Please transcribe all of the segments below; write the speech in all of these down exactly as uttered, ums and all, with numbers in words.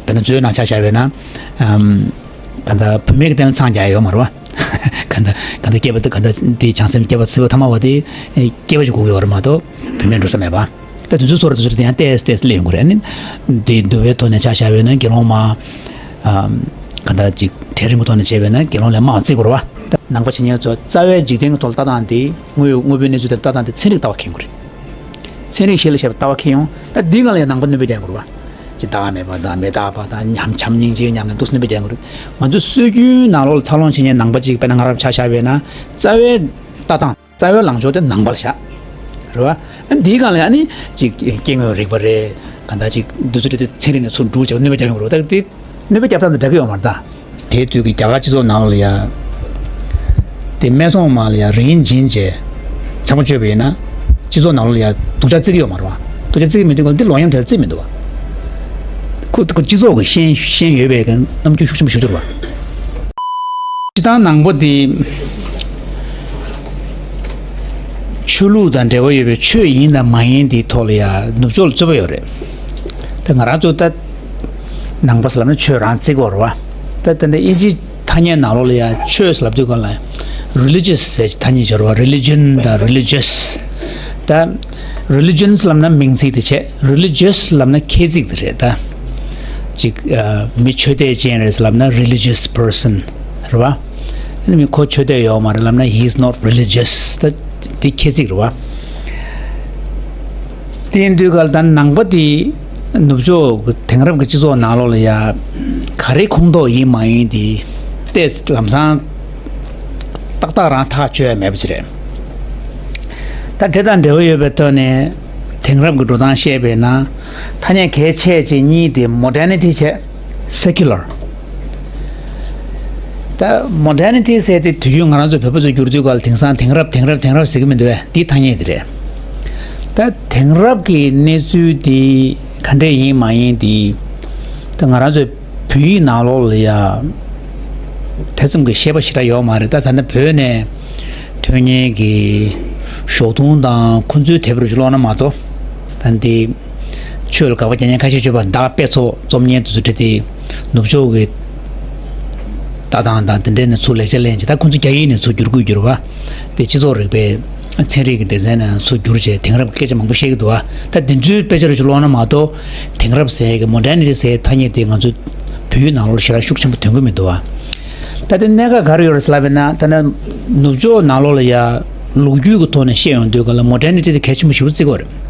ད་ནི་མཛོད་ནང་ཆ་བཞག་པ་ཡིན་ན། ཨམ། ག་ད་བུད་མེད་ཀྱི་སྟེང་ལ་འཚང་རྒྱ་ཡོད་མ་རེད་བ། ག་ད་ག་ད་སྐྱེས་པ་དེ་ག་ད་དེ་བྱང་སེམས་སྐྱེས་པ་སྲིད་པ་ཐ་མ་བ་དེ་སྐྱེས་པ་ཅིག་དགོས་ཀྱི་ཡོད་རེད་མ་གཏོགས་བུད་མེད་འགྲོ་ས་མེད་པ། ད་དུས་ཚོད་སོ་རེ་དུས་ཚོད་དེ་ཡང་ཏོག་ཙམ་ཏོག་ཙམ་སླེབས་ཡོང་གི་རེད། ཨ་ནི་དེ་འདུལ་བའི་ཐོག་ནས་ཆ་བཞག་པ་ཡིན་ན་དགེ་སློང་མ། ཨམ། ག་ད་ཅིག་གྲལ་རིམ་གྱི་ཐོག་ནས་བྱས་པ་ཡིན་ན་དགེ་སློང་ལས་མང་བརྩི་དགོས་རེད་བ། ནང་པ་བྱེད་མཁན་ཚོ་རྩ་བའི་འཇིག་རྟེན་གྱི་ཐོག་ལ་ལྟ་སྟངས་དེ་དངོས་དངོས་པོའི་གནས་ཚུལ་དེ་ལ་ལྟ་སྟངས་དེ་ཚན་རིག་ལྟ་བ་མཁྱེན་དགོས་རེད། ཚན་རིག་གཞི་ལ་བཞག་པའི་ལྟ་བ་མཁྱེན་ཡོང་། ད་འདིའི་སྒང་ལ་ཡང་ནང་པ་གནོད་པ་རྒྱག་དགོས་རེད་བ། ཅི་བདག་མེད་པ་དང་མི་རྟག་པ་དང་ཉམས་བྱམས་སྙིང་རྗེའི་ཉམས་ལེན་འདུག་སེ་གནོད་པ་རྒྱག་དགོས་རེད། ང་ཚོ་སྲོལ་རྒྱུན་ནང་ལོགས་ལ་འཚར་ལོངས་བྱེད་མཁན་ནང་པ་ཅིག་དཔེར་ན་ང་རང་ཆ་བཞག་པ་ཡིན་ན་རྩ་བའི་ལྟ་སྟངས་རྩ་བའི་ལངས་ཕྱོགས་དེ་ནང་པ་ལ་བཞག་རེད་བ། ཨ་འདིའི་སྒང་ལ་ཡང་ནི་ཅིག་སྐྱེ་དངོས་རིག་པ་རེད། གང་ལྟར་ཅིག་འདི་ཚོ་དེ་ཚན་རིག་ནས་ཚུར་སྒྲུག་བྱས་གནོད་པ་རྒྱག་ཡོང་གི་རེད་བ། ད་དེ་གནོད་པ་རྒྱག་སྟངས་དེ་འདྲ་གི་ཡོད་མ་རེད་ད། དེའི་དུས་ཀྱི་རྒྱ་གར་སྤྱི་ཚོགས་ནང་ལ་ཡ། དེ་སྨད་འཚོང་མ་ལ་ཡ་རིན་སྦྱིན་བྱས། ཚང་མ་སྤྱོད་པ་ཡིན་ན། སྤྱི་ཚོགས་ནང་ལ་ཡ་སྡུག་ཅག་བརྩི་གི་ཡོད་མ་རེད་བ། སྡུག་ཅག་བརྩི་གི་མི་འདུག་ག་འདི་ལོག་གཡེམ་དེར་བརྩི་མི་འདུག་བ། ཁོ་ཁོ་སྤྱི་ཚོགས་ཀྱི་ཤེས་ཤེས་ཡོད་པའི་གི་རྣམ་འགྱུར་ཤུགས་ཆེན་པོ་ཞིག་འགྱུར་བ། སྤྱི་བཏང་ནང་པ་དེ། ཆོས་ལུགས་དང་འབྲེལ་བ་ཡོད་པའི་ཆོས་ཡིན་དང་མ་ཡིན་དེའི་ཐོག་ལ་ཡ་ནུབ་ཕྱོགས་ལ་རྩོད་པ་ཡོད་རེད། ད་ང་རང་ཚོ་ད། ནང་པ་ཟེར་ལབ་ན་ཆོས་རང་བརྩི་གི་ཡོད་རེད་བ། ད་ད་ནི་ཨིན་ཇི་ཐ་སྙད་ནང་ལོགས་ལ་ཡ་ཆོས་ཟེར་ལབ་དུས་སྒང་ལ་རི་ལི་ཇི་ཡས་ཟེར་ཐ་སྙད་ཡོད་རེད་བ། རི་ལི་ཇན་དང་རི་ལི་ཇི་ཡས། ད་རི་ལི་ཇན་ལབ་ན་མིང་ཚིག་དེ་བྱས། རི་ལི་ཇི་ཡས་ལབ་ན་ཁྱད་ཚིག་དེ་རེད་ད། ཅིག་ཨ། མི་ཆོས་དད་ཅན་རེད་ཟེར་ལབ་ན་religious person རེད་བ། ཨ་ནི་མི་ཁོ་ཆོས་དད་ཡོད་མ་རེད་ལབ་ན་he is not religious ད་དེ་ཁྱད་ཚིག་རེད་བ། དེ་ཡིན་དུས་ག་ལ་ད་ནང་པ་དེ་ནུབ་ཕྱོགས་དེང་རབས་ཀྱི་སྤྱི་ཚོགས་ནང་ལོགས་ལ་ཡ་ག་རེ་ཁོངས་གཏོགས་ཡིན་མ་ཡིན་དེ་ཏོག་ཙམ་ལམ་སང་ཏག་ཏག་རང་ཐག་གཅོད་ཡ་མེད་པ་ཅིག་རེད། ད་དེ་དང་འབྲེལ་བ་ཡོད་པའི་ཐོག་ནས་དེང་རབས་ཀྱི་འགྲོ་སྟངས་བཤད་པས་ན་ཐ་སྙད་གལ་ཆེ་ཆེ་གཉིས་དེ་modernity བྱས། secular། ད་modernity ཟེར་དེ་དུས་རྒྱུན་ང་རང་ཚོ་བོད་པ་ཚོ་བསྒྱུར་དུས་སྐབས་ལ་དེང་སང་དེང་རབས་དེང་རབས་དེང་རབས་ཟེར་གི་མི་འདུག་བས། འདི་ཐ་སྙད་དེ་རེད། ད་དེང་རབས་ཀྱི་གནས་ཚུལ་འདི་ག་འདྲས་ཡིན་མ་ཡིན་འདི་ད་ང་རང་ཚོའི་བོད་ཡིག་ནང་ལོགས་ལ་ཡ་དེ་ཙམ་གྱི་བཤད་པ་ཞེ་དྲག་ཡོད་མ་རེད། ད་ད་ནི་བོད་ནས་ཐོན་མཁན་གྱི་ཞོགས་དུང་དང་ཁོ་ཚོའི་དེབ་རུ་ཀློག་ན་མ་གཏོགས་ད་འདི། ཆོས་ལ་དགག་པ་རྒྱག་མཁན་ཁ་ཤས་ཆོས་པ་བདག་དཔེ་ཚོགས་རྩོམ་མཁན་དེ་ཚོ་འདྲ་དེ་ནུབ་ཕྱོགས་ཀྱི་ལྟ་སྟངས་དང་དེ་འདྲས་ནས་ཚུར་ལེགས་ཆ་ལེན་བྱས། ད་ཁོ་ཚོ་རྒྱ་ཡིག་ནས་ཚུར་བསྒྱུར་དགོས་བསྒྱུར་བ་དེ་སྤྱི་ཚོགས་རིག་པའི་ཚན་རིག་གི་སྡེ་ཚན་ནས་ཚུར་བསྒྱུར་བྱས་དེང་རབས་ཀྱི་སྐད་ཆ་མང་པོ་བཤད་ཀྱི་འདུག་བ། ད་དེ་ཚོའི་དཔེ་ཆ་རུ་ཅིག་ཀློག་ན་མ་གཏོགས་དེང་རབས་ཟེར་གི་modernity ཟེར་ཐ་སྙད་དེ་ང་ཚོ་བོད་ཡིག་ནང་ལོགས་ཞེ་དྲག་ཤུགས་ཆེན་པོ་ཐོན་གྱི་མི་འདུག་བ། ད་དེ་གནད་འགག་ག་རེ་ཡོད་རེད་ཟེར་ལབ་པ་ཡིན་ན་ད་ནི་ནུབ་ཕྱོགས་ནང་ལོགས་ལ་ཡ་ལོ་རྒྱུས་ཀྱི་ཐོག་ནས་བཤད་ཡོང་དུས་ག་ལ་modernity དེ་གལ་ཆེན་པོ་ཞེ་པོ་བརྩི་གི་ཡོད་རེད།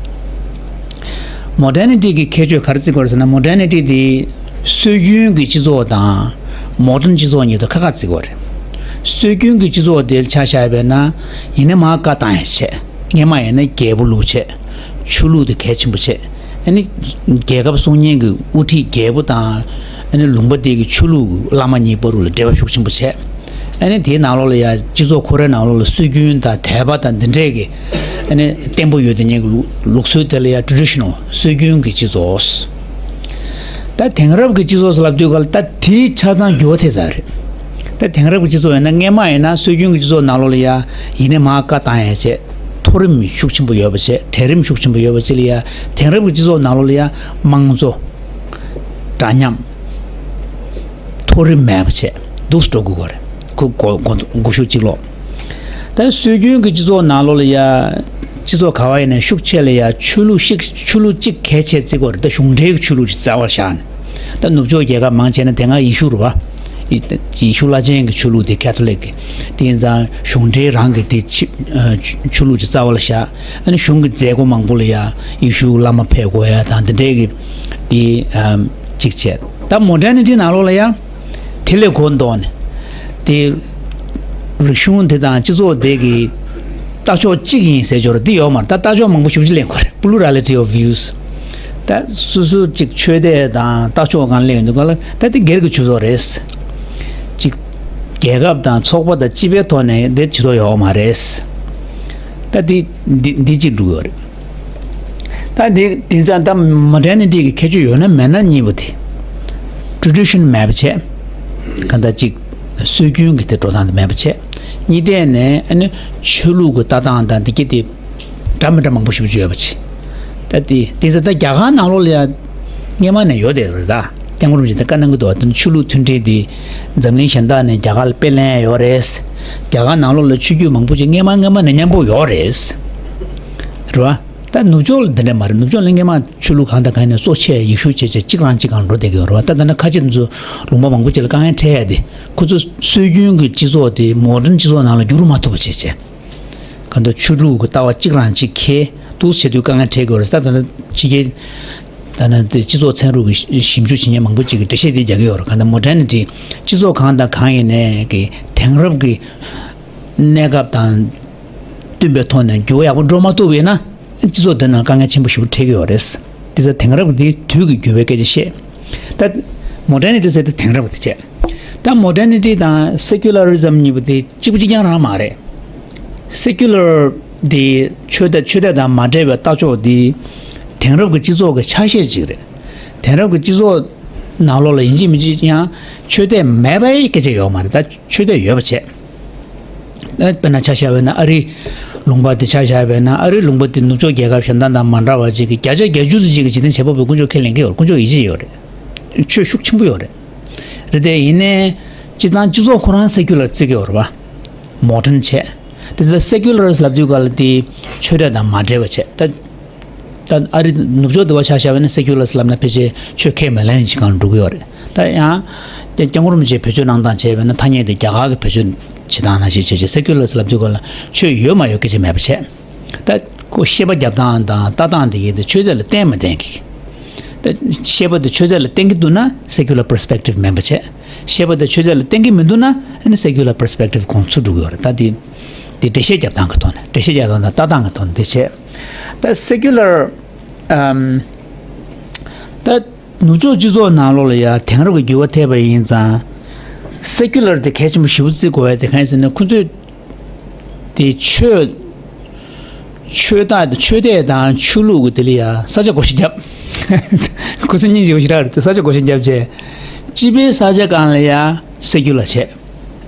modernity གི་ཁྱད་ཆོས་ག་རེ་བརྩི་དགོས་རེད་ཟེར་ན། modernity དེ་སྲོལ་རྒྱུན་གྱི་སྤྱི་ཚོགས་དང་modern སྤྱི་ཚོགས་གཉིས་དེ་ཁ་ཁ་བརྩི་དགོས་རེད། སྲོལ་རྒྱུན་གྱི་སྤྱི་ཚོགས་དེ་ཆ་བཞག་པ་ཡིན་ན་ཡིན་ན་མ་བཀའ་བཏང་ཡ་བྱས། སྔས་མ་ཡིན་ན་རྒྱལ་པོ་ལུགས་བྱས། ཆོས་ལུགས་དེ་གལ་ཆེན་པོ་བྱས། ཨ་ནི་རྒྱལ་ཁབ་སྲུང་མཁན་གྱི་དབུ་ཁྲིད་རྒྱལ་པོ་དང་ཨ་ནི་ལུང་པ་དེ་གི་ཆོས་ལུགས་བླ་མ་གཉིས་བར་ལ་འབྲེལ་བ་ཤུགས་ཆེན་པོ་བྱས། ཨ་ནི་དེའི་ནང་ལོགས་ལ་ཡ་སྤྱི་ཚོགས་ཁོ་རའི་ནང་ལོགས་ལ་སྲོལ་རྒྱུན་དང་དད་པ་དང་འདི་འདྲས་ཀྱི་ཨ་ནི་བརྟན་པོ་ཡོད་དེ་ཉིད་ཀྱི་ལུགས་སྲོལ་དེ་ལ་ཡ་traditional སྲོལ་རྒྱུན་གྱི་སྤྱི་ཚོགས། ད་དེང་རབས་ཀྱི་སྤྱི་ཚོགས་སུ་ལབ་དུས་ག་ལ་ད་དེའི་ཆ་ཚང་འགྱུར་བ་ཐེབས་ཚར་རེད། ད་དེང་རབས་ཀྱི་སྤྱི་ཚོགས་ཡིན་ན་སྔས་མ་ཡིན་ན་སྲོལ་རྒྱུན་གྱི་སྤྱི་ཚོགས་ནང་ལོགས་ལ་ཡ་ཡིན་ནའི་མར་བཀའ་བཏང་ཡ་བྱས། མཐོ་རིམ་ཤུགས་ཆེན་པོ་ཡོད་པ་བྱས། གྲལ་རིམ་ཤུགས་ཆེན་པོ་ཡོད་པ་བྱས་ལ་ཡ་དེང་རབས་ཀྱི་སྤྱི་ཚོགས་ནང་ལོགས་ལ་ཡ་དམངས་གཙོ། འདྲ་མཉམ། མཐོ་རིམ་མེད་པ་བྱས་འདུག་སེ་འགྲོ་དགོས་ཀྱི་རེད། ཁོ་གོ་གོ་གོ་ཤུགས་གཅིག་ལོག་ད་སྲོལ་རྒྱུན་གྱི་སྤྱི་ཚོགས་ནང་ལོགས་ལ་ཡ། སྤྱི་ཚོགས་ག་བ་ཡིན་ན་ཤུགས་ཆེ་ལ་ཡ་ཆོས་ལུགས་ཤིག་ཆོས་ལུགས་གཅིག་གལ་ཆེ་བརྩི་དགོས་རེད། ད་གཞུང་འབྲེལ་གྱི་ཆོས་ལུགས་ཅིག་རྩ་བར་བཞག་ནས། ད་ནུབ་ཕྱོགས་རྒྱལ་ཁབ་མང་ཆེ་ན་དེ་སྔ་ཡེ་ཤུ་རེད་བ། ཡེ་ཡེ་ཤུ་བླ་ཆེན་གྱི་ཆོས་ལུགས་དེ་ཁེ་ཐོ་ལིག་གི། དེ་ཡིན་ཙང་གཞུང་འབྲེལ་རང་གི་དེ་ཆི་ཨ་ཆོས་ལུགས་ཅིག་རྩ་བ་ལ་བཞག་ཨ་ནི་གཞུང་གི་མཛད་སྒོ་མང་པོ་ལ་ཡ་ཡེ་ཤུ་བླ་མ་ཕེབས་དགོས་ཡ་དང་དེ་འདྲའི་གི་དེ་ཨ་གཅིག་བྱས། ད་མོ་ཌར་ནི་ཊི་ནང་ལོགས་ལ་ཡ། དེ་ལས་གོ་མདོག་ནས། དེ། རིག་གཞུང་དེ་དང་སྤྱི་ཚོགས་དེ་གི་ལྟ་ཕྱོགས་གཅིག་ཡིན་ཟེར་ཆོག་ར་འདི་ཡོད་མ་རེད། ད་ལྟ་ཕྱོགས་མང་པོ་ཞེ་པོ་ཅིག་ལེན་དགོས་རེད། Plurality of views། ད་སོ་སོ་གཅིག་ཆོས་དད་དང་ལྟ་ཕྱོགས་སྒང་ལེན་ཡོང་དུས་ག་ལ་ད་འདི་སྒེར་གྱི་ཇུས་གཏོགས་རེད། གཅིག་རྒྱལ་ཁབ་དང་ཚོགས་པ་དང་སྤྱི་པའི་ཐོག་ནས་འདི་ཇུས་གཏོགས་ཡོད་མ་རེད། ད་འདི་འདི་འདི་གཅིག་འགྲོ་གི་ཡོད་རེད། ད་འདི་དེང་སང་ད་མོ་ཌར་ནི་ཊི་གི་ཁྱད་ཆོས་ཡོད་ན་མེད་ན་གཉིས་པོ་དེ། ཊེ་རེ་ཌི་ཤན་མེད་པ་བྱས། གང་ལྟར་ཅིག་སྲོལ་རྒྱུན་གྱི་དེ་འགྲོ་སྟངས་དེ་མེད་པ་བྱས། གཉིས་ཐད་ནས་ཨ་ནི་ཆོས་ལུགས་ཀྱི་ལྟ་སྟངས་དང་འདི་གྱད་དེ་འདྲ་མི་འདྲ་མང་པོ་ཞེ་པོ་ཅིག་ཡོད་པ་བྱས། ད་དེ་དེང་སང་ད་རྒྱ་གར་ནང་ལོགས་ལ་ཡ་སྔས་མ་ནས་ཡོད་དེ་རེད་ད། སྐྱབས་མགོན་རིན་པོ་ཆེས་བཀའ་གནང་གི་འདུག་བ། དེ་ནི་ཆོས་ལུགས་མཐུན་སྒྲིལ་འདི་འཛམ་གླིང་གཞན་དག་ནས་རྒྱ་གར་ལ་དཔེ་ལེན་ཡ་ཡོད་རེད། རྒྱ་གར་ནང་ལོགས་ལ་ཆོས་བརྒྱུད་མང་པོ་ཅིག་སྔས་མ་སྔས་མ་ནས་མཉམ་པོ་ཡོད་རེད། རེད་བ། ད་ནུབ་ཕྱོགས་ལ་དེ་འདྲ་མ་རེད། ནུབ་ཕྱོགས་ལ་སྔས་མ་ཆོས་ལུགས་གང་དང་གང་ནས་གཙོ་ཆེ་ཡི་ཤུ་བྱས་བྱས་གཅིག་རང་གཅིག་གང་འགྲོ་བསྡད་ཀྱི་ཡོད་རེད་བ། ད་ད་ནི་ཁ་ཆེ་ཚོ་ལུང་པ་མང་པོ་ཅིག་ལ་དཀའ་ངལ་འཕྲད་ཡ་དེ་ཁོ་ཚོ་སྲོལ་རྒྱུན་གྱི་སྤྱི་ཚོགས་དེ་མོ་ཌན་སྤྱི་ཚོགས་ནང་ལ་བསྒྱུར་མ་ཐུབ་པ་བྱས་བྱས། གང་ལྟར་ཆོས་ལུགས་ཀྱི་ལྟ་བ་གཅིག་རང་གཅིག་ཁེལ་འདུག་བྱེད་དུས་དཀའ་ངལ་འཕྲད་ཀྱི་ཡོད་རེད། ད་ད་ནི་ཕྱི་རྒྱལ་ད་ནི་དེ་སྤྱི་ཚོགས་ཚན་རིག་གི་ཞིབ་འཇུག་བྱེད་མཁན་མང་པོ་ཅིག་གིས་འགྲེལ་བཤད་དེ་རྒྱག་གི་ཡོད་རེད། གང་ལྟར་མོ་ཌེ་ནི་ཊི་སྤྱི་ཚོགས་གང་དང་གང་ཡིན་ནའི་གི་དེང་རབས་ཀྱི་གནས་སྐབས་དང་བསྟུན་པའི་ཐོག་ནས་འགྱུར་བ་ཡག་པོ་འགྲོ་མ་ཐུབ་པ་ཡིན་ན། སྤྱི་ཚོགས་འདི་ནང་དཀའ་ངལ་ཆེན་པོ་ཞེ་པོ་འཕྲད་ཀྱི་ཡོད་རེད། དེ་ཚོ་དེང་རབས་ཀྱི་དུས་ཀྱི་འགྱུར་བའི་སྐད་ཆ་བཤད། ད་མོ་ཌེ་ནི་ཊི་ཟེར་དེ་དེང་རབས་ཀྱི་དེ་བྱས། ད་མོ་ཌེ་ནི་ཊི་དང་སེ་ཀུ་ལ་རི་ཛམ་གཉིས་པོ་དེ་གཅིག་པ་གཅིག་རྐྱང་རང་མ་རེད། སེ་ཀུ་ལར་དེ་ཆོས་དད་ཆོས་དད་དང་མ་འབྲེལ་བའི་ལྟ་ཕྱོགས་དེ་དེང་རབས་ཀྱི་སྤྱི་ཚོགས་ཀྱི་ཆ་ཤས་ཅིག་རེད། དེང་རབས་ཀྱི་སྤྱི་ཚོགས་ནང་ལོགས་ལ་ཡིན་གཅིག་མིན་གཅིག་ཡང་ཆོས་དད་མེད་པའི་སྐད་ཆ་ཡོད་མ་རེད། ད་ཆོས་དད་ཡོད་པ་བྱས། ཨ་དཔེར་ན་ཆ་བཞག་པ་ཡིན་ན་ཨ་རིའི་ལུང་པ་དེ་ཆ་བཞག་པ་ཡིན་ན། ཨ་རིའི་ལུང་པ་དེ་ནུབ་ཕྱོགས་རྒྱལ་ཁབ་གཞན་དག་དང་མ་འདྲ་བ་ཅིག་གི་བརྒྱ་ཆ་བརྒྱད་ཅུ་ཙམ་ཅིག་གི་འཇིག་རྟེན་བྱེད་པ་པོའི་དཀོན་མཆོག་ཁས་ལེན་གྱི་ཡོད་རེད། དཀོན་མཆོག་ཡིད་ཆེས་ཡོད་རེད། རེད་དེ་ཡིན་ནའི་སྤྱིར་བཏང་སྤྱི་ཚོགས་ཁོ་རང་སེ་ཀུ་ལར་བརྩི་གི་ཡོད་རེད་བ། མོ་ཌེན་བྱས། དེ་ཚོ་སེ་ཀུ་ལར་ལབ་དུས་ག་ལ་དེ་ཆོས་དད་དང་མ་འབྲེལ་བ་བྱས། ད་ད་ཨ་རི་ནུབ་ཕྱོགས་དེ་བ་ཆ་བཞག་པ་ཡིན་ན་སེ་ཀུ་ལར་ལབ་ན་ཕལ་ཆེར་ཆོས་ཁས་མི་ལེན་ཞིག་གང་འགྲོ་གི་ཡོད་རེད། ད་ཡང་སྐྱབས་མགོན་རིན་པོ་ཆེས་བེད་སྤྱོད་གནང་སྟངས་བྱས་པ་ཡིན་ན་ཐ་སྙད་དེ་རྒྱ་གར་གྱི་བེད་སྤྱོད་བྱེད་སྟངས་ནང་བཞིན་བྱས་བྱས་སེ་ཀུ་ལར་ལབ་དུས་ག་ལ་ཆོས་ཡོད་མ་ཡོད་སྐད་ཆ་མེད་པ་བྱས། ད་ཁོ་བཤད་པ་རྒྱབ་སྟངས་དང་ལྟ་སྟངས་དེ་གའི་དེ་ཆོས་དད་ལ་བརྟེན་མ་བརྟེན་གི། ད་བཤད་པ་དེ་ཆོས་དད་ལ་བརྟེན་གི་འདུག་ན་སེ་ཀུ་ལར་པར་སི་པེག་ཊིབ་མིན་པ་བྱས། བཤད་པ་དེ་ཆོས་དད་ལ་བརྟེན་གི་མི་འདུག་ན་ཨ་ནི་སེ་ཀུ་ལར་པར་སི་པེག་ཊིབ་གོང་ཚུར་འགྲོ་གི་ཡོད་རེད། ད་དེ་དེ་འགྲེལ་བཤད་རྒྱབ་སྟངས་ཀྱི་ཐོག་ནས། འགྲེལ་བཤད་རྒྱབ་སྟངས་དང་ལྟ་སྟངས་ཀྱི་ཐོག་ནས་དེ་བྱས། ད་སེ་ཀུ་ལར་ཨམ་ད་ནུབ་ཕྱོགས་སྤྱི་ཚོགས་ནང་ལོགས་ལ་ཡང་དེང་རབས་ཀྱི་འགྱུར་བ་ཐེབས་པ་ཡིན་ཙང་། སེ་ཀུ་ལར་དེ་གལ་ཆེན་པོ་ཞེ་པོ་བརྩི་དགོས་པ་དེ་གང་ཡིན་ཟེར་ན། ཁོ་ཚོས་དེ་ཆོས་ཆོས་དད་ཆོས་དད་དང་ཆོས་ལུགས་ཀྱི་དེ་ལ་ཡང་ས་ཆ་བགོ་བཤའ་བརྒྱབ། ཁོ་ཚོ་སྙིང་རྗེ་པོ་ཞེ་དྲག་རེད། ས་ཆ་བགོ་བཤའ་བརྒྱབ་བྱས། སྤྱི་པའི་ས་ཆ་སྒང་ལ་ཡང་སེ་ཀུ་ལར་བྱས།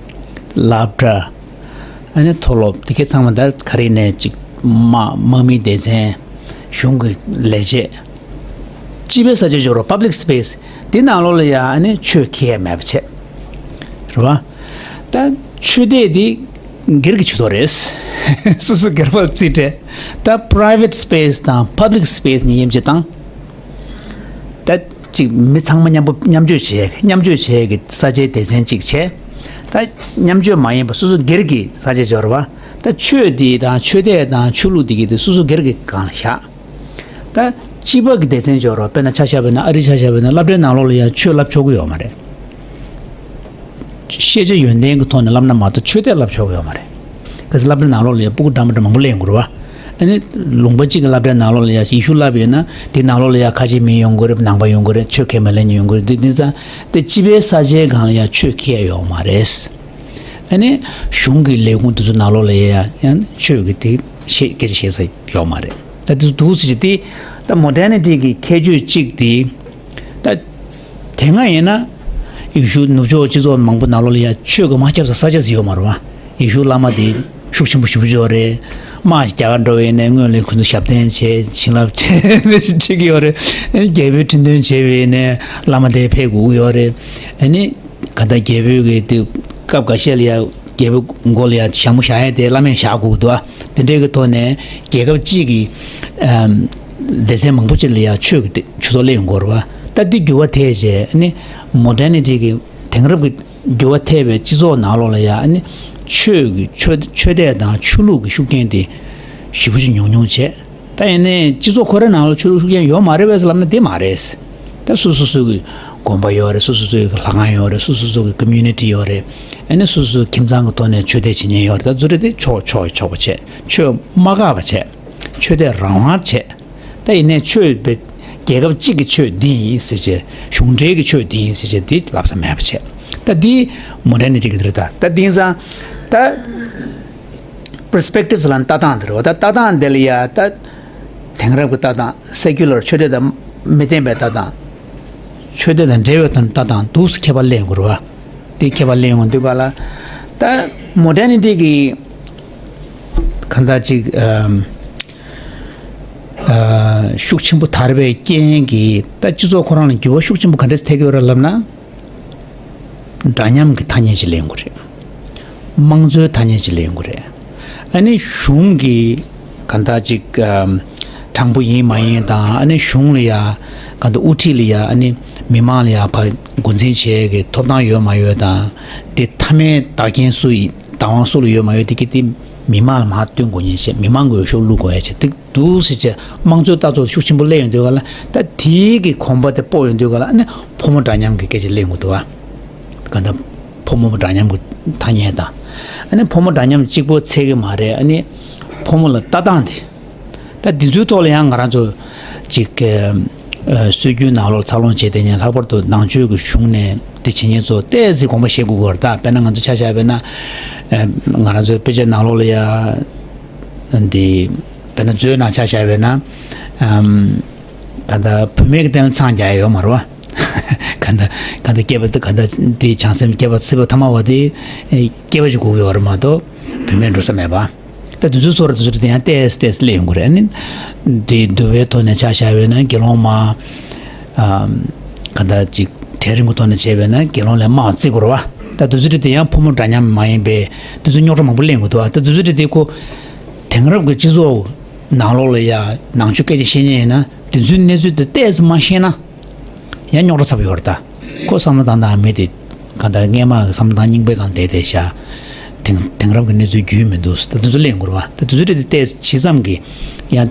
སློབ་གྲྭ། ཨ་ནི་མཐོ་སློབ་དེ་གའི་ཚང་མ་ད་ག་རེ་ནས་ཅིག་དམག་དམག་མིའི་སྡེ་ཚན། གཞུང་གི་ལས་བྱེད། སྤྱི་པའི་ས་ཆ་འབྱོར་བ། པབ་ལིག་སི་པེ་སི་དེ་ནང་ལོགས་ལ་ཡང་ཨ་ནི་ཆོས་ཁེལ་ཡ་མེད་པ་བྱས། རེད་བ། ད་ཆོས་དད་དེ་སྒེར་གྱི་ཆོས་ཐོག་རེད། སོ་སོ་སྒེར་པར་རྩིས་སྤྲད། ད་པ་རའི་ཝེ་ཊི་སི་པེ་སི་དང་པབ་ལིག་སི་པེ་སི་གཉིས་དབྱེ་འབྱེད་བཏང་། ད་ཅིག་མི་ཚང་མ་མཉམ་པོ་མཉམ་སྤྱོད་བྱེད་མཉམ་སྤྱོད་བྱེད་ཀྱི་ས་ཆའི་སྡེ་ཚན་གཅིག་བྱས། ད་མཉམ་སྤྱོད་མ་ཡིན་པ་སོ་སོ་སྒེར་གྱི་ས་ཆ་འབྱོར་བ། ད་ཆོས་འདི་དང་ཆོས་དད་དང་ཆོས་ལུགས་འདི་གི་དེ་སོ་སོ་སྒེར་གྱི་སྒང་ལ་བཞག། ད་སྤྱི་པ་གི་སྡེ་ཚན་འབྱོར་བ། དཔེར་ན་ཆ་བཞག་པ་ཡིན་ན་ཨ་རི་ཆ་བཞག་པ་ཡིན་ན་སློབ་གྲྭའི་ནང་ལོགས་ལ་ཡང་ཆོས་བསླབ་ཆོག་གི་ཡོད་མ་རེད། ཤེས་བྱ་ཡོན་ཏན་གྱི་ཐོག་ནས་བསླབ་ན་མ་གཏོགས་ཆོས་དད་བསླབ་ཆོག་གི་ཡོད་མ་རེད། གལ་སྲིད་སློབ་གྲྭའི་ནང་ལོགས་ལ་ཡང་སྤུ་གུ་འདྲ་མི་འདྲ་མང་པོ་སླེབས་ཡོང་གི་རེད་བ། ཨ་ནི་ལུང་པ་གཅིག་གི་སློབ་གྲྭའི་ནང་ལོགས་ལ་ཡང་ཡེ་ཤུ་བསླབ་ཡོད་ན་དེའི་ནང་ལོགས་ལ་ཡང་ཁ་ཆེ་མི་ཡོང་གི་རེད། ནང་པ་ཡོང་གི་རེད། ཆོས་ཁས་མི་ལེན་མཁན་ཡོང་གི་རེད། དེ་དེ་ཙང་དེ་སྤྱི་པའི་ས་ཆའི་སྒང་ལ་ཡང་ཆོས་ཁེལ་ཡ་ཡོད་མ་རེད། ཨ་ནི་གཞུང་གི་ལས་ཁུངས་དེ་ཚོ་ནང་ལོགས་ལ་ཡང་ཡང་ཆོས་ཀྱི་དེ་བཤད་སྐད་ཆ་བཤད་ས་ཡོད་མ་རེད། ད་དེ་ཚོ་འདུག་ཟེར་གྱི་དེ་ད་མོ་ཌེ་ནི་ཊི་གི་ཁྱད་ཆོས་གཅིག་དེ། ད་དེ་སྔ་ཡིན་ན་ཡེ་ཤུ་ནུབ་ཕྱོགས་སྤྱི་ཚོགས་མང་པོ་ནང་ལོགས་ལ་ཡང་ཆོས་ཀྱི་དམག་རྒྱབ་ས་ས་ཆ་ཟིག་ཡོད་མ་རེད་བ། ཡེ་ཤུ་བླ་མ་དེ་ཤུགས་ཆེན་པོ་ཞེ་པོ་ཅིག་ཡོད་རེད། དམག་ཞིག་རྒྱག་ག་འགྲོ་བ་ཡིན་ནའི་སྔོན་ལ་ཁོ་ཚོ་ཞབས་བརྟན་བྱས། བྱིན་རླབས་བྱས་ནས་ཅིག་བྱེད་ཀྱི་ཡོད་རེད། རྒྱལ་པོའི་ཁྲི་འདོན་བྱས་པ་ཡིན་ནའི་བླ་མ་དེ་ཕེབས་དགོས་ཀྱི་ཡོད་རེད། ཨ་ནི་ག་ད་རྒྱལ་པོའི་གི་དེ་སྐབས་འགའ་ཤས་ལ་ཡང་རྒྱལ་པོའི་མགོ་ལ་ཡང་ཞྭ་མོ་བཞག་ཡ་དེ་བླ་མས་བཞག་དགོས་ཀྱི་འདུག་ཨ། དེ་འདྲའི་གི་ཐོག་ནས་རྒྱལ་ཁབ་གཅིག་གི་ཨམ་སྡེ་ཚན་མང་པོ་ཅིག་ལ་ཡང་ཆོས་ཀྱི་དེ་ཆོས་ཐོག་སླེབས་ཡོང་གི་ཡོད་རེད་བ། ད་འདི་འགྱུར་བ་ཐེབས་བྱས། ཨ་ནི་མོ་ཌེ་ནི་ཊི་གི་དེང་རབས་ཀྱི་འགྱུར་བ་ཐེབས་པའི་སྤྱི་ཚོགས་ནང་ལོགས་ལ་ཡང་ཨ་ནི་ཆོས་ཀྱི་ཆོས་ཆོས་དད་དང་ཆོས་ལུགས་ཀྱི་ཤུགས་རྐྱེན་དེ་ཞེ་པོ་ཅིག་ཉུང་ཉུང་བྱས། ད་ཡིན་ནའི་སྤྱི་ཚོགས་ཁོ་རའི་ནང་ལ་ཆོས་ལུགས་ཤུགས་རྐྱེན་ཡོད་མ་རེད་པས་ལབ་ན་དེ་མ་རེད། ད་སོ་སོ་སོ་གི་དགོན་པ་ཡོད་རེད། སོ་སོ་སོ་གི་ལྷ་ཁང་ཡོད་རེད། སོ་སོ་སོ་གི་ཀོ་མུ་ནི་ཊི་ཡོད་རེད། ཨ་ནི་སོ་སོ་སོ་ཁྱིམ་ཚང་གི་ཐོག་ནས་ཆོས་དད་བྱེད་མཁན་ཡོད་རེད། ད་ཚུར་རེད་དེ་ཆོག་ཆོག་ཆོག་པ་བྱས། ཆོས་མ་བཀག་པ་བྱས། ཆོས་དད་རང་དབང་བྱས། ད་ཡིན་ནའི་ཆོས་པའི་རྒྱལ་ཁབ་གཅིག་གི་ཆོས་འདི་ཡིན་ཟེར་བྱས། གཞུང་འབྲེལ་གྱི་ཆོས་འདི་ཡིན་ཟེར་བྱས་འདི་ལབ་ས་མེད་པ་བྱས། ད་འདི་མོ་ཌེ་ནི་ཊི་གི་འདི་རེད། ད་ད་འདི་ཡིན་ཙང་ད་པར་སི་པེག་ཊིབ་ལབ་ན་ལྟ་སྟངས་འདི་རེད་བ། ད་ལྟ་སྟངས་འདི་ལ་ཡ་ད་དེང་རབས་ཀྱི་ལྟ་སྟངས། སེ་ཀུ་ལར་ཆོས་དད་དང་མི་ལྡན་པའི་ལྟ་སྟངས། ཆོས་དད་དང་འབྲེལ་བའི་ཐོག་ནས་ལྟ་སྟངས་འདུག་སེ་ཁྱད་པར་སླེབས་ཡོང་གི་རེད་བ། དེ་ཁྱད་པར་སླེབས་ཡོང་དུས་ག་ལ་ད་མོ་ཌེ་ནི་ཊི་གི་གང་ལྟར་ཅིག་ཨམ། ཤུགས་ཆེན་པོ་དར་བའི་རྐྱེན་གྱིས་ད་སྤྱི་ཚོགས་ཁོ་རང་ལ་འགྱུར་བ་ཤུགས་ཆེན་པོ་ག་འདྲས་ཐེབས་ཀྱི་ཡོད་རེད་ལབ་ན། འདྲ་མཉམ་གྱི་ཐ་སྙད་ཅིག་སླེབས་ཡོང་གི་རེད། དམངས་གཙོའི་ཐ་སྙད་ཅིག་སླེབས་ཡོང་གི་རེད། ཨ་ནི་གཞུང་གི་ག་འདྲ་ཅིག་ཨམ་དྲང་པོ་ཡིན་མ་ཡིན་དང་། ཨ་ནི་གཞུང་ལ་ཡ་ག་འདྲ་དབུ་ཁྲིད་ལ་ཡ། ཨ་ནི་མི་མང་ལ་ཡ་ཕར་འགོ་འཛིན་བྱེད་ཀྱི་ཐོབ་ཐང་ཡོད་མ་ཡོད་དང་། དེ་མཐའ་མའི་བདག་རྐྱེན་སུ་ཡིན། བདག་དབང་སུ་ལ་ཡོད་མ་ཡོད་དེ་གི་དེ་མི་མང་ལ་མར་སྟོན་དགོས་མཁན་བྱས། མི་མང་གི་འོས་ཤོག་བླུག་དགོས་ཡ་བྱས། དེ་འདུག་ཟེར་བྱས་དམངས་གཙོའི་ལྟ་ཚུལ་ཤུགས་ཆེན་པོ་སླེབས་ཡོང་དུས་ག་ལ། ད་དེའི་གི་གོམ་པ་དེ་སྤོ་ཡོང་དུས་ག་ལ། ཨ་ནི་ཕོ་མོ་འདྲ་མཉམ་གྱི་སྐད་ཆ་སླེབས་ཡོང་གི་འདུག་བ། ག་འདྲ་ཕོ་མོ་འདྲ་མཉམ་གྱི་ཐ་སྙད་དང་། ཨ་ནི་ཕོ་མོ་འདྲ་མཉམ་གཅིག་པོ་ཚད་ཀྱི་མ་རེད། ཨ་ནི་ཕོ་མོ་ལ་ལྟ་སྟངས་དེ། ད་འདི་ཚོའི་ཐོག་ལ་ཡང་ང་རང་ཚོ་ཅིག་ཨ་སྲོལ་རྒྱུན་ནང་ལོགས་འཚར་ལོངས་བྱས་བསྡད་མཁན། ལྷག་པར་དུ་ནང་ཆོས་ཀྱི་གཞུང་ནས་དེ་བྱེད་མཁན་ཚོ་ཏོག་ཙམ་དགོངས་པ་བཞེས་དགོས་ཀྱི་ཡོད་རེད། ད་དཔེར་ན་ང་ཚོ་ཆ་བཞག་པ་ཡིན་ན། ཨ་ང་རང་ཚོའི་དཔེ་ཆ་ནང་ལོགས་ལ་ཡ། འདི་དཔེར་ན་མཛོད་ནང་ཆ་བཞག་པ་ཡིན་ན། ཨམ་ག་འདྲ་བུད་མེད་ཀྱི་སྟེང་ལ་མཚང་རྒྱག་ཡ་ཡོད་མ་རེད་བ། ག་འདྲ་ག་འདྲ་སྐྱེས་པ་དེ། ག་འདྲ་དེ་བྱང་སེམས་སྐྱེས་པ་སྲིད་པ་ཐ་མ་བ་དེ་སྐྱེས་པ་ཅིག་དགོས་ཀྱི་ཡོད་རེད་མ་གཏོགས་བུད་མེད་འགྲོ་ས་མེད་པ། ད་དེ་ཚོའི་བཟོ་འདྲ་དེ་ཚོ་དེ་ཡང་ཏོག་ཙམ་ཏོག་ཙམ་སླེབས་ཡོང་གི་རེད། ཨ་ནི་དེ་འདུལ་བའི་ཐོག་ནས་ཆ་བཞག་པ་ཡིན་ན། དགེ་སློང་མ་ཨམ་ག་འདྲ་ཅིག་གྲལ་རིམ་གྱི་ཐོག་ནས་བྱས་པ་ཡིན་ན་དགེ་སློང་ལས་དམའ་བརྩི་དགོས་རེད་བ། ད་དེ་ཚོ་དེ་ཡང་ཕོ་མོ་འདྲ་མཉམ་མ་ཡིན་པའི་དེ་ཚོ་རྙོག་དྲ་མང་པོ་སླེབས་ཡོང་གི་འདུག་བ། ད་དེ་ཚོ་དེ་དེ་ཁོ་དེང་རབས་ཀྱི་སྤྱི་ཚོགས་ནང་ལོགས་ལ་ཡ་ནང་ཆོས་སྐད་ཆ་བཤད་མཁན་ཡིན་ན། དེ་ཚོའི་གནས་ཚུལ་དེ་ཏོག་ཙམ་མ་ཤེས་ན་ཡང་རྙོག་དྲ་ཚ་པོ་ཡོད་རེད། ད་ཁོ་བསམ་བློ་བཏང་སྟངས་མི་དེ་ག་འདྲ། སྔས་མ་གི་བསམ་བློ་བཏང་རྙིང་པའི་སྒང་བསྡད་བསྡད་ཤག་དེང་དེང་རབས་ཀྱི་གནས་ཚུལ་རྒྱུས་མི་འདུག་ད་དེ་ཚོ་གླེང་དགོས་རེད་བ། ད་དེ་ཚོ་རེད་དེ་ཏོག་ཙམ་ཇི་ཙམ་གྱི་ཡང་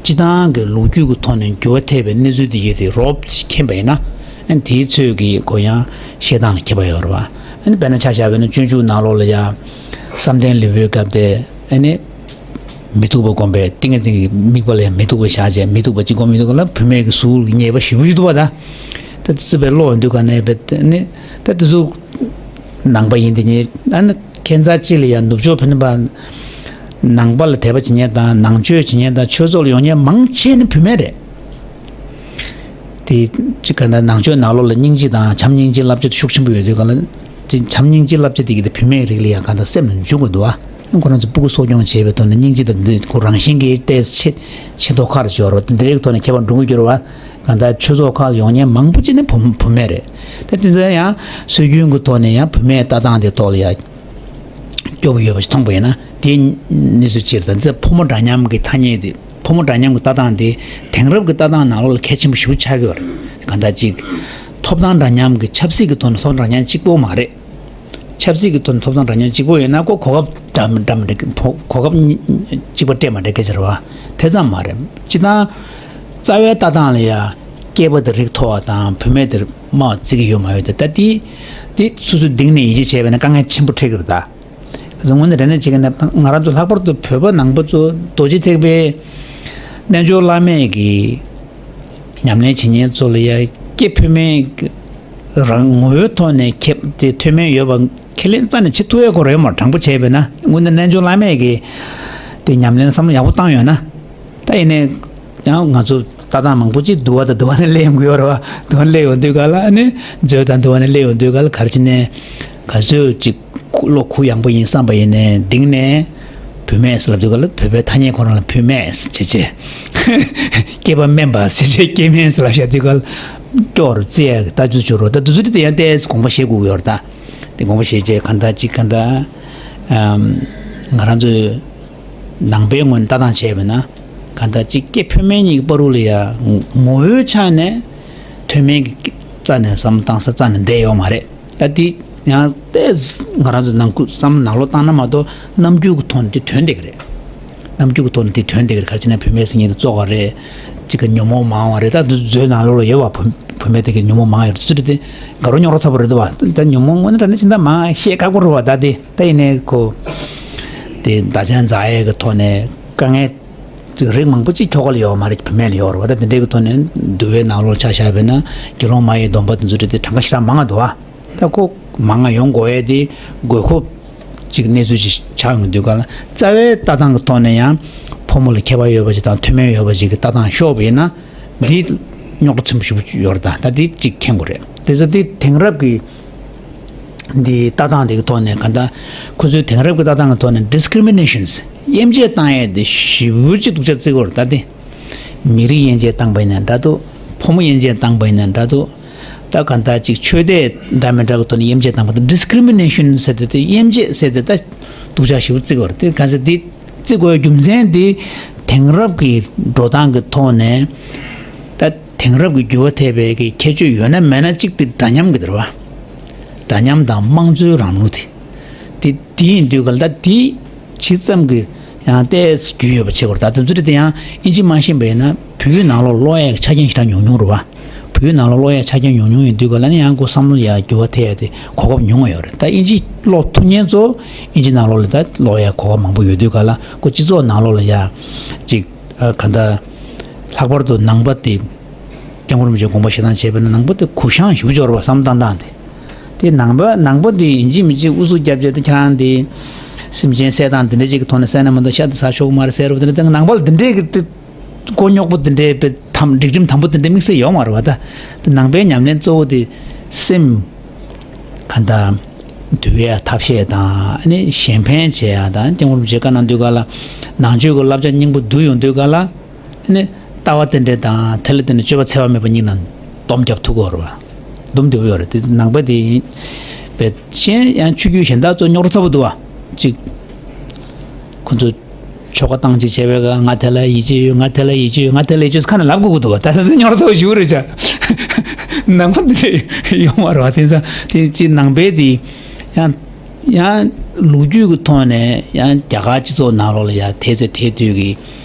སྤྱི་བཏང་གི་ལོ་རྒྱུས་ཀྱི་ཐོག་ནས་འགྱུར་བ་ཐེབས་པའི་གནས་ཚུལ་དེ་ཡོད་དེ་རོབ་ཙམ་མཁྱེན་པ་ཡིན་ན། ཨ་ནི་དེའི་ཚོད་ཀྱིས་ཁོ་ཡང་བཤད་སྟངས་ལ་ཁྱད་པར་ཡོད་རེད་བ། ཨ་ནི་དཔེར་ན་ཆ་བཞག་པ་ཡིན་ན་སྤྱོད་འཇུག་ནང་ལོགས་ལ་ཡ་བསམ་གཏན་ལེའུའི་སྐབས་དེ། ཨ་ནི་མི་སྡུག་པ་བསྒོམས་པའི་ཏིང་ངེ་འཛིན་གྱི་དམིགས་པ་ལ་ཡང་མི་སྡུག་པ་བཞག་བྱས། མི་སྡུག་པ་གཅིག་བསྒོམ། མི་སྡུག་པ་ལ་བུད་མེད་ཀྱི་གཟུགས་ཀྱི་ཉེས་པ་ཞེ་པོ་ཅིག་འདུག་བ། ད་ད་དེ་ཚོ་དཔེ་ཀློག་ཡོང་དུས་ག་ནས་བས་ནི་ད་དེ་ཚོ་ནང་པ་ཡིན་དེ་ཉིད། ཨ་ནི་ཁྱད་མཚར་ཅིག་ལ་ཡང་ནུབ་ཕྱོགས་ཕན་པ་ནང་པ་ལ་དད་པ་བྱེད་མཁན་དང་ནང་ཆོས་བྱེད་མཁན་དང་ཆོས་ཚོགས་ལ་ཡོང་མཁན་མང་ཆེ་ནི་བུད་མེད་རེད། དེ་ཅིག་ག་འདྲ་ནང་ཆོས་ནང་ལོགས་ལ་སྙིང་རྗེ་དང་བྱམས་སྙིང་རྗེ་བསླབ་བྱ་དེ་ཤུགས་ཆེན་པོ་ཡོད་དུས་ག་ལ། དེ་བྱམས་སྙིང་རྗེ་བསླབ་བྱ་དེ་གི་དེ་བུད་མེད་རིགས་ལ་ཡང་ག་འདྲ་སེམས་ལ་འཇུག་གི་འདུག་ཨ། ཁོ་རང་ཚོ་སྤུ་གུ་གསོ་སྐྱོང་བྱེད་པའི་ཐོག་ནས་སྙིང་རྗེ་དང་འདི་ཁོ་རང་བཞིན་གྱིས་ཏོག་ཙམ་ཆེ་ཆེ་མདོག་ཁ་རུ་ཤོར་བ། དེ་འདྲའི་ཐོག་ནས་ཁྱད་པར་འགྲོ་གི་འགྱུར་བ། ག་འདྲ་ཆོས་ཚོགས་ཁག་ལ་ཡོང་མཁན་མང་པོ་ཅིག་ནི་བུ་བུད་མེད་རེད། ད་དེ་ཚོ་ཡང་སྲོལ་རྒྱུན་གྱི་ཐོག་ནས་ཡང་བུད་མེད་ལྟ་སྟངས་དེ་ཐོག་ལ་ཡང་སྐྱོ་པོ་ཡོད་པ་ཞིག་མཐོང་པ་ཡིན་ན། དེའི་གནས་ཚུལ་སྤྱིར་དང་། འདི་ཕོ་མོ་འདྲ་མཉམ་གྱི་ཐ་སྙད་དེ། ཕོ་མོ་འདྲ་མཉམ་གྱི་ལྟ་སྟངས་དེ་དེང་རབས་ཀྱི་ལྟ་སྟངས་ནང་ལོགས་ལ་གལ་ཆེན་པོ་ཞེ་པོ་ཆགས་ཀྱི་ཡོད་རེད། གང་ལྟར་ཅིག་ཐོབ་ཐང་འདྲ་མཉམ་གྱི་ཆབ་སྲིད་ཀྱི་ཐོག་ནས་ཐོབ་ཐང་འདྲ་མཉམ་གཅིག་པོ་མ་རེད། ཆབ་སྲིད་ཀྱི་ཐོག་ནས་ཐོབ་ཐང་འདྲ་མཉམ་གཅིག་པོ་ཡོད་ན་ཁོ་གོ་སྐབས་འདྲ་མི་འདྲ་གོ་སྐབས་གཉིས་གཅིག་པ་སྤྲད་མ་སྤྲད་སྐད་ཆ་རེད་བ། དེ་ཙམ་མ་རེད། སྤྱིར་བཏང་རྩ་བའི་ལྟ་སྟངས་ལ་ཡ་སྐྱེས་པ་དེ་རིགས་མཐོ་བ་དང་བུད་མེད་དེ་དམའ་བ་བརྩི་གི་ཡོད་མ་ཡོད་དེ། ད་དེ་དེ་སོ་སོའི་གཏིང་ནས་ཡིད་ཆེས་བྱས་པ་ཡིན་ན་དཀའ་ངལ་ཆེན་པོ་འཕྲད་ཀྱི་རེད་ད། དངོས་གནས་དྲང་གནས་བྱེད་ཀྱི་ན་ང་རང་ཚོ་ལྷག་པར་དུ་བོད་པ་ནང་པ་ཚོ་རྡོ་རྗེ་ཐེག་པའི་རྣལ་འབྱོར་བླ་མེད་ཀྱི་ཉམས་ལེན་བྱེད་མཁན་ཚོ་ལ་ཡ་སྐྱེས་བུད་མེད་ཀྱི་རང་ངོ་བོའི་ཐོག་ནས་ཁེབས་ཏེ་མཐུན་དམན་ཡོད་པ་ཁས་ལེན་རྩ་ནས་བྱེད་ཐུབ་ཡས་ཁོ་རེད་མ། དྲང་པོ་བྱས་པས་ན་དངོས་གནས་རྣལ་འབྱོར་བླ་མེད་ཀྱི་དེ་ཉམས་ལེན་བསམ་བློ་ཡག་པོ་བཏང་ཡོད་ན། ད་ཡིན་ནའི་ཡང་ང་ཚོ་ལྟ་སྟངས་མང་པོ་ཅིག་འདུལ་བ་དང་འདུལ་བ་ནས་སླེབས་ཡོང་གི་ཡོད་རེད་བ། འདུལ་བ་ནས་སླེབས་ཡོང་དུས་ག་ལ་ནི་མཛོད་དང་འདུལ་བ་ནས་སླེབས་ཡོང་དུས་ག་ལ་ག་རེ་བྱས་ནས་ག་ཚོད་ཅིག་བློ་གུ་ཡངས་པོ་ཡིན་བསམ་པ་ཡིན་ནའི་གཏིང་ནས་བུད་མེད་ཟེར་ལབ་དུས་ག་ལ་བོད་པའི་ཐ་སྙད་ཁོ་རང་ལ་བུད་མེད་ཟེར་བྱས་བྱས། སྐྱེས་པ་དམན་པ་ཟེར་བྱས་སྐྱེས་དམན་ཟེར་ལབ་བཞག་དུས་ག་ལ་སྐྱོ་རུ་བརྩི་ཡ་གི་ལྟ་ཚུལ་བྱུང་རོགས། ད་དུས་ཚོད་དེ་ཡང་ཏོག་ཙམ་དགོངས་པ་བཞེས་དགོས་ཀྱི་ཡོད་རེད་ད། དེ་དགོངས་པ་བཞེས་བྱས་གང་ལྟར་ཅིག་གང་ལྟར་ཨམ་ང་རང་ཚོའི་ནང་པའི་ངོས་ནས་ལྟ་སྟངས་བྱས་པ་ན། གང་ལྟར་གཅིག་སྐྱེས་བུད་མེད་གཉིས་ཀྱི་བར་དུ་ལ་ཡ་ངོ་བོའི་ཆ་ནས་མཐུན་དམན་གྱི་རྩ་ནས་བསམ་བློ་བཏང་ས་རྩ་ནས་བསྡད་ཡོད་མ་རེད། ད་འདི་ཡང་ཏོག་ཙམ་ང་རང་ཚོ་ནང་ཁུལ་བསམ་བློ་ནང་ལོགས་བཏང་ན་མ་གཏོགས་རྣམ་འགྱུར་གྱི་ཐོག་ནས་དེ་དོན་བསྡད་ཀྱི་རེད། རྣམ་འགྱུར་གྱི་ཐོག་ནས་དེ་དོན་བསྡད་ཀྱི་རེད། ག་རེ་བྱས་ན་བུད་མེད་ཟེར་མཁན་དེ་བཙོག་པ་རེད། གཅིག་གི་ཉོན་མོངས་མང་བ་རེད། ད་འདི་མཛོད་ནང་ལོགས་ལ་ཡོད་པ་བུ་བུད་མེད་དེ་གི་ཉོན་མོངས་མང་ཡོད་རེད། ཚུལ་དེ་དགའ་རོགས་རྙོག་རོགས་ཚ་པོ་རེད་འདུག་བ། ད་ཉོན་མོངས་དངོས་གནས་དྲང་གནས་བྱས་ན་མང་བཤད་ཁག་པོ་རེད་བ། ད་དེ་ད་ཡིན་ནའི་ཁོ་དེ་བརྡ་མཚོན་འཛིན་ཡས་ཀྱི་ཐོག་ནས་དཀའ་ངལ་རིགས་མང་པོ་ཅིག་ཁྱོ་ག་ལ་ཡོད་མ་རེད། བུད་མེད་ལ་ཡོད་རེད་བ། ད་དེ་འདྲའི་གི་ཐོག་ནས་འདུལ་བའི་ནང་ལོགས་ཆ་བཞག་པ་ཡིན་ན་དགེ་སློང་མ་ཡི་སྡོམ་པ་དེ་ཚོ་རེད་དེ་གྲངས་ཀ་ཞེ་དྲག་མང་ང་འདུག་བ། ད་ཁོ་མང་ང་ཡོང་དགོས་ཡས་དེ་དགོས་མཁོ་ཅིག་གནས་ཚུལ་ཅིག་ཆགས་ཡོང་དུས་ག་ལ་རྩ་བའི་ལྟ་སྟངས་ཀྱི་ཐོག་ནས་ཡང་ཕོ་མོ་ལ་ཁྱད་པར་ཡོད་པ་ཅིག་དང་མཐུན་དམན་ཡོད་པ་ཅིག་གི་ལྟ་སྟངས་ཤོར་བ་ཡིན་ན། འདི་རྙོག་དྲ་ཆེན་པོ་ཞེ་པོ་ཡོད་རེད། ད་ད་འདི་གཅིག་མཁྱེན་དགོས་རེད། དེ་ཚོ་འདི་དེང་རབས་ཀྱི་འདི་ལྟ་སྟངས་འདི་གི་ཐོག་ནས་ག་ད་ཁོ་ཚོའི་དེང་རབས་ཀྱི་ལྟ་སྟངས་ཀྱི་ཐོག་ནས་discriminations དབྱེ་འབྱེད་བཏང་ཡས་འདི་ཞེ་པོ་ཅིག་སྡུག་ཅག་བརྩི་དགོས་རེད། ད་འདི་ མི་རིགས་དབྱེ་འབྱེད་བཏང་པ་ཡིན་ན་འདྲ་འདུག་ཕོ་མོ་དབྱེ་འབྱེད་བཏང་པ་ཡིན་ན་འདྲ་འདུག་ད་ག་འདྲ་ཅིག་ཆོས་དད་འདྲ་མི་འདྲ་གི་ཐོག་ནས་དབྱེ་འབྱེད་བཏང་པ་དང་། ཌི་སི་ཀི་རི་མི་ནེ་ཤན་ཟེར་དེ་དེ་དབྱེ་འབྱེད་ཟེར་དེ་ད་སྡུག་ཅག་ཞེ་པོ་བརྩི་གི་ཡོད་རེད། དེ་ག་ཚོད་དེ་བརྩི་དགོས་རྒྱུ་མཚན་དེ་དེང་རབས་ཀྱི་འགྲོ་སྟངས་ཀྱི་ཐོག་ནས་ད་དེང་རབས་ཀྱི་འགྱུར་བ་ཐེབས་པའི་གི་ཁྱད་ཆོས་ཡོད་ན་མེད་ན་གཅིག་དེ་འདྲ་མཉམ་གི་དེ་རེད་བ། འདྲ་མཉམ་དང་དམངས་གཙོའི་རིང་ལུགས་དེ། དེ་དེ་ཡིན་དུས་ག་ལ་ད་དེ་ཇི་ཙམ་གྱི་ཡང་ཏོག་ཙམ་རྒྱུས་ཡོད་པ་བྱེད་དགོས་རེད། ད་དེ་ཚོ་དེ་ཡང་ཨིན་ཇི་མ་ཤེས་པ་ཡིན་ན་བོད་ཡིག་ནང་ལོགས་ཀློག་ཡག་གི་ཆ་རྐྱེན་ཞེ་དྲག་ཉུང་ཉུང་རེད་བ། བོད་ཡིག་ནང་ལོགས་ཀློག་ཡག་ཆ་རྐྱེན་ཉུང་ཉུང་ཡིན་དུས་ག་ལ་ནི་ཡང་ཁོ་བསམ་བློ་ཡ་འགྱུར་བ་ཐེབས་ཡ་དེ་གོ་སྐབས་ཉུང་བ་ཡོད་རེད། ད་ཨིན་ཇི་ཀློག་ཐུབ་མཁན་ཚོ་ཨིན་ཇི་ནང་ལོགས་ལ་ད་ཀློག་ཡག་གོ་སྐབས་མང་པོ་ཡོད་དུས་ག་ལ་ཁོ་སྤྱི་ཚོགས་ནང་ལོགས་ལ་ཡ་ཅིག་ཨ་ག་འདྲ་ལྷག་པར་དུ་ནང་པ་དེ། སྐྱབས་མགོན་རིན་པོ་ཆེའི་དགོངས་པ་བཞེས་སྟངས་བྱས་པ་ཡིན་ན་ནང་པ་དེ་གུ་བཤངས་ཞེ་པོ་ཅིག་ཡོད་རེད་བ། བསམ་བློ་བཏང་སྟངས་དེ། དེ་ནང་པ་ནང་པ་དེ་ཡིན་གཅིག་མིན་གཅིག་ཨུ་ཚུགས་རྒྱབ་བྱས་དེ་ཁྱེད་རང་དེ་སེམས་ཅན་བསད་སྟངས་དེ་འདྲ་ཅིག་གི་ཐོག་ནས་བསད་ན་མ་གཏོགས་ཤ་དེ་ཟ་ཆོག་གི་མ་རེད་ཟེར་བ་དེ་འདྲ། དེ་ནང་པ་ལ་དེ་འདྲའི་གི་དེ་མགོ་རྙོག་པོ་དེ་འདྲའི་དཔེ་དམ་སྒྲིག་ཁྲིམས་དམ་པོ་དེ་འདྲའི་དམིགས་བསལ་ཡོད་མ་རེད་བ། ད་དེ་ནང་པའི་ཉམས་ལེན་གཙོ་བོ་དེ་སེམས་ག་འདྲ་འདུལ་ཡ་ཐབས་ཤེས་དང་ཨ་ནི་གཞན་ཕན་བྱེད་ཡ་དང་། སྐྱབས་མགོན་རིན་པོ་ཆེས་བཀའ་གནང་དུས་ག་ལ་ནང་ཆོས་ཀྱི་བསླབ་བྱ་སྙིང་པོ་བསྡུ་ཡོང་དུས་ག་ལ། ནི་ལྟ་བ་རྟེན་འབྲེལ་དང་དེ་ལ་བརྟེན་ནས་སྤྱོད་པ་འཚེ་བ་མེད་པ་གཉིས་ལ་སྡོམ་རྒྱབ་ཐུབ་ཀྱི་ཡོད་རེད་བ། སྡོམ་བསྡད་ཡོད་རེད། དེ་ནང་པ་དེ་ཡིན་པས་གཞན་ཡང་ཆོས་བརྒྱུད་གཞན་དག་ཚོ་རྙོག་དྲ་ཚ་པོ་འདུག་བ། གཅིག་ཁོ་ཚོ་ཆོ་ག་བཏང་ཅིག་བྱས་པའི་སྐབས་ང་དེ་ལ་ཡིད་ཆེས་ཡོད། ང་དེ་ལ་ཡིད་ཆེས་ཡོད། ང་དེ་ལ་ཡིད་ཆེས་ཡོད་ཁ་ནས་ལབ་དགོས་ཀྱི་འདུག་བ། ད་ལྟ་ཚོ་རྙོག་དྲ་ཚ་པོ་ཞིག་རེད་བྱ། ནང་པ་འདི་འདྲ་ཡོད་མ་རེད་བ། དེ་ཚོ་དེ་གཅིག་ནང་པའི་དེ་ཡང་། ཡང་ལོ་རྒྱུས་ཀྱི་ཐོག་ནས་ཡང་རྒྱ་གར་སྤྱི་ཚོགས་ནང་ལོགས་ལ་ཡང་དེ་ཚེ་དེ་དུས་ཀྱི་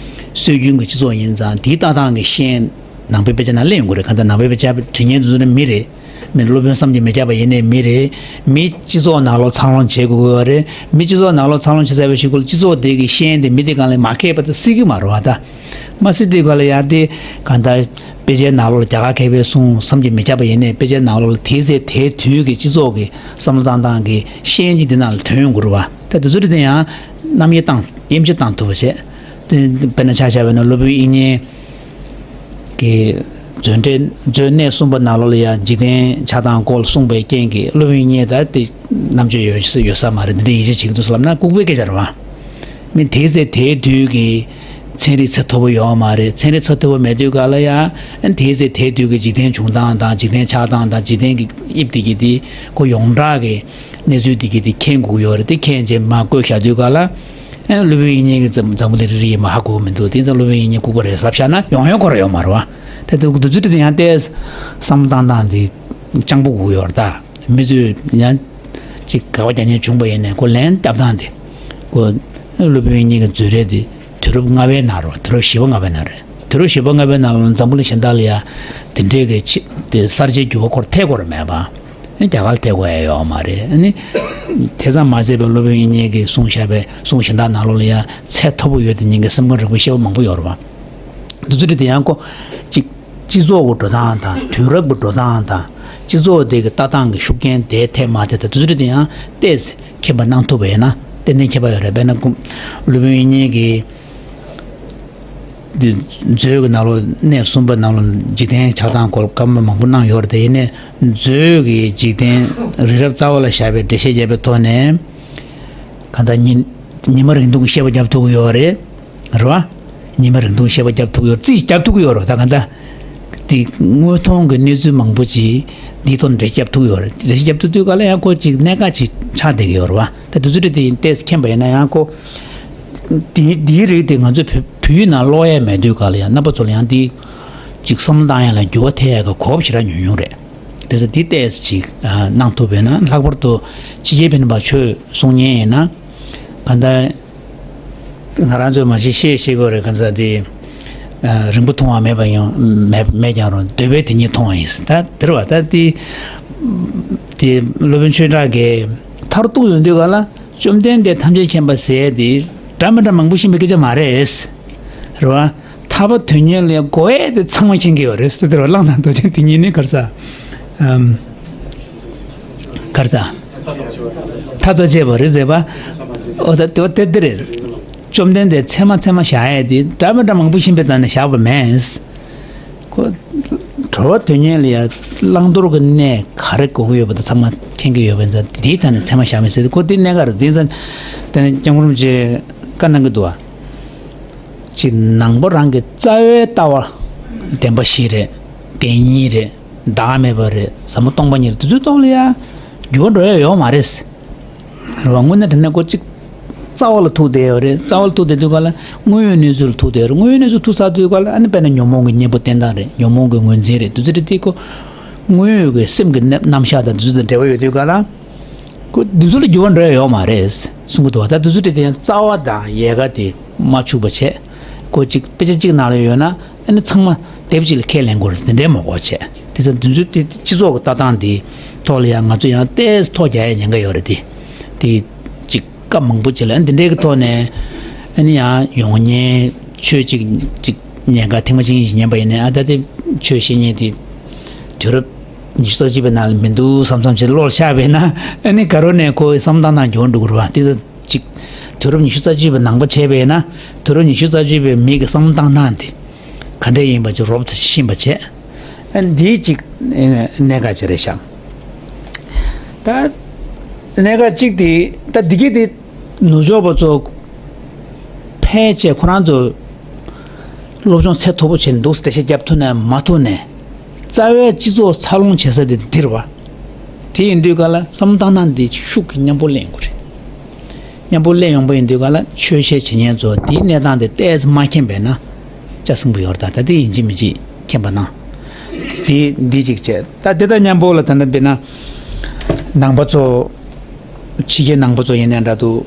སྲོལ་རྒྱུན་གྱི་སྤྱི་ཚོགས་ཡིན་ཙང་དེའི་ལྟ་སྟངས་ཀྱི་ཤན་ནང་པའི་དཔེ་ཆ་ནང་སླེབས་ཡོང་གི་རེད། གང་ལྟར་ནང་པའི་དཔེ་ཆ་འབྲི་མཁན་དེ་ཚོ་ནི་མི་རེད། མི་སློབ་དཔོན་བསམ་གྱིས་མི་ཁྱབ་པ་ཡིན་ནའི་མི་རེད། མི་སྤྱི་ཚོགས་ནང་ལོགས་འཚར་ལོངས་བྱེད་དགོས་ཀྱི་ཡོད་རེད། མི་སྤྱི་ཚོགས་ནང་ལོགས་འཚར་ལོངས་བྱེད་ཚར་བའི་གཞུག་གུ་ལ་སྤྱི་ཚོགས་དེ་གི་ཤན་དེ་མི་དེ་སྒང་ལ་མ་ཁེལ་བ་དེ་སྲིད་ཀྱི་མ་རེད་བ། ད་མ་སྲིད་དུས་སྒང་ལ་ཡང་དེ་གང་ལྟར། དཔེ་ཆའི་ནང་ལོགས་ལ་རྒྱ་གར་མཁས་པའི་གསུང་བསམ་གྱིས་མི་ཁྱབ་པ་ཡིན་ནའི་དཔེ་ཆའི་ནང་ལོགས་ལ་དེའི་ཚེ་དེའི་དུས་ཀྱི་སྤྱི་ཚོགས་ཀྱི་བསམ་བློ་བཏང་སྟངས་ཀྱི་ཤན་གྱི་འདི་ནང་ལ་ཐོན་ཡོང་གི་རེད་བ། ད་དེ་ཚོ་རེད་དེ་ཡང་རྣམ་དབྱེ་བཏང་དབྱེ་འབྱེད་བཏང་ཐུབ་པ་བྱས། དེ་དཔེར་ན་ཆ་བཞག་པ་ཡིན་ན་སློབ་དཔོན་དབྱིག་གཉེན་གྱི་མཛོད་འགྲེལ་མཛོད་གནས་གསུམ་པ་ནང་ལོགས་ལ་ཡང་འཇིག་རྟེན་ཆགས་སྟངས་སྐོར་གསུངས་པའི་རྐྱེན་གྱིས་སློབ་དཔོན་དབྱིག་གཉེན་ད་དེ་རྣམ་དཔྱོད་ཡོད་ཡོད་ས་མ་རེད། འདི་འདྲའི་ཡིད་ཆེས་བྱེད་ཀྱི་འདུག་ཟེར་ལབ་ན་ལྐུགས་པའི་སྐད་ཆ་རེད་བ། མི་དེའི་ཚེ་དེའི་དུས་ཀྱི་ཚན་རིག་ཚད་མཐོ་པོ་ཡོད་མ་རེད། ཚན་རིག་ཚད་མཐོ་པོ་མེད་དུས་ག་ལ་ཡང་དེའི་ཚེ་དེའི་དུས་ཀྱི་འཇིག་རྟེན་བྱུང་སྟངས་དང་འཇིག་རྟེན་ཆགས་སྟངས་དང་འཇིག་རྟེན་གྱི་དབྱིབས་དེ་གི་དེ་ཁོ་ཡོངས་གྲགས་ཀྱི་གནས་ཚུལ་དེ་གི་དེ་མཁྱེན་དགོས་ཡོད་རེད། དེ་མཁྱེན་རྗེས་མར་བཀོད་བཞག་དུས་ག་ལ་སློབ་དཔོན་དབྱིག་གཉེན་གྱི་འཛམ་འཛམ་བུ་གླིང་རིལ་རིལ་ཡིན་པ་ཧ་གོ་གི་མི་འདུག་དེ་ཚོ་སློབ་དཔོན་དབྱིག་གཉེན་ལྐུགས་པ་རེད་ལབ་བཞག་ན་ཡོང་ཡོང་ཁོ་ར་ཡོད་མ་རེད་བ། དེ་འདུག་དུས་ཚོད་དེ་ཡང་ཏོག་ཙམ་བསམ་བློ་བཏང་སྟངས་དེ་སྤྱང་པོ་དགོས་ཀྱི་ཡོད་རེད་ད། མི་ཚོས་ཡང་ཅིག་དགག་པ་རྒྱག་མཁན་བྱུང་པ་ཡིན་ནའི་ཁོ་ལན་བརྒྱབ་སྟངས་དེ། ཁོ་སློབ་དཔོན་དབྱིག་གཉེན་གྱི་མཛོད་རེད་དེ་དུས་རབས་ལྔ་པའི་ནང་རེད། དུས་རབས་བཞི་པ་ལྔ་པའི་ནང་རེད། དུས་རབས་བཞི་པ་ལྔ་པའི་ནང་ལ་འཛམ་བུ་གླིང་གཞན་དག་ལ་ཡང་དེ་འདྲའི་གི་ཆེ་དེ་གསར་བརྗེའི་འགྱུར་བ་ཁོར་ཐེབས་དགོས་རེད་མེད་པ། རྒྱ་གར་ཐེབས་དགོས་ཡ་ཡོད་མ་རེད། ཨ་ནི་དེ་ཙམ་མ་ཟད་པའི་སློབ་དཔོན་དབྱིག་གཉེན་གྱིས་གསུངས་བཞག་པའི་གསུང་གཞན་དག་ནང་ལོགས་ལ་ཡང་ཚད་མཐོ་པོ་ཡོད་དེ་ཉིད་ཀྱི་སེམས་ཁམས་རིག་པའི་བཤད་པ་མང་པོ་ཡོད་རེད་བ། དེ་ཚོ་དེ་ཡང་ཁོ་ཅིག་སྤྱི་ཚོགས་ཀྱི་འགྲོ་སྟངས་དང་དུས་རབས་ཀྱི་འགྲོ་སྟངས་དང་སྤྱི་ཚོགས་དེ་གི་ལྟ་སྟངས་ཀྱི་ཤུགས་རྐྱེན་དེ་ཐེབས་མ་ཐེབས་དང་དེ་ཚོ་དེ་ཡང་ཏོག་ཙམ་མཁྱེན་པ་གནང་ཐུབ་པ་ཡིན་ན་ཏན་ཏན་ཁྱད་པར་ཡོད་རེད། དཔེར་ན་སློབ་དཔོན་དབྱིག་གཉེན་གྱི་འདི་མཛོད་ཀྱི་ནང་ལོགས་གནས་གསུམ་པ་ནང་ལོགས་འཇིག་རྟེན་ཆགས་སྟངས་སྐོར་བཀའ་མོལ་མང་པོ་གནང་ཡོད་རེད། དེ་ཡིན་ནའི་མཛོད་ཀྱི་འཇིག་རྟེན་རི་རབ་རྩ་བ་ལ་བཞག་པའི་འགྲེལ་བཤད་བརྒྱབ་པའི་ཐོག་ནས་གང་ལྟར་ཉི་ཉི་མ་རིང་ཐུང་གི་བཤད་པ་བརྒྱབ་ཐུབ་ཀྱི་ཡོད་རེད། རེད་བ། ཉི་མ་རིང་ཐུང་བཤད་པ་བརྒྱབ་ཐུབ་ཀྱི་ཡོད་རེད། རྩིས་བརྒྱབ་ཐུབ་ཀྱི་ཡོད་རེད། ད་གང་ལྟར་དེ་དངོས་མཐོང་གི་གནས་ཚུལ་མང་པོ་ཅིག་འདིའི་ཐོག་ནས་འགྲེལ་བཤད་བརྒྱབ་ཐུབ་ཀྱི་ཡོད་རེད། འགྲེལ་བཤད་བརྒྱབ་ཐུབ་དུས་ག་ལ་ཡང་ཁོ་ཅིག་གནད་འགག་ཅིག་ཆགས་བསྡད་ཀྱི་ཡོད་རེད་བ། ད་དེ་ཚོ་དེ་ཏོག་ཙམ་མཁྱེན་པ་ཡིན་ན་ཡང་ཁོ། དེ་དེའི་རིགས་དེ་ང་ཚོ་བོད་བོད་ཡིག་ནང་ཀློག་ཡས་མེད་དུས་ག་ལ་ཡང་རྣམ་པ་ཚོ་ལ་ཡང་དེ་ཅིག་བསམ་བློ་བཏང་ཡས་ལ་འགྱུར་བ་ཐེབས་ཡས་ཀྱི་གོ་སྐབས་ཞེ་དྲག་ཉུང་ཉུང་རེད། དེ་ཚོ་དེ་ཏོག་ཙམ་ཅིག་གནང་ཐུབ་པས་ན། ལྷག་པར་དུ་ཕྱི་རྒྱལ་བོད་མི་ནང་པ་ཆོས་གསུང་མཁན་ཡིན་ན་གང་ལྟར་ང་རང་ཚོས་མ་གཞི་བཤད་ཤེས་དགོས་རེད། གང་ཟག་དེ་རིང་པོ་མཐོང་བ་མེད་པ་ཡང་མེད་མེད་ཀྱང་རུང་འདོད་པས་དེ་ཉིད་མཐོང་བ་ཡིན། ད་དེ་རེད་བ། ད་དེ་དེ་སློབ་དཔོན་ཆོས་གྲགས་ཀྱིས་མཐར་གཏུགས་ཡོང་དུས་ག་ལ། བཅོམ་ལྡན་འདས་ཐམས་ཅད་མཁྱེན་པ་ཟེར་ཡས་དེ་འདྲ་མི་འདྲ་མང་པོ་ཤེས་པའི་སྐད་ཆ་མ་རེད། རེད་བ། ཐར་པ་དོན་གཉེར་ལ་དགོས་ཡས་དེ་ཚང་མ་མཁྱེན་གྱི་ཡོད་རེད་ཟེར། དེ་རེད་བ། བླང་དང་མདོ་ཆེན་དེ་ཉིད་ནི་ག་རེ་ཟེར། ཨམ། ག་རེ་ཟེར། ཐབས་དང་བཅས་པ་རེད་ཟེར་བ། འོ་ད་དེ་བ་དེ་དེ་རེད། བཅོམ་ལྡན་འདས་ཚད་མ་ཚད་མ་བཞག་ཡས་དེ་འདྲ་མི་འདྲ་མང་པོ་ཤེས་པའི་སྒང་ནས་བཞག་པ་མེད། ཁོ། གྲོལ་བ་དོན་གཉེར་ལ་ཡང་བླང་དོར་གྱི་གནས་ག་རེ་དགོས་ཀྱི་ཡོད་པ་དེ་ཚང་མ་མཁྱེན་གྱི་ཡོད་པ་ཡིན་ཙང་། དེའི་ཐད་ནས་ཚད་མ་བཞག་མེད་ཟེར་ཏེ་ཁོ་དེ་གནད་འགག་རེད། དེ་ཡིན་ཙང་དེ་ནས་སྐྱབས་མགོན་རིན་པོ་ཆེས་བཀའ་གནང་གི་འདུག་བ། ཅིག་ནང་པ་རང་གི་རྩ་བའི་ལྟ་བ། བདེན་པ་བཞི་རེད། བདེན་གཉིས་རེད། བདག་མེད་པ་རེད། ཟབ་མོ་སྟོང་པ་ཉིད་རེད། དེ་ཚོའི་ཐོག་ལ་ཡ་འགྱུར་བ་འགྲོ་ཡ་ཡོད་མ་རེད། རེད་བ། དངོས་གནས་དྲང་གནས་ཁོ་ཅིག་རྩ་བ་ལ་ཐུག་བསྡད་ཡོད་རེད། རྩ་བ་ལ་ཐུག་བསྡད་དུས་ག་ལ་དངོས་ཡོད་གནས་ཚུལ་ལ་ཐུག་བསྡད་ཡོད་རེད། དངོས་ཡོད་གནས་ཚུལ་ཐུག་ཚར་དུས་ག་ལ་ཨ་ནི་དཔེར་ན་ཉོན་མོངས་ཀྱི་གཉེན་པོ་བསྟེན་སྟངས་རེད། ཉོན་མོངས་ཀྱི་ངོས་འཛིན་རེད། དེ་ཚོ་རེད་དེ་ཁོ་དངོས་ཡོད་ཀྱི་སེམས་ཀྱི་རྣམ་རྣམ་གཞག་དང་དེ་ཚོ་དང་འབྲེལ་བ་ཡོད་དུས་ག་ལ། ཁོ་འདི་ཚོ་ལ་འགྱུར་བ་འགྲོ་ཡ་ཡོད་མ་རེད་གསུང་གི་འདུག་ད་འདི་ཚོ་དེ་དེ་ཡང་རྩ་བ་དང་ཡལ་ག་དེ་མ་འཆུགས་པ་བྱས། ཁོ་གཅིག་དཔེ་ཆ་གཅིག་ནང་ལ་ཡོད་ན་ཨ་ནི་ཚང་མ་དེབ་གཅིག་ལ་ཁས་ལེན་དགོས་རེད། དེ་འདྲའི་མ་དགོས་བྱས། དེ་ཚོ་འདི་ཚོ་དེ་སྤྱི་ཚོགས་ཀྱི་ལྟ་སྟངས་དེ་ཐོག་ལ་ཡང་ང་ཚོ་ཡང་ཏོག་ཙམ་ཐོ་རྒྱག་ཡ་ཉེན་ཁ་ཡོད་རེད་དེ། དེ་གཅིག་སྐབས་མང་པོ་ཅིག་ལ་ཨ་འདི་འདྲའི་གི་ཐོག་ནས་ཨ་ནི་ཡང་ཡོང་མཁན་ཆོས་གཅིག་གཅིག་ཉེན་ཁ་ཐེངས་མ་གཅིག་གཉིས་ཤིག་ཉན་པ་ཡིན་ནའི་ཨ་ད་དེ་ཆོས་བཤད་མཁན་དེ་དུས་རབས་ཉི་ཤུ་རྩ་གཅིག་པའི་ནང་ལ་མི་འདུག་བསམ་བསམ་བྱས་བློ་ལ་ཤར་བས་ན་ཨ་ནི་ག་རོ་ནས་ཁོའི་བསམ་སྟངས་ནང་འགྱུར་བ་འགྲོ་གི་རེད་བ། དེ་ཚོ་གཅིག་དུས་རབས་ཉི་ཤུ་རྩ་གཅིག་པའི་ནང་པ་བྱས་པས་ན་དུས་རབས་ཉི་ཤུ་རྩ་གཅིག་པའི་མི་གི་བསམ་སྟངས་སྣང་དེ་ག་འདྲས་ཡིན་པ་ཅིག་རོབ་ཙམ་ཤེས་པ་བྱས། ཨ་འདིའི་གཅིག་གནད་འགག་ཅིག་རེད་ཤག་ད་གནད་འགག་གཅིག་དེ་ད་འདི་གི་དེ་ནུབ་ཕྱོགས་པ་ཚོ་ཕལ་ཆེར་ཁོ་རང་ཚོ་སློབ་སྦྱོང་ཚད་མཐོ་པོ་བྱས་འདུག་འགྲེལ་བཤད་རྒྱབ་ཐུབ་ནས་མ་ཐུབ་ནས་རྩ་བའི་སྤྱི་ཚོགས་འཚར་ལོངས་བྱེད་ས་དེ་འདིར་བ། དེ་ཡིན་དུས་ག་ལ་བསམ་སྟངས་སྣང་དེ་ཤུགས་ཀྱིས་མཉམ་པོ་གླེང་དགོས་རེད། མཉམ་པོ་གླེང་ཡོང་པ་ཡིན་དུས་ག་ལ་ཆོས་བཤད་བྱེད་མཁན་ཚོ་དེའི་གནས་སྟངས་དེ་ཏོག་ཙམ་མ་མཁྱེན་པས་ན་ལྕགས་སྲིན་པོ་ཡོད་རེད། ད་ད་དེ་ཡིན་གཅིག་མིན་གཅིག་མཁྱེན་པ་ན། དེ་འདི་གཅིག་བྱས། ད་དེ་དང་མཉམ་པོ་ལ་ད་ལྟ་དཔེར་ན་ནང་པ་ཚོ་ཕྱི་རྒྱལ་ནང་པ་ཚོ་ཡིན་ནའི་འདྲ་འདུག་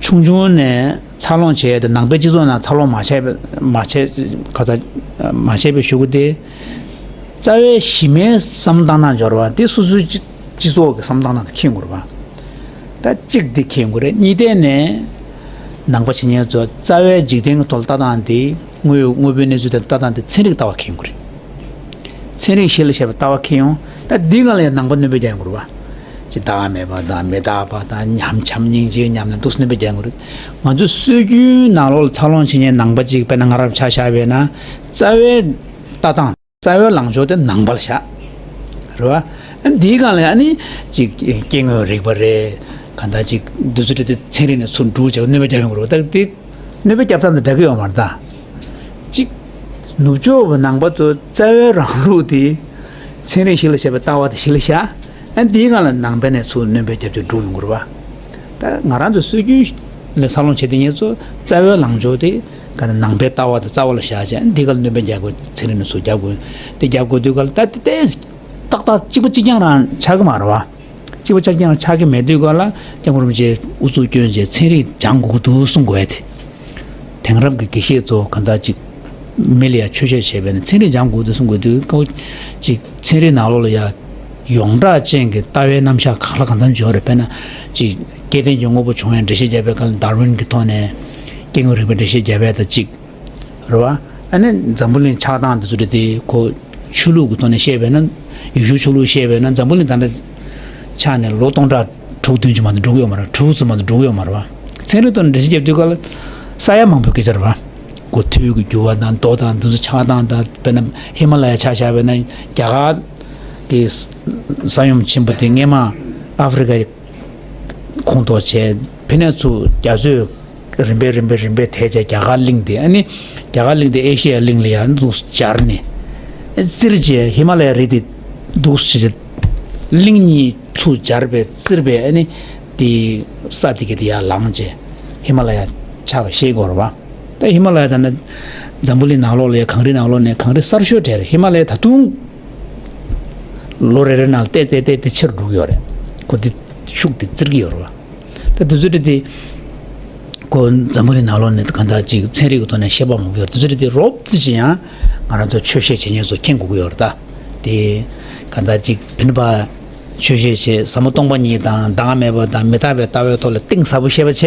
ཆུང་ཆུང་ནས་འཚར་ལོངས་བྱས་ཏེ་ནང་པའི་སྤྱི་ཚོགས་ནང་འཚར་ལོངས་མ་བྱས་པའི་མ་བྱས་ག་ཚ་མ་བྱས་པའི་གཞུག་གུ་དེ་རྩ་བའི་གཞི་མའི་བསམ་སྟངས་ནང་འབྱོར་བ་དེ་སོ་སོའི་སྤྱི་སྤྱི་ཚོགས་ཀྱི་བསམ་སྟངས་ནང་དུ་འཁྱེར་དགོས་རེད་པ། ད་གཅིག་དེ་འཁྱེར་དགོས་རེད། གཉིས་ཐད་ནས་ནང་པ་བྱེད་མཁན་ཚོ་རྩ་བའི་འཇིག་རྟེན་གྱི་ཐོག་ལ་ལྟ་སྟངས་དེ་དངོས་ཡོད་དངོས་པོའི་གནས་ཚུལ་དེ་ལྟ་སྟངས་དེ་ཚན་རིག་ལྟ་བ་འཁྱེར་དགོས་རེད། ཚན་རིག་གཞི་ལ་བཞག་པའི་ལྟ་བ་འཁྱེར་ཡོང་། ད་འདི་སྒང་ལ་ཡང་ནང་པ་སྣོན་པ་རྒྱག་དགོས་རེད་པ། ཅི་བདག་མེད་པ་དང་མི་རྟག་པ་དང་ཉམས་བྱམས་སྙིང་རྗེ་ཉམས་ལེན་འདུག་སྣོན་པ་རྒྱག་དགོས་རེད། ང་ཚོའི་སྲོལ་རྒྱུན་ནང་ལོགས་ལ་འཚར་ལོངས་བྱེད་མཁན་ནང་པ་ཅིག་དཔེར་ན་ང་རང་ཆ་བཞག་པས་ན་རྩ་བའི་ལྟ་སྟངས་རྩ་བའི་ལངས་ཕྱོགས་དེ་ནང་པ་ལ་བཞག་རེད་པ། ཨ་འདིའི་སྒང་ལ་ཨ་ནི་ཅིག་སྐྱེ་དངོས་རིག་པ་རེད། གང་ལྟར་ཅིག་འདི་ཚོ་དེ་ཚན་རིག་ནས་ཚུར་སྒྲུག་བྱས་སྣོན་པ་རྒྱག་ཡོང་གི་རེད་པ། ད་དེ་སྣོན་པ་རྒྱབ་སྟངས་དང་འདྲ་གི་ཡོད་མ་རེད་ད། གཅིག་ནུབ་ཕྱོགས་པ་ནང་པ་ཚོ་རྩ་བའི་རང་ལུགས་དེ་ཚན་རིག་གཞི་ལ་བཞག་པའི་ལྟ་བ་དེ་གཞི་ལ་བཞག་ཨ་འདིའི་སྒང་ལ་ནང་པ་ནས་ཚུར་སྣོན་པ་རྒྱབ་སྟེ་འགྲོ་ཡོང་གི་རེད་པ། ད་ང་རང་ཚོ་སྲོལ་རྒྱུན་ལ་འཚར་ལོངས་བྱེད་དེ་ངེད་ཚོ་རྩ་བའི་ལངས་ཕྱོགས་དེ་ག་ནང་པའི་ལྟ་བ་དེ་རྩ་བ་ལ་བཞག་བྱས་ཨ་འདི་སྒང་ལ་སྣོན་པ་རྒྱག་དགོས། ཚན་རིག་ནས་ཚུར་རྒྱག་དགོས། དེ་རྒྱག་དགོས་དུས་སྒང་ལ་ད་དེ་ཏོག་ཙམ་ཏག་ཏག་གཅིག་པ་གཅིག་རྐྱང་རང་ཆགས་ཀྱི་མ་རེད་པ། གཅིག་པ་ཆགས་ཀྱང་ཆགས་ཀྱི་མེད་དུས་སྒང་ལ་སྐྱབས་མགོན་རིན་པོ་ཆེས་ཨུ་ཚུགས་བསྐྱོན་བྱས་ཚན་རིག་སྦྱང་དགོས་ཀྱི་འདུག་གསུང་དགོས་ཏེ། དེང་རབས་ཀྱི་དགེ་བཤེས་ཚོ་གང་ལྟར་ཅིག་མི་ལ་ཡང་ཆོས་བཤད་བྱས་པས་ན་ཚན་རིག་སྦྱང་དགོས་ཀྱི་འདུག་གསུང་དགོས་དུས་ཀོ་ཅིག་ཚན་རིག་ནང་ལོགས་ལ་ཡང་ཡོངས་གྲགས་ཅན་གྱི་ལྟ་བའི་རྣམ་གཞག་གང་ལ་གང་འཚམ་ཡོད་རེད། དཔེར་ན་ཅིག་སྐྱེ་ལྡན་གྱི་དངོས་པོ་བྱུང་བའི་འགྲེལ་བཤད་བརྒྱབ་པའི་སྐབས་ལ་ཌར་ཝིན་གྱི་ཐོག་ནས་སྐྱེ་དངོས་རིག་པའི་འགྲེལ་བཤད་བརྒྱབ་པ་དང་གཅིག་རེད་བ། ཨ་ནི་འཛམ་བུ་གླིང་ཆགས་སྟངས་འདི་ཚོ་རེད་དེ་ཁོ་ཆོས་ལུགས་ཀྱི་ཐོག་ནས་བཤད་པས་ན་ཡེ་ཤུ་ཆོས་ལུགས་བཤད་པས་ན་འཛམ་བུ་གླིང་ད་ལྟ་ཆགས་ནས་ལོ་སྟོང་ཕྲག་དྲུག་བདུན་ཅུ་མ་གཏོགས་འགྲོ་གི་ཡོད་མ་རེད། དྲུག་ཙམ་མ་གཏོགས་འགྲོ་གི་ཡོད་མ་རེད་བ། ཚན་རིག་ཐོག་ནས་འགྲེལ་བཤད་བརྒྱབ་དུས་སྐབས་ལ་ས་ཡ་མང་པོའི་སྐད་ཆ་རེད་བ། གོ་ཐོས་ཀྱི་འགྱུར་བ་དང་མདོ་དང་འདི་ཚོ་ཆགས་སྟངས་དང་དཔེར་ན་ཧི་མ་ལ་ཡ་ཆ་བཞག་པས་ན་རྒྱ་གར་གྱི་ས་ཡོམ་ཆེན་པོ་དེ་སྔས་མ་ཨ་ཧྥེ་རི་ཁའི་ཁོངས་གཏོགས་བྱས་ཕ་ནས་ཚུར་རྒྱ་མཚོས། རིམ་པས་རིམ་པས་རིམ་པས་དེད་བྱས་རྒྱ་གར་གླིང་དེ་ཨ་ནི་རྒྱ་གར་གླིང་དེ་ཨེ་ཤི་ཡ་གླིང་ལ་ཡང་འཛུགས་སྦྱར་ནས་ཨེ་བཙིར་བྱས་ཧི་མ་ལ་ཡ་རི་དེ་འདུག་སེ་བྱས་གླིང་གཉིས་ཚུར་སྦྱར་བས་བཙིར་བས་ཨ་ནི་དེ་ས་དེ་ག་དེ་ཡར་ལངས་བྱས་ཧི་མ་ལ་ཡ་ཆགས་པ་ཤེས་དགོས་རེད་བ། ད་ཧི་མ་ལ་ཡ་ད་ནི་འཛམ་བུ་གླིང་ནང་ལོགས་ལ་ཡ་གངས་རི་ནང་ལོགས་ནས་གངས་རི་གསར་ཤོས་གྲས་རེད། ཧི་མ་ལ་ཡ་ད་དུང་ལོ་རེ་རེ་ནང་ལ་ཏེ་ཏེ་ཏེ་ཏེ་ཆེ་རུ་འགྲོ་གི་ཡོད་རེད། ཁོ་དེ་ཤུགས་དེ་བཙིར་གི་ཡོད་རེད་བ། ད་དེ་ཚོ་རེད་དེ། ཁོ་འཛམ་བུ་གླིང་ནང་ལོགས་ནས་གང་ལྟར་ཅིག་ཚན་རིག་གི་ཐོག་ནས་བཤད་པ་མང་པོ་ཡོད་རེད། དེ་ཚོ་རེད་དེ་རོབ་ཙམ་ཅིག་ཡང་ང་རང་ཚོ་ཆོས་བཤད་བྱེད་མཁན་ཚོ་མཁྱེན་དགོས་ཀྱི་ཡོད་རེད་ད། དེ་གང་ལྟར་ཅིག་བིན་པ་ཆོས་བཤད་བྱེད་ཟབ་མོ་སྟོང་པ་ཉིད་དང་བདག་མེད་པ་དང་མི་རྟག་པའི་ལྟ་བའི་ཐོག་ལ་གཏིང་ཟབ་པོ་བཤད་པ་བྱས།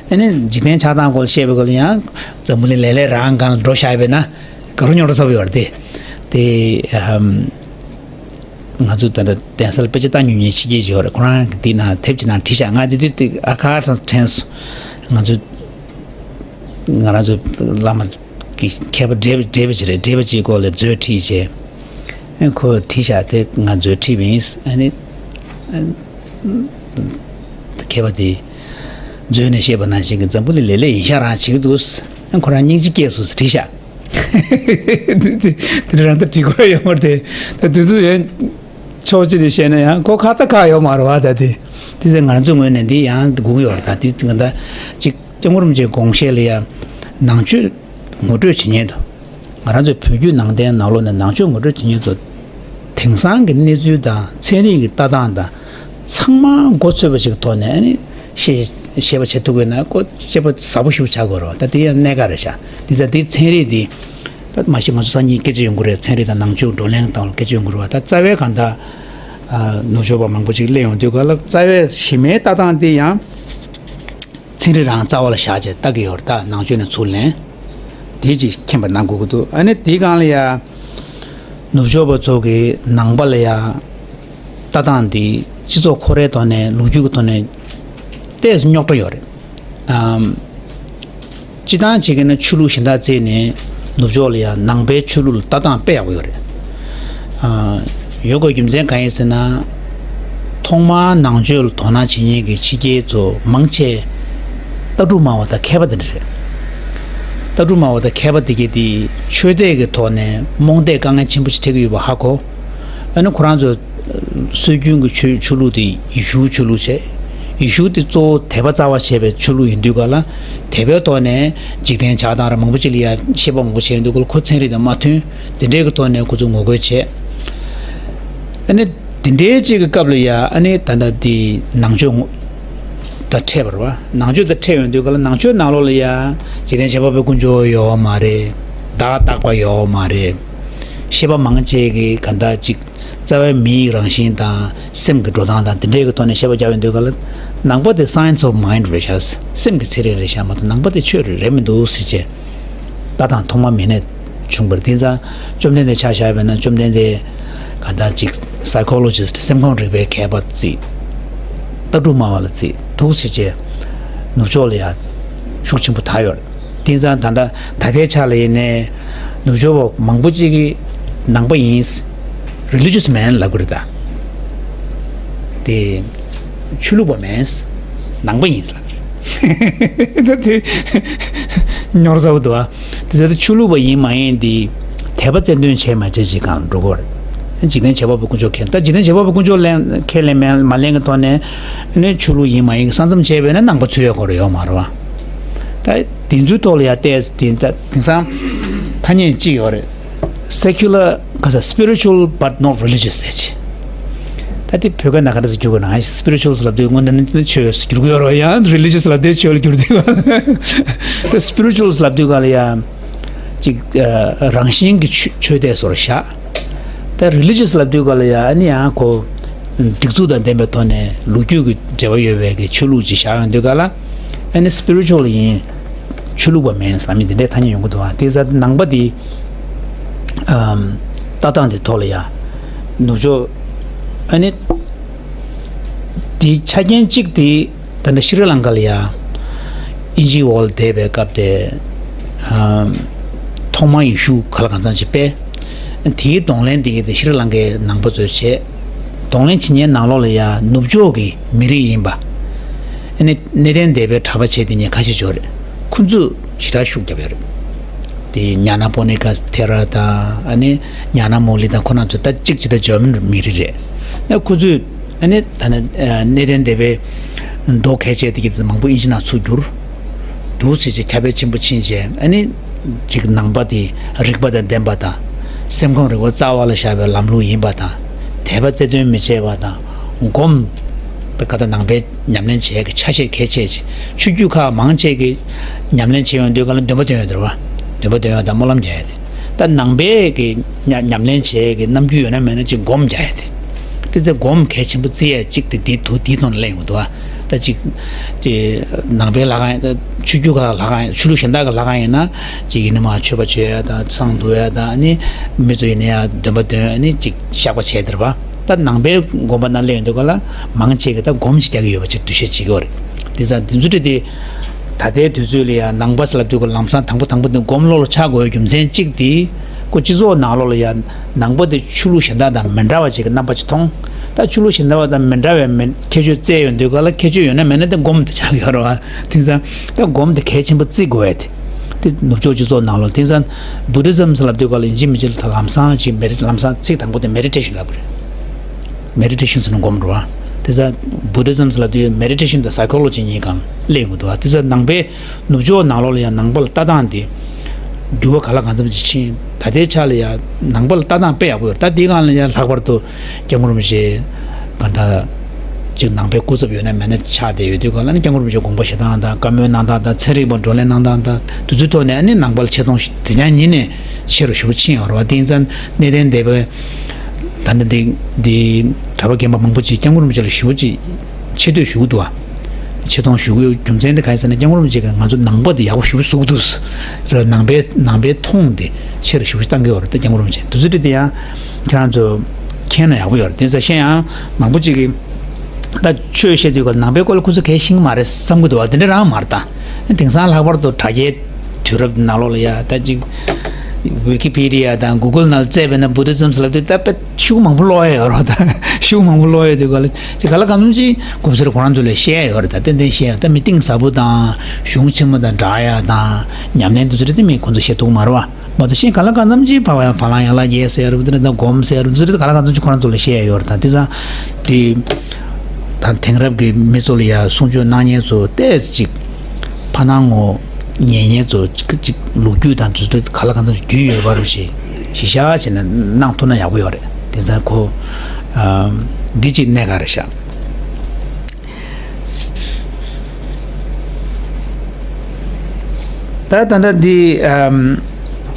ཨ་ནི་འཇིག་རྟེན་ཆགས་སྟངས་སྐོར་བཤད་པའི་སྐོར་ལ་ཡང་འཛམ་བུ་གླིང་ལེ་ལེ་རང་སྒང་ལ་འགྲོ་བཞག་པས་ན་དགའ་རབ་རྙོག་དྲ་ཚ་པོ་ཡོད་རེད་དེ། དེ་ཨམ། ང་ཚོ་ད་ལྟ་གདན་ས་ལ་དཔེ་ཆ་ལྟ་མྱོང་མཁན་ཕྱི་རྒྱལ་ཞིག་ཡོད་རེད། ཁོ་རང་གིས་འདི་ནང་དེབ་ཅིག་ནང་བྲིས་ཤག་ང་འདི་དུས་ཏིག་ཨ་ཁ་ཁ་དྲན་སོང་། ང་ཚོ་ང་རང་ཚོ་བླ་མ་གི་མཁས་པ་བགྲེས་པ་བགྲེས་པ་ཅིག་རེད། བགྲེས་པ་ཅིག་སྐོར་ལ་མཛོད་ཁྲིད་བྱས། ཨ་ཁོས་བྲིས་ཤག་དེ་ང་མཛོད་ཁྲིད་པ་ཡིན། ཨ་ནི་ཨ་མཁས་པ་དེ། མཛོད་ནས་བཤད་པ་ནང་བཞིན་གྱི་འཛམ་བུ་གླིང་ལེ་ལེ་ཡིན་ཤག་རང་བྱེད་ཀྱི་འདུག་ཁོ་རང་སྙིང་རྗེ་སྐྱེས་སོང་ཟེར་བྲིས་ཤག་དེ་རང་ད་བྲིས་དགོས་ཡོད་མ་རེད་དེ། ད་དེ་ཚོ་ཡང་ཕྱོགས་གཅིག་ནས་བཤད་ན་ཡང་ཁོ་ཁ་ད་ཁག་ཡོད་མ་རེད་བ། ད་དེ་དེ་ཚེ་ང་ཚོའི་ངོས་ནས་འདི་ཡང་སྒུག་ཡོད་རེད། ད་དེ་ང་ད་ཅིག་སྐྱབས་མགོན་རིན་པོ་ཆེའི་དགོངས་བཞེད་ལ་ཡང་ནང་ཆོས་ངོ་སྤྲོད་བྱེད་མཁན་དུ། ང་རང་ཚོའི་བོད་བརྒྱུད་ནང་བསྟན་ནང་ལོགས་ནས་ནང་ཆོས་ངོ་སྤྲོད་བྱེད་མཁན་ཚོ་དེང་སང་གི་གནས་ཚུལ་དང་ཚན་རིག་གི་ལྟ་སྟངས་དང་ཚང་མ་མགོ་ཚོས་པ་ཞིག་ཐོག་ནས་ཨ་ནི་ཤེས་ཤེས་པ་བྱེད་ཐུབ་དགོས་ན་ཁོ་ཤེས་པ་ཟབ་པོ་ཞིག་ཆགས་དགོས་རེད་བ། ད་དེ་ཡང་གནད་འགག་རེད་ཤག་དེ་ཙང་དེ་ཚན་རིག་དེ་ད་མ་གཞི་ང་ཚོ་སང་ཉིན་སྐད་ཆ་ཡོང་གི་རེད། ཚན་རིག་དང་ནང་ཆོས་བགྲོ་གླེང་སྟངས་ལ་སྐད་ཆ་ཡོང་གི་རེད་བ། ད་རྩ་བའི་གང་ལྟར་ནུབ་ཕྱོགས་པ་མང་པོ་ཅིག་སླེབས་ཡོང་དུས་ག་ལ་རྩ་བའི་གཞི་མའི་ལྟ་སྟངས་དེ་ཡང་། ཚན་རིག་རང་རྩ་བ་ལ་བཞག་བྱས་ལྟ་གི་ཡོད་རེད། ད་ནང་ཆོས་ནས་ཚུར་ལེན། དེ་ཅིག་མཁྱེན་པ་གནང་དགོས་ཀྱི་འདུག་ཨ་ནི་དེའི་སྒང་ལ་ཡ། ནུབ་ཕྱོགས་པ་ཚོ་གི་ནང་པ་ལ་ཡ། ལྟ་སྟངས་འདི་སྤྱི་ཚོགས་ཁོ་རའི་ཐོག་ནས་ལོ་རྒྱུས་ཀྱི་ཐོག་ནས་ཏོག་ཙམ་རྙོག་དྲ་ཡོད་རེད། ཨམ། སྤྱི་བཏང་བྱེད་ཀྱི་ན་ཆོས་ལུགས་གཞན་དག་བརྩིས་ནས་ནུབ་ཕྱོགས་ལ་ཡང་ནང་པའི་ཆོས་ལུགས་ལ་ལྟ་སྟངས་དཔེ་ཡག་པོ་ཡོད་རེད། ཨ། ཡོད་དགོས་རྒྱུ་མཚན་གང་ཡིན་ཟེར་ན། ཐོག་མར་ནང་ཆོས་ལ་དོ་སྣང་བྱེད་མཁན་གྱི་ཕྱི་རྒྱལ་ཚོ་མང་ཆེ་ལྟ་གྲུབ་སྨྲ་བ་དང་མཁས་པ་དེ་འདྲ་རེད། ལྟ་གྲུབ་སྨྲ་བ་དང་མཁས་པ་དེ་གས་དེ་ཆོས་དད་ཀྱི་ཐོག་ནས་རྨོངས་དད་དཀའ་ངལ་ཆེན་པོ་ཞིག་འཕྲད་ཀྱི་ཡོད་པ་ཧ་གོ། ཨ་ནི་ཁོ་རང་ཚོ་སྲོལ་རྒྱུན་གྱི་ཆོས་ཆོས་ལུགས་དེ་ཡེ་ཤུ་ཆོས་ལུགས་བྱས། ཡེ་ཤུ་དེ་གཙོ་བོ་དད་པ་རྩ་བ་བྱས་པའི་ཆོས་ལུགས་ཡིན་དུས་ག་ལ། དད་པའི་ཐོག་ནས་འཇིག་རྟེན་ཆགས་སྟངས་ར་མང་པོ་ཅིག་ལ་ཡ་བཤད་པ་མང་པོ་བྱས་ཡོང་དུས་ག་ལ་ཁོ་ཚན་རིག་དང་མ་མཐུན། དེ་འདྲའི་གི་ཐོག་ནས་ཁོ་ཚོ་ངོ་རྒོལ་བྱས། ཨ་ནི་དེ་འདྲའི་ཅིག་གི་སྐབས་ལ་ཡ་ཨ་ནི་ད་ལྟ་དེ་ནང་ཆོས་ངོ་ད་འཕྲད་པ་རེད་བ། ནང་ཆོས་དང་འཕྲད་ཡོང་དུས་ག་ལ་ནང་ཆོས་ནང་ལོགས་ལ་ཡ་འཇིག་རྟེན་བྱེད་པ་པོའི་ཀུན་སྤྱོད་ཡོད་མ་རེད། བདག་རྟག་པ་ཡོད་མ་རེད། བཤད་པ་མང་ཆེ་གི་ག་ད་ཅིག་རྩ་བའི་མི་ཡི་རང་བཞིན་དང་སེམས་ཀྱི་འགྲོ་སྟངས་དང་དེ་འདྲའི་གི་ཐོག་ནས་བཤད་པ་རྒྱག་ཡོང་དུས་ག་ལ། ནང་པ་དེ་science of mind རེད་ཤག་སེམས་ཀྱི་ཚན་རིག་རེད་ཤག་མ་གཏོགས་ནང་པ་དེ་ཆོས་རེད་མི་འདུག་ཟེར་བྱས། ལྟ་སྟངས་ཐོག་མ་མི་ནས་བྱུང་བར་དེང་སང་བཅོམ་ལྡན་འདས་ཆ་བཞག་པ་ན་བཅོམ་ལྡན་འདས་ག་ད་ཅིག་psychologist སེམས་ཁམས་རིག་པའི་མཁས་པ་བརྩིས། ལྟ་གྲུབ་སྨྲ་བ་ལ་བརྩིས་འདུག་ཟེར་བྱས། ནུབ་ཕྱོགས་ལ་ཡ་ཤུགས་ཆེན་པོ་དར་ཡོད་རེད། དེང་སང་ད་ལྟ་ད་ལྟའི་ཆ་ལ་ཡིན་ནའི་ནུབ་ཕྱོགས་པ་མང་པོ་ཅིག་གིས་ནང་པ་ཡིན། religious man ལབ་ཀྱི་རེད་ད། དེ་ཆོས་ལུགས་པ་མིན། ནང་པ་ཡིན་ལབ་ཀྱི་རེད། ད་དེ་རྙོག་ཚ་པོ་འདུག་ཨ། དེ་ཚེ་ད་ཆོས་ལུགས་པ་ཡིན་མ་ཡིན་དེ་དད་པ་རྩལ་འདོན་བྱས་མ་བྱས་ཅིག་གང་འགྲོ་གི་རེད། འཇིག་རྟེན་བྱེད་པ་པོ་དཀོན་མཆོག་མཁྱེན། ད་འཇིག་རྟེན་བྱེད་པ་པོ་དཀོན་མཆོག་ལེན་ཁས་ལེན་མེད་མ་ལེན་གྱི་ཐོག་ནས་ནི་ཆོས་ལུགས་ཡིན་མ་ཡིན་གྱི་ས་མཚམས་བྱས་པས་ན་ནང་པ་ཚུད་ཡོད་གོ་རེ་ཡོད་མ་རེད་བ། ད་དེ་ཚོའི་ཐོག་ལ་ཡ་བལྟས་དེ་ད་དེང་སང་ཐ་སྙད་གཅིག་ཡོད་རེད། secular ག་ས་spiritual but not religious ཟེར་ཅིག་ད་དེ་བོད་སྐད་ནང་ག་འདྲ་ཟེར་བསྒྱུར་དགོས་ན་spiritual ལབ་དུས་སྔོན་ན་ནི་ཆོས་བསྒྱུར་གི་ཡོད་རེད་བ། ཡང་religious ལབ་དུས་ཆོས་ལ་བསྒྱུར་དུས་ད་spiritual ལབ་དུས་ག་ལ་ཡ། ཅིག་ཨ། རང་བཞིན་གྱི་ཆོས་ཆོས་དེ་སོར་བཞག་ད་religious ལབ་དུས་ག་ལ་ཡ་ཨ་ནི་ཡང་ཁོ་སྒྲིག་འཛུགས་དང་ལྡན་པའི་ཐོག་ནས་ལོ་རྒྱུས་ཀྱི་འབྲེལ་བ་ཡོད་པའི་གི་ཆོས་ལུགས་ཅིག་བཞག་ཡོང་དུས་ག་ལ་ཨ་ནི་spiritual ཡིན། ཆོས་ལུགས་པ་མིན་ཟེར་མི་འདི་འདྲའི་ཐ་སྙད་ཡོང་གི་འདུག་ཨ། དེ་ཚ་ནང་པ་འདི་ཨམ། ལྟ་སྟངས་འདི་ཐོག་ལ་ཡ་ནུབ་ཕྱོགས་ཨ་ནི་དེའི་ཆ་རྐྱེན་གཅིག་དེ། ད་ནི་ཤྲི་ལང་ཀ་ལ་ཡ་དབྱིན་ཇིའི་འོག་ལ་བསྡད་པའི་སྐབས་དེ། ཨ། ཐོག་མར་ཡེ་ཤུ་ག་ལ་གང་འཚམ་ཞིག་སྤེལ། དེའི་གདོང་ལེན་དེ་གའི་དེ་ཤྲི་ལང་ཀའི་ནང་པ་ཚོས་བྱས། གདོང་ལེན་བྱེད་མཁན་ནང་ལོགས་ལ་ཡ་ནུབ་ཕྱོགས་ཀྱི་མི་རིགས་ཡིན་པ། ཨ་ནི་གནས་བརྟན་སྡེ་པའི་གྲྭ་པ་བྱས་དེ་ཉིད་ཁ་ཤས་ཡོད་རེད། ཁོ་ཚོས་ཞེ་དྲག་ཤུགས་རྒྱབ་ཡོད་རེད། དེ་ཉ་ན་པོ་ནི་ཀ་ཐེ་ར་དང་ཨ་ནི་ཉ་ན་མོ་ལི་དང་ཁོ་རང་ཚོ་ད་གཅིག་ཅི་ད་འཇར་མན་མི་རིགས་རེད། ན་ཁོ་ཚོས་ཨ་ནི་ད་ནི་གནས་བརྟན་སྡེ་པའི་མདོ་གལ་ཆེ་དེ་གི་མང་པོ་ཨིན་ཇི་ནང་ཚུར་བསྒྱུར། འདུག་ཟེར་ཅིག་ཁྱབ་སྤེལ་ཆེན་པོ་ཕྱིན་རྗེས་ཨ་ནི་ཅིག་ནང་པ་དེ་རིག་པ་དང་ལྡན་པ་དང་སེམས་ཁམས་རིག་པ་རྩ་བ་ལ་བཞག་པའི་ལམ་ལུགས་ཡིན་པ་དང་དད་པ་རྩལ་འདོན་མི་བྱེད་པ་དང་སྒོམ་པའི་ཁ་ད་ནང་པའི་ཉམས་ལེན་བྱེད་ཀྱི་ཆ་ཤས་གལ་ཆེ་ཆེ། ཆོས་བརྒྱུད་ཁག་མང་ཆེ་གི་ཉམས་ལེན་བྱེད་ཡོང་དུས་ག་ལ་འདོན་པ་འདོན་ཡོད་དེ་རེད་བ། འདོན་པ་འདོན་ཡོད་དང་སྨོན་ལམ་རྒྱག་ཡ་དེ། ད་ནང་པའི་གི་ཉ་ཉམས་ལེན་བྱེད་ཀྱི་རྣམ་འགྱུར་ཡོད་ན་མེད་ན་ཅིག་སྒོམ་རྒྱག་ཡ་དེ། དེ་ཚེ་སྒོམ་གལ་ཆེན་པོ་བརྩི་ཡ་གཅིག་དེ་དེའི་དུ་དེའི་ཐོག་ནས་གླེང་དགོས་འདུག་བ། ད་ཅིག་ཅིག་ནང་པའི་ལྷ་ཁང་ཡིན་ད་ཆོས་བརྒྱུད་ཁག་ལྷ་ཁང་ཡིན་ཆོས་ལུགས་གཞན་དག་གི་ལྷ་ཁང་ཡིན་ན་ཅིག་ཡིན་ན་མ་མཆོད་པ་བྱེད་ཡ་དང་བསང་བསྡུ་ཡ་དང་ཨ་ནི་མི་ཚོ་ཡིན་ན་ཡ་འདོན་པ་འདོན་ཨ་ནི་ཅིག་བཤགས་པ་བྱས་དེ་རེད་བ། ད་ནང་པའི་དགོན་པ་ནང་སླེབས་ཡོང་དུས་ག་ལ་མང་ཆེ་གི་ད་སྒོམ་ཞིག་རྒྱག་གི་ཡོད་པ་ཅིག་འདུ་ཤེས་བྱེད་ཀྱི་ཡོད་རེད། དེ་ཙང་དེ་ཚོ་འདྲ་དེ་ ད་ལྟའི་དུས་ཚོད་ལ་ཡང་ནང་པ་ཟེར་ལབ་དུས་ཀྱི་ལམ་སང་དང་པོ་དང་པོ་དེ་སྒོམ་ལོག་ལ་ཆགས་དགོས་པའི་རྒྱུ་མཚན་གཅིག་དེ། ཁོ་སྤྱི་ཚོགས་ནང་ལོགས་ལ་ཡང་ནང་པ་དེ་ཆོས་ལུགས་གཞན་དག་དང་མི་འདྲ་བ་ཅིག་གི་རྣམ་པ་ཅིག་མཐོང་། ད་ཆོས་ལུགས་གཞན་དག་དང་མི་འདྲ་བའི་མི་ཁྱད་ཆོས་བཙལ་ཡོང་དུས་ག་ལ་ཁྱད་ཆོས་ཡོད་ན་མེད་ན་དེ་སྒོམ་དེ་ཆགས་ཡོད་རེད་བ། དེང་སང་ད་སྒོམ་དེ་གལ་ཆེན་པོ་བརྩི་དགོས་ཡ་དེ། དེ་ནུབ་ཕྱོགས་སྤྱི་ཚོགས་ནང་ལོགས་དེང་སང་བུ་དྷི་ཛམ་ཟེར་ལབ་དུས་ག་ལ་ཡིན་གཅིག་མིན་གཅིག་ལ་ད་ལམ་སང་ཅིག་མེ་རི་ལམ་སང་ཚིག་དང་པོ་དེ་མེ་ཌི་ཊེ་ཤན་ལབ་རེད། མེ་ཌི་ཊེ་ཤན་ཟེར་ན་སྒོམ་རེད་བ། དེ་ཚ་བུ་དྷི་ཛམ་ཟེར་ལབ་དུས་མེ་ཌི་ཊེ་ཤན་དང་སའི་ཁོ་ལོ་ཇི་གཉིས་སྒང་སླེབས་ཡོང་གི་འདུག་བ། དེ་ཚ་ནང་པའི་ནུབ་ཕྱོགས་ནང་ལོགས་ལ་ཡང་ནང་པ་ལ་ལྟ་སྟངས་དེ་འགྱུར་བ་ག་ལ་གང་འཚམ་ཅིག་ཕྱིན། ད་ལྟའི་ཆ་ལ་ཡང་ནང་པ་ལ་ལྟ་སྟངས་དཔེ་ཡག་པོ་ཡོད་རེད། ད་དེའི་སྒང་ལ་ཡང་ལྷག་པར་དུ་སྐྱབས་མགོན་རིན་པོ་ཆེ་གང་ལྟར་ཅིག་ནང་པའི་སྐུ་ཚབ་ཡོད་ན་མེད་ན་ཆགས་བསྡད་ཡོད་དུས་གང་ལ་ནི་སྐྱབས་མགོན་རིན་པོ་ཆེ་དགོངས་པ་བཞེས་སྟངས་དང་བཀའ་མོལ་གནང་སྟངས་དང་ཚན་རིག་པ་བགྲོ་གླེང་གནང་སྟངས་དང་དེ་ཚོའི་ཐོག་ནས་ནི་ནང་པ་ལ་ཆེ་མཐོང་དེ་སྙིང་ཉིད་ནས་ཆེ་རུ་ཞེ་པོ་ཕྱིན་ཡོད་རེད་བ། དེ་ཡིན་ཙང་གནས་བརྟན་སྡེ་པའི་ད་ནི་འདི་འདི་གྲྭ་པ་རྒན་པ་མང་པོ་ཅིག་སྐྱབས་མགོན་རིན་པོ་ཆེ་ལ་ཞེ་པོ་ཅིག་ཆེ་བསྟོད་ཞུ་གི་འདུག་བ། ཆེ་མཐོང་ཞུ་གི་ཡོད། རྒྱུ་མཚན་དེ་ག་ཡིན་ཟེར་ན་སྐྱབས་མགོན་རིན་པོ་ཆེ་གིས་ང་ཚོ་ནང་པ་འདི་ཡག་པོ་ཞེ་པོ་བཟོ་གི་འདུག་ཟེར། ནང་པའི་ནང་པའི་མཐོང་དེ་ཆེ་རུ་ཞེ་པོ་བཏང་གི་ཡོད་རེད། ད་སྐྱབས་མགོན་རིན་པོ་ཆེ་དེ་ཚོ་འདྲ་དེ་ཡང་ཁྱེད་རང་ཚོ་མཁྱེན་ན་ཡག་པོ་ཡོད་རེད། དེ་ཚ་ཤེས་ཡང་མང་པོ་ཅིག་གིས་ད་ཆོས་བཤད་དུས་ཀ་ནང་པའི་སྐོར་ལ་ཁོ་ཚོ་གལ་ཤེས་ཀྱི་མ་རེད་བསམ་གི་འདུག་བ། དེ་འདྲ་རང་མ་རེད། ད་དེང་སང་ལྷག་པར་དུ་དྲ་རྒྱའི་དུས་རབས་ནང་ལོགས་ལ་ཡ་ད་ཅིག་ཝི་ཀི་ཕི་ཌི་ཡ་དང་གུ་གལ་ནང་བཙལ་བས་ན་བུ་དྷི་ཛམ་ཟེར་ལབ་དུས་ད་དཔེ་ཤུགས་མང་པོ་ཀློག་ཡ་ཡོད་རེད། ད་ཤུགས་མང་པོ་ཀློག་ཡ་དུས་ག་ལ་ཅིག་ག་ལ་གང་འཚམ་ཅིག་གོམས་སྲོལ་ཁོ་རང་ཚོ་ལ་བཤད་ཡ་ཡོད་རེད། ད་ཏན་ཏན་བཤད་ཡ་ད་མི་གཏིང་ཟབ་པོ་དང་གཞུང་ཆེན་མོ་དང་འདྲ་ཡ་དང་ཉམས་ལེན་དེ་ཚོ་རེད། དེ་མི་ཁོ་ཚོ་བཤད་ཐུབ་མ་རེད་བ། མ་གཏོགས་གཞན་ག་ལ་གང་འཚམ་ཅིག་བ་བ་བ་ལང་ཡང་ལ་རྒྱས་ཟེར་རུ་དེ་འདྲ་དང་སྒོམ་ཟེར་རུ་དེ་ཚོ་རེད། ག་ལ་གང་འཚམ་ཅིག་ཁོ་རང་ཚོ་ལ་བཤད་ཡ་ཡོད་རེད། ད་དེ་ཚ་དེ་ད་དེང་རབས་ཀྱི་མི་ཚོ་ལ་ཡ་གསུང་ཆོས་གནང་མཁན་ཚོ་ཏོག་ཙམ་ཅིག་ཕ་ནང་ངོ་ཉན་མཁན་ཚོ་ཅིག་ཅིག་ལོ་རྒྱུས་དང་དུས་ཚོད་ག་ལ་གང་འཚམ་རྒྱུས་ཡོད་པ་རུ་ཞིག་གཞི་བཞག་བྱས་ནས་གནང་ཐུབ་ན་ཡག་པོ་ཡོད་རེད། དེ་ཚ་ཁོ་ཨ་འདི་ཅིག་གནད་འགག་རེད་ཤག་ད་ད་ལྟ་འདི་ཨམ་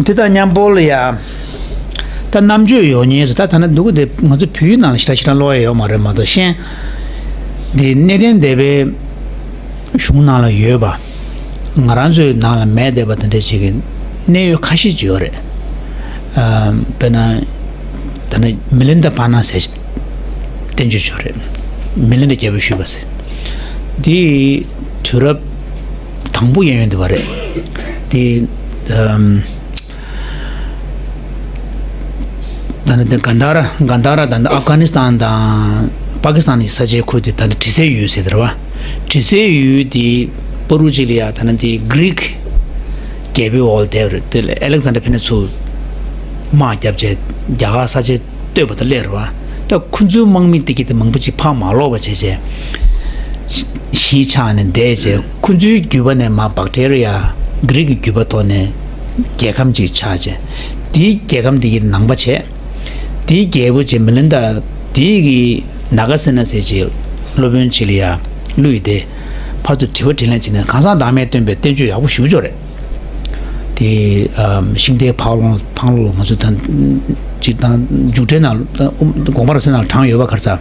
དེ་དང་མཉམ་པོ་ལ་ཡ་ད་རྣམ་དཔྱོད་ཡོད་མཁན་ཚོ་ད་ད་ལྟ་འདུག་གི། དེ་ང་ཚོ་བོད་ཡིག་ནང་ལ་ཞེ་དྲག་ཞེ་དྲག་ཀློག་ཡ་ཡོད་མ་རེད། མ་གཏོགས་གཞན་འདི་གནས་བརྟན་སྡེ་པའི་གཞུང་ནང་ལ་ཡོད་པ། ང་རང་ཚོའི་ནང་ལ་མེད་བསྡད་པ་དེ་འདྲ་ཅིག་གི་གནད་ཡོད་ཁ་ཤས་ཅིག་ཡོད་རེད། ཨ་དཔེར་ན་ད་ནི་མི་ལིན་ད་པ་ན་ཟེར་བསྟན་བཅོས་ཅིག་ཡོད་རེད། མི་ལིན་ད་རྒྱལ་པོས་ཞུས་པ་ཟེར། འདི་དུས་རབས་དང་པོ་ཡན་ཡོད་འདུག་པ་རེད། འདི་ཨམ། ད་ནི་དེ་གན་དྷ་ར་གན་དྷ་ར་དང་ཨབ་གྷ་ནི་སི་ཐན་དང་པ་ཀི་སི་ཐན་གྱི་ས་ཆའི་ཁུལ་དེ་ད་ནི་དྲི་ཟའི་ཡུལ་ཟེར་དེ་རེད་བ། དྲི་ཟའི་ཡུལ་དེ་པ་རུ་ཅིག་ལ་ཡ་ད་ནི་དེ་གྷི་རིག་རྒྱལ་པོའི་འོག་ལ་བསྡད་པ་རེད། དེ་ལ་ཨ་ལེག་ཛན་ཌར་ཕེབས་ནས་ཚུར་དམག་བརྒྱབ་བྱས་རྒྱ་གར་ས་ཆ་གཏོད་པ་དང་སླེབས་རེད་བ། ད་ཁོ་ཚོའི་དམག་མི་དེ་གྱིས་དེ་མང་པོ་ཅིག་ཕར་མ་ལོག་པ་བྱས་བྱས་གཞིས་ཆགས་ནས་བསྡད་བྱས་ཁོ་ཚོའི་རྒྱུད་པ་ནས་མར་བྷག་ཏྲི་རི་ཡ་གྷི་རིག་གི་རྒྱུད་པ་ཐོག་ནས་རྒྱལ་ཁམས་ཅིག་ཆགས་བྱས་དེའི་རྒྱལ་ཁམས་དེ་གྱི་ནང་པ་བྱས། དེའི་རྒྱལ་པོ་ཅིག་མི་ལིན་ད་དེའི་གི་ནཱ་ག་སེ་ན་ཟེར་ཅིག་སློབ་དཔོན་ཅིག་ལ་ཡ་བསླུས་ཏེ་ཕར་ཚུར་དྲི་བ་དྲིས་ལན་བྱས་ནས་གང་ཟག་བདག་མེད་སྟོན་པའི་བསྟན་བཅོས་ཡག་པོ་ཞེ་པོ་ཅིག་ཡོད་རེད། དེ་ཨམ་ཤིང་རྟའི་འཕང་ལུང་འཕང་ལུང་ང་ཚོ་དང་ཅིག་དང་མཇུག་འབྲས་ནང་དགོངས་པ་རབ་གསལ་ནང་ལ་དྲངས་ཡོད་པ་ག་རེ་ཟེར།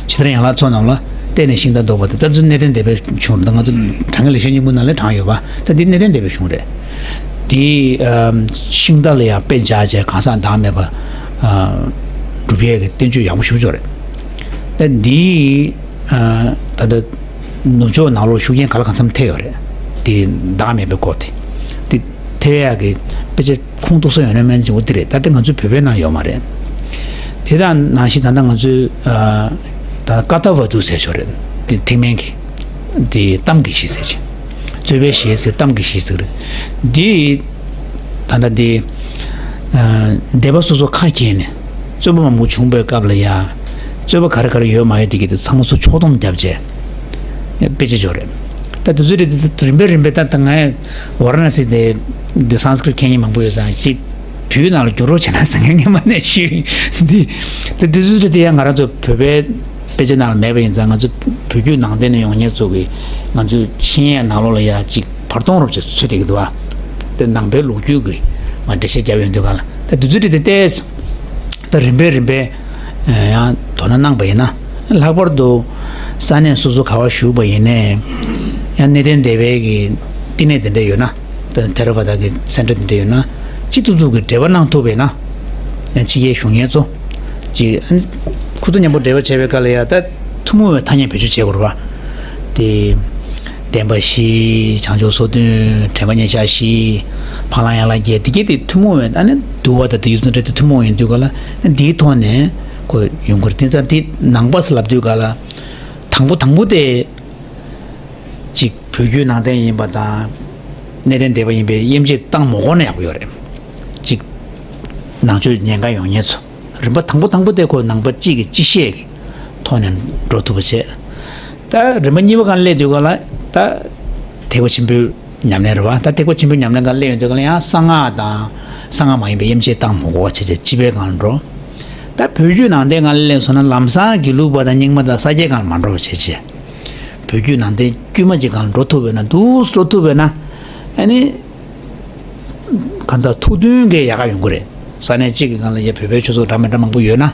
ཕྱི་དར་ཡན་ལག་ཚོགས་རྣམས་ལ་བརྟེན་ནས་ཤིང་རྟ་བཟློག་པ་དེ་ད་ཚོ་གནས་བརྟན་སྡེ་པའི་གཞུང་རེད། ད་ང་ཚོ་དྲང་ངེས་ལེགས་བཤད་སྙིང་པོ་ནང་ལ་དྲངས་ཡོད་པ་ད་འདི་གནས་བརྟན་སྡེ་པའི་གཞུང་རེད། དེ་ཨམ་ཤིང་རྟ་ལ་ཡང་དཔེ་འཇགས་བྱས་གང་ཟག་བདག་མེད་པ་ཨ་སྒྲུབ་ཡས་ཀྱི་བསྟན་བཅོས་ཡག་པོ་ཞེ་པོ་ཅིག་ཡོད་རེད། ད་འདི་ཨ་ད་ལྟ་ནུབ་ཕྱོགས་ནང་ལོགས་ཤུགས་རྐྱེན་ག་ལ་གང་འཚམ་ཐེབས་ཡོད་རེད། དེ་བདག་མེད་པའི་སྐོར་དེ། དེ་ཐེབས་ཡག་གི་དཔེ་ཆ་ཁུངས་གཏུགས་ས་ཡོད་ན་མིན་ཅིག་འོ་དེ་རེད། ད་ལྟ་ང་ཚོའི་བོད་པའི་ནང་ཡོད་མ་རེད། དེ་དང་ནང་བཞིན་ད་ལྟ་ང་ཚོའི་ཨ་ད་ཀ་ཏ་ཝ་དུ་ཟེར་ཞོར་རེད། དེ་ཐེག་དམན་གྱི་དེ་གཏམ་གྱི་གཞི་ཟེར་ཅིག་རྩོད་པའི་གཞི་ཟེར་གཏམ་གྱི་གཞི་ཟེར་རེད། འདི་ད་ལྟ་འདི་ཨ་སྡེ་པ་སོ་སོ་ཁ་གྱེས་ནས་རྩོད་པ་མང་པོ་བྱུང་བའི་སྐབས་ལ་ཡ་རྩོད་པ་ག་རེ་ག་རེ་ཡོད་མ་ཡོད་དེ་གི་དེ་ཚང་མ་ཚོ་ཕྱོགས་བསྡོམས་བརྒྱབ་བྱས་དཔེ་ཆ་ཅིག་ཡོད་རེད། ད་དེ་ཚོའི་རིགས་དེ་རིམ་པས་རིམ་པས་ད་ད་ང་ཝ་ར་ཎ་སི་དེ་འདི་སཾ་སྐྲྀཏ་མཁྱེན་མཁན་མང་པོ་ཡོད་ཙང་ཅིག་བོད་ནང་ལ་བསྒྱུར་རོགས་བྱས་ན་ཟེར་མཁན་སྔན་མ་ནས་ཞུས་ཡིན། འདི་ད་དེ་ཚོའི་རིགས་དེ་ཡང་ང་རང་ཚོ་བོད་པའི་དཔེ་ཆ་ནང་ལ་མེད་པ་ཡིན་ཙང་ང་ཚོ་བོད་བརྒྱུད་ནང་བསྟན་ནས་ཡོང་མཁན་ཚོ་གི་ང་ཚོའི་ཤེས་ཡོན་ནང་ལོགས་ལ་ཡ་ཅིག་བར་སྟོང་རོབ་ཅིག་ཚུད་བསྡད་ཀྱི་འདུག་བ། དེ་ནང་པའི་ལོ་རྒྱུས་ཀྱི་མ་འགྲེལ་བཤད་བརྒྱབ་ཡོང་དུས་ག་ལ་ད་དེ་ཚོའི་རིགས་དེ་ཏོག་ཙམ་ད་རིམ་པས་རིམ་པས་ཡང་དོ་སྣང་གནང་པ་ཡིན་ན་ལྷག་པར་དུ་ས་གནས་སོ་སོ་ག་བ་བཞུགས་པ་ཡིན་ནའི་ཡང་གནས་བརྟན་སྡེ་པའི་གི་བསྟི་གནས་དེ་འདྲ་ཡོད་ན། ཐེ་ར་ཝ་ད་གི་སེན་ཊར་དེ་འདྲ་ཡོད་ན་ཅི་ཐུབ་ཐུབ་ཀྱི་འབྲེལ་བ་གནང་ཐུབ་པས་ན་ཡང་ཕྱི་རྒྱལ་བཞུགས་མཁན་ཚོ་ཅིག་ཁོ་ཚོ་མཉམ་པོ་འབྲེལ་བ་བྱས་པའི་སྐབས་ལ་ཡ་ད་ཐུན་མོང་བའི་ཐ་སྙད་བེད་སྤྱོད་བྱེད་དགོས་རེད་བ། དེ་ བདེན་པ་བཞི། བྱང་ཆུབ་སོ་བདུན། དྲན་པ་མཉེས་བྱ་བཞི། འཕགས་ལམ་ཡན་ལག་བརྒྱད། འདི་གྱད་དེ་ཐུན་མོང་བའི་ཨ་ནི་འདུལ་བ་དང་དེ་ཡུལ་དང་འབྲེལ་ཏེ་ཐུན་མོང་ཡིན་དུས་ག་ལ་འདིའི་ཐོག་ནས་ཁོ་ཡོང་གི་རེད། དེ་ཙང་དེ་ནང་པ་ཟེར་ལབ་དུས་ག་ལ་དང་པོ་དང་པོ་དེ་གཅིག་བོད་བརྒྱུད་ནང་བསྟན་ཡིན་པ་དང་གནས་བརྟན་སྡེ་པ་ཡིན་པའི་དབྱེ་འབྱེད་བཏང་མ་དགོས་ན་ཡག་པོ་ཡོད་རེད། གཅིག་ནང་ཆོས་ཉན་མཁན་ཡོང་མཁན་ཚོ། རིམ་པ་དང་པོ་དང་པོ་དེ་ཁོ་ནང་པ་གཅིག་གི་སྤྱི་བཤད་ཀྱི་ཐོག་ནས་འགྲོ་ཐུབ་པ་བྱས། ད་རིམ་པ་གཉིས་པ་སྒང་སླེབས་དུས་ག་ལ་ད་ཐེག་པ་ཆེན་པོའི་ཉམས་ལེན་རེད་བ། ད་ཐེག་པ་ཆེན་པོའི་ཉམས་ལེན་སྒང་སླེབས་ཡོང་དུས་ག་ལ་ཡང་གསང་སྔགས་དང་གསང་སྔགས་མ་ཡིན་པའི་དབྱེ་འབྱེད་བཏང་མ་དགོས་པ་བྱས་བྱས་སྤྱི་པའི་སྒང་ལ་འགྲོ། ད་བོད་བརྒྱུད་ནང་བསྟན་སྒང་ལ་སླེབས་སོང་ན་ལམ་སང་དགེ་ལུགས་པ་དང་རྙིང་མ་དང་ས་སྐྱའི་སྒང་ལ་མ་འགྲོ་བ་བྱས་བྱས། བོད་བརྒྱུད་ནང་བསྟན་དཀྱུས་མ་ཅིག་སྒང་ལ་འགྲོ་ཐུབ་པས་ན་འདུག་འགྲོ་ཐུབ་པས་ན། ཨ་ནི། གང་ལྟར་ཐུགས་མཐུན་གྱི་ཡག་ག་ཡོང་གི་རེད། ས་གནས་གཅིག་གི་སྒང་ལ་ཡ་བོད་པའི་ཆོས་ཚོགས་འདྲ་མི་འདྲ་མང་པོ་ཡོད་ན།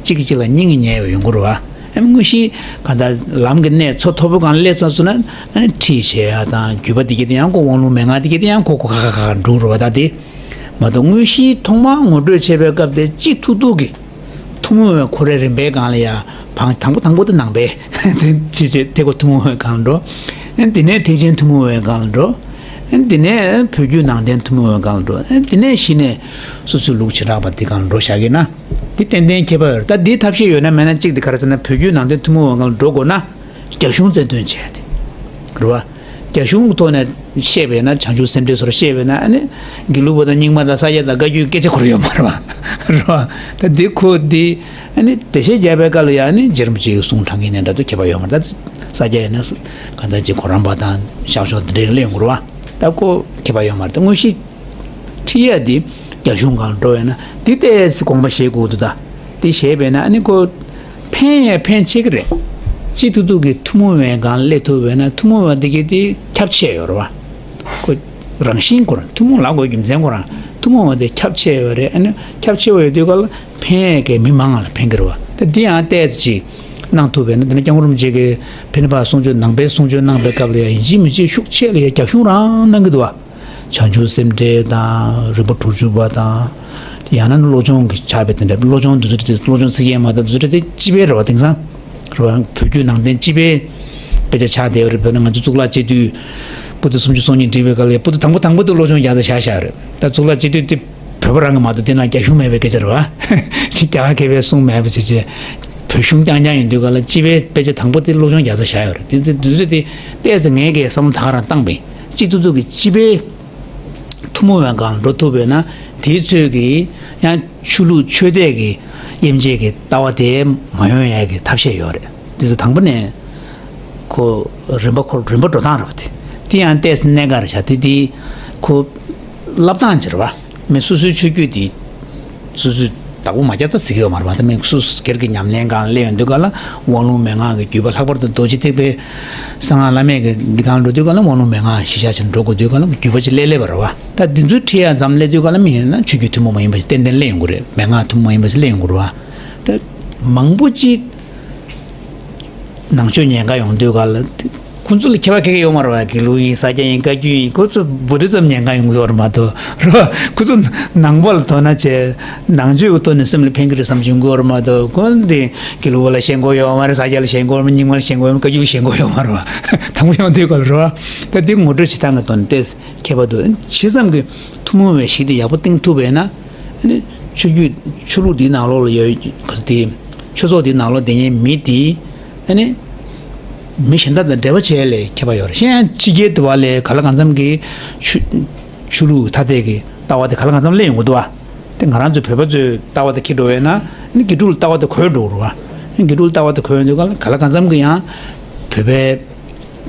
གཅིག་གིས་གཅིག་ལ་སྙིང་གི་ཉེ་བ་ཡོང་གི་རེད་བ། ཨ་ནི་དངོས་གཞི་གང་ལྟར་ལམ་གྱི་གནས་མཚོ་མཐོ་པོ་སྒང་ལ་སླེབས་ཚར་སོང་ན་ཨ་ནི་ཁྲིད་བྱེད་ཡ་དང་བརྒྱུད་པ་དེ་གྱད་དེ་ཡང་ཁོ་དབང་ལུང་མན་ངག་དེ་གྱད་དེ་ཡང་ཁོ་ཁོ་ཁ་ཁ་ཁ་འགྲོ་གི་རེད་བ། ད་དེ་མ་གཏོགས་དངོས་གཞི་ཐོག་མར་ངོ་སྤྲོད་བྱེད་པའི་སྐབས་དེ་གཅིག་ཐུག་ཐུག་གི་ཐུན་མོང་བའི་ཁོ་རའི་རིམ་པའི་སྒང་ལ་ཡ་བང་དང་པོ་དང་པོ་དེ་ནང་པའི་དེ་བྱས་བྱས་ཐེག་པ་ཐུན་མོང་བའི་སྒང་ལ་འགྲོ། དེ་ནས་ཐེག་ཆེན་ཐུན་མོང་བའི་སྒང་ལ་འགྲོ། དེ་ནས་བོད་བརྒྱུད་ནང་བསྟན་ཐུན་མོང་བའི་སྒང་ལ་འགྲོ། དེ་ནས་གཞི་ནས་སོ་སོའི་ལུགས་བྱེ་བྲག་པ་དེ་སྒང་ལ་འགྲོ་བཞག་གི་ན། དེ་ཏན་ཏན་ཁྱད་པར་ཡོད་རེད། ད་འདིའི་ཐབས་ཤེས་ཡོད་ན་མེད་ན་གཅིག་དེ་ག་རེ་ཟེར་ན་བོད་བརྒྱུད་ནང་བསྟན་ཐུན་མོང་བའི་སྒང་ལ་འགྲོ་དགོས་ན། རྒྱ་གཞུང་རྩ་དོན་བྱས་ཏེ། རེད་བ། རྒྱ་གཞུང་གི་ཐོག་ནས་བཤད་པས་ན་བྱང་ཆུབ་སེམས་འགྲེལ་སོགས་བཤད་པས་ན་ཨ་ནི། དགེ་ལུགས་པ་དང་རྙིང་མ་དང་ས་སྐྱ་དང་བཀའ་བརྒྱུད་སྐད་ཆ་འཁོར་ཡོད་མ་རེད་བ། རེད་བ། ད་འདི་ཁོ་འདི་ཨ་ནི་འགྲེལ་བཤད་རྒྱག་པའི་སྐབས་ལ་ཡང་ནི་རྗེ་རིན་པོ་ཆེའི་གསུང་དྲང་གིན་ནས་འདྲ་དུ་ཁྱད་པར་ཡོད་མ་རེད། ད་ས་སྐྱ་ཡིན་ན་གང་ལྟར་ཅིག་གོ་རམས་པ་དང་ཤག་ཤོག་འདི་འདྲའི་གླེང་དགོས་རེད་བ། ད་ཁོ་ཁྱད་པར་ཡོད་མ་རེད། ད་དངོས་གཞི། ཁྲིད་ཡ་དེ་རྒྱ་གཞུང་སྒང་ལ་འགྲོ་བས་ན་དེ་ལྟས་སེ་དགོངས་པ་བཞེས་དགོས་འདུག་ད་དེ་བཞེས་པས་ན་ཨ་ནི་ཁོ་ཕན་ཡ་ཕན་ཆེ་གི་རེད། སྤྱི་ཐུབ་ཐུབ་ཀྱི་ཐུན་མོང་བའི་སྒང་ལ་སླེབས་ཐུབ་པས་ན་ཐུན་མོང་བ་དེ་གི་དེ་ཁྱབ་ཆེ་ཡོད་རེད་བ། ཁོ་རང་བཞིན་ཁོ་རང་ཐུན་མོང་ལབ་དགོས་རྒྱུ་མཚན་ཁོ་རང་ཐུན་མོང་བ་དེ་ཁྱབ་ཆེ་ཡོད་རེད། ཨ་ནི་ཁྱབ་ཆེ་བ་ཡོད་དུས་ག་ལ་ཕན་ཡ་གི་མི་མང་ང་ལ་ཕན་གི་རེད་བ། ད་དེ་ཡང་ལྟས་ཅིག་གནང་ཐུབ་པས་ན་དེ་ནས་སྐྱབས་མགོན་རིན་པོ་ཆེ་གི་ཕན་ནི་པ་གསུང་ཆོས་ནང་པའི་གསུང་ཆོས་གནང་པའི་སྐབས་ལ་ཡ་ཡིན་གཅིག་མིན་གཅིག་ཤུགས་ཆེ་ལ་ཡ་རྒྱ་གཞུང་རང་གནང་གི་འདུག་བ། བྱང་ཆུབ་སེམས་འགྲེལ་དང་རིམ་པ་དྲུག་ཅུ་པ་དང་། ཡང་ན་བློ་སྦྱོང་གི་ཕྱག་དཔེ་དེ་འདྲ་བློ་སྦྱོང་འདི་ཚོ་དེ་བློ་སྦྱོང་ཚིག་བརྒྱད་མ་དང་འདི་ཚོ་དེ་སྤྱི་པའི་རེད་བ། དེང་སང་རེད་བ། བོད་བརྒྱུད་ནང་བསྟན་སྤྱི་པའི་དཔེ་ཆ་ཆགས་བསྡད་ཡོད་རེད། བོད་ནང་ང་ཚོ་གཙུག་ལག་སྤྱི་འཐུས་པོ་ཏི་སུམ་ཅུ་སོ་གཉིས་བསྒྲིགས་པའི་སྐབས་ལ་པོ་ཏི་དང་པོ་དང་པོ་དེ་བློ་སྦྱོང་རྒྱག་ས་བཞག་བཞག་རེད། ད་གཙུག་ལག་སྤྱི་འཐུས་དེ་བོད་པ་རང་གི་མ་གཏོགས་དེ་ནང་རྒྱ་གཞུང་མེད་པའི་སྐད་ཆ་རེད་བ། ཅིག་རྒྱ་གར་མཁས་པའི་གསུང་མེད་པ་བྱས་བྱས་བོད་གཞུང་རྐྱང་རྐྱང་ཡིན་དུས་ག་ལ་སྤྱི་པའི་དཔེ་ཆ་དང་པོ་དེ་བློ་སྦྱོང་རྒྱག་ས་བཞག་ཡོད་རེད། དེ་ཚོ་དེ་ཚོ་དེ་ཏོག་ཙམ་ངས་ཀྱི་བསམ་བློ་ད་ག་རང་བཏང་པས་སྤྱི་འཐུས་ཚོ་གི་སྤྱི་པའི་ཐུན་མོང་བའི་སྒང་འགྲོ་ཐུབ་པས་ན་དེའི་ཚོད་ཀྱི་ཡང་ཆོས་ལུགས་ཆོས་དད་ཀྱི་དབྱེ་འབྱེད་ཀྱི་ལྟ་བ་དེ་མ་ཡོང་ཡ་གི་ཐབས་ཤེས་ཡོད་རེད། དེ་ཚོ་དང་པོ་ནས་ཁོ་རིམ་པ་ཁོ་རིམ་པ་འགྲོ་སྟངས་རེད་བ། དེ་དེ་ཡང་ཏོག་ཙམ་གནད་འགག་རེད་ཤག་དེ་དེ་ཁོ་བསླབ་སྟངས་ཅིག་རེད་བ། མི་སོ་སོའི་ཆོས་བརྒྱུད་དེ་སོ་སོའི་བདག་པོ་མ་རྒྱབ་ད་ཟེར་གྱི་ཡོད་མ་རེད་བ། ད་མི་སོ་སོ་སྒེར་གྱི་ཉམས་ལེན་སྒང་སླེབས་ཡོང་དུས་ག་ལ་དབང་ལུང་མན་ངག་གི་བརྒྱུད་པ་ལྷག་པར་དུ་རྡོ་རྗེ་ཐེག་པའི་གསང་སྔགས་བླ་མེད་ཀྱི་འདི་སྒང་འགྲོ་དུས་ག་ལ་དབང་ལུང་མན་ངག་གཞི་བཞག་ཅིག་འགྲོ་དགོས་དུས་ག་ལ་བརྒྱུད་པ་ཅིག་སླེབས་སླེབས་པ་རེད་བ། ད་འདི་ཚོའི་ཁྲིད་ཡ་མཚམས་སླེབས་དུས་ག་ལ་མི་ཡིན་ན་ཆོས་བརྒྱུད་ཐུན་མོང་མ་ཡིན་པ་ཞིག་ཏན་ཏན་སླེབས་ཡོང་གི་རེད། མན་ངག་ཐུན་མོང་མ་ཡིན་པ་ཞིག་སླེབས་ཡོང་གི་རེད་བ། ད་མང་པོ་ཅིག་ནང་ཆོས་ཉན་ག་ཡོང་དུས་ག་ལ་ཁོང་ཚོ་ལ་ཁྱད་པར་ག་གེ་ཡོད་མ་རེད་བ། དགེ་ལུགས་ཡིན་ས་སྐྱ་ཡིན་བཀའ་བརྒྱུད་ཡིན་ཁོ་ཚོ་བུ་དྷི་ཛམ་ཉན་ག་ཡོང་གི་ཡོད་རེད་མ་གཏོགས་རེད་བ། ཁོ་ཚོ་ནང་པ་ལ་དོ་སྣང་བྱས་ནང་ཆོས་ཀྱི་ཐོག་ནས་སེམས་ལ་ཕན་གི་རེད་བསམ་གྱི་ཡོང་གི་ཡོད་རེད་མ་གཏོགས་ཁོ་འདི་དགེ་ལུགས་པ་ལ་ཞེན་ཁོག་ཡོད་མ་རེད། ས་སྐྱ་ལ་ཞེན་ཁོག་ཡོད་མ་རེད། རྙིང་མ་ལ་ཞེན་ཁོག་ཡོད་མ་རེད། བཀའ་བརྒྱུད་ལ་ཞེན་ཁོག་ཡོད་མ་རེད་བ། དང་པོ་ཡོང་དུས་ག་ལ་རེད་བ། ད་འདི་ངོ་སྤྲོད་བྱེད་སྟངས་ཀྱི་ཐོག་ནས་ཏོག་ཙམ་ཁྱད་པར་འདུག་ཇི་ཙམ་གྱི་ཐུན་མོང་བའི་གཞི་དེ་ཡག་པོ་བཏིང་ཐུབ་པས་ན། ཨ་ནི་ཆོས་བརྒྱུད་ཆོས་ལུགས་འདིའི་ནང་ལོགས་ལ་ཡོད་ག་ས་དེ་ཆོས་ཚོགས་འདིའི་ནང་ལོགས་བསྡད་མཁན་མི་དེ་ཨ་ནི་མི་གཞན་དག་དང་འབྲེལ་བ་བྱེད་ཡ་ལས་ཁྱད་པར་ཡོད་རེད། གཞན་ཡང་ཕྱི་རྒྱལ་དུ་བ་ལས་ག་ལ་གང་འཚམ་གྱི་ཆོས་ཆོས་ལུགས་ཐ་དད་ཀྱི་ལྟ་བ་དེ་ག་ལ་གང་འཚམ་སླེབས་ཡོང་གི་འདུག་བ། དེ་ང་རང་ཚོ་བོད་པ་ཚོའི་ལྟ་བ་དེ་འཁྱེར་འགྲོ་བས་ན་ཨ་ནི་དགེ་ཕྲུག་ལ་ལྟ་བ་དེ་གོ་འགྲོ་གི་རེད་བ། ཨ་ནི་དགེ་ཕྲུག་ལ་ལྟ་བ་དེ་གོ་ཡོང་དུས་ག་ལ་གང་འཚམ་གྱི་ཡང་བོད་པའི་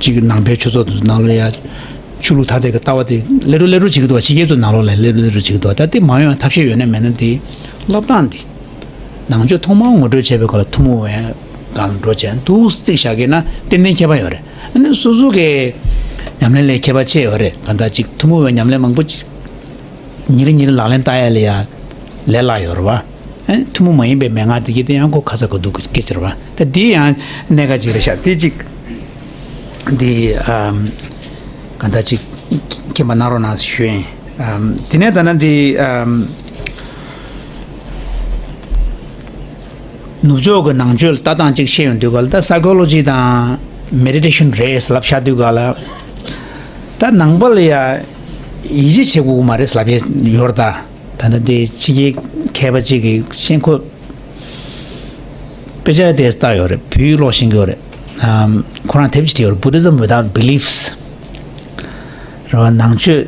གཅིག་ནང་པའི་ཆོས་ཚོགས་དེ་ཚོ་ནང་ལོགས་ལ་ཡ་ཆོས་ལུགས་ཐ་དད་ཀྱི་ལྟ་བ་དེ་སླེབས་རུ་སླེབས་རུ་བྱེད་ཀྱི་འདུག་བ། ཕྱི་རྒྱལ་ཚོ་ནང་ལོགས་ལ་སླེབས་རུ་སླེབས་རུ་བྱེད་ཀྱི་འདུག་བ། ད་དེ་མ་ཡོང་བའི་ཐབས་ཤེས་ཡོད་ན་མེད་ན་དེ་བསླབ་སྟངས་དེ་ནང་ཆོས་ཐོག་མར་ངོ་སྤྲོད་བྱས་པའི་སྐབས་ལ་ཐུན་མོང་བའི་སྒང་འགྲོ་བྱས་འདུག་རྩིས་བཞག་གི་ན་ཏན་ཏན་ཁྱད་པར་ཡོད་རེད། ཨ་ནི་སོ་སོ་གི་ཉམས་ལེན་ལས་ཁྱད་པར་ཆེ་ཡོད་རེད། གང་ལྟར་ཅིག་ཐུན་མོང་བའི་ཉམས་ལེན་མང་པོ་ཅིག་ཉིན་རེ་ཉིན་རེ་ལག་ལེན་བསྟར་ཡ་ལ་ཡ་ལས་སླ་ཡོད་རེད་བ། ཨ་ནི་ཐུན་མོང་མ་ཡིན་པའི་མན་ངག་དེ་གྱད་དེ་ཡང་ཁོ་ཁ་ཚ་དགོས་གཏུགས་ཀྱི་སྐད་ཆ་རེད་བ། ད་འདི་ཡང་གནད་འགག་ཅིག་རེད་ཤག་དེ་གཅིག་འདི་ཨམ་གང་ལྟར་ཅིག་མཁྱེན་པ་གནང་རོགས་གནང་ཞུ་ཡིན། ཨམ་དེ་ནས་ད་ནི་འདི་ཨམ་ནུབ་ཕྱོགས་ཀྱི་ནང་ཆོས་ལ་ལྟ་སྟངས་ཅིག་བཤད་ཡོང་དུས་ག་ལ་ད་སའི་ཁོ་ལོ་ཇི་དང་ མེ་ཌི་ཊེ་ཤན་རེད་ལབ་བཞག་དུས་ག་ལ། ད་ནང་པ་ལ་ཡ་ཡིད་ཆེས་བྱེད་དགོས་ཀྱི་མ་རེད་ལབ་ཡས་ཡོད་རེད་ད། ད་ལྟ་དེ་ཕྱི་རྒྱལ་མཁས་པ་གཅིག་གིས་ཤེས་ཁོ་དཔེ་ཆ་དེ་ལྟ་ཡོད་རེད། བོད་ཡིག་ཀློག་ཤེས་ཀྱི་ཡོད་རེད། ཨམ། ཁོ་རང་དེབ་ཅིག་བྲིས་ཡོད་རེད། Buddhism without beliefs རེད་བ། ནང་ཆོས་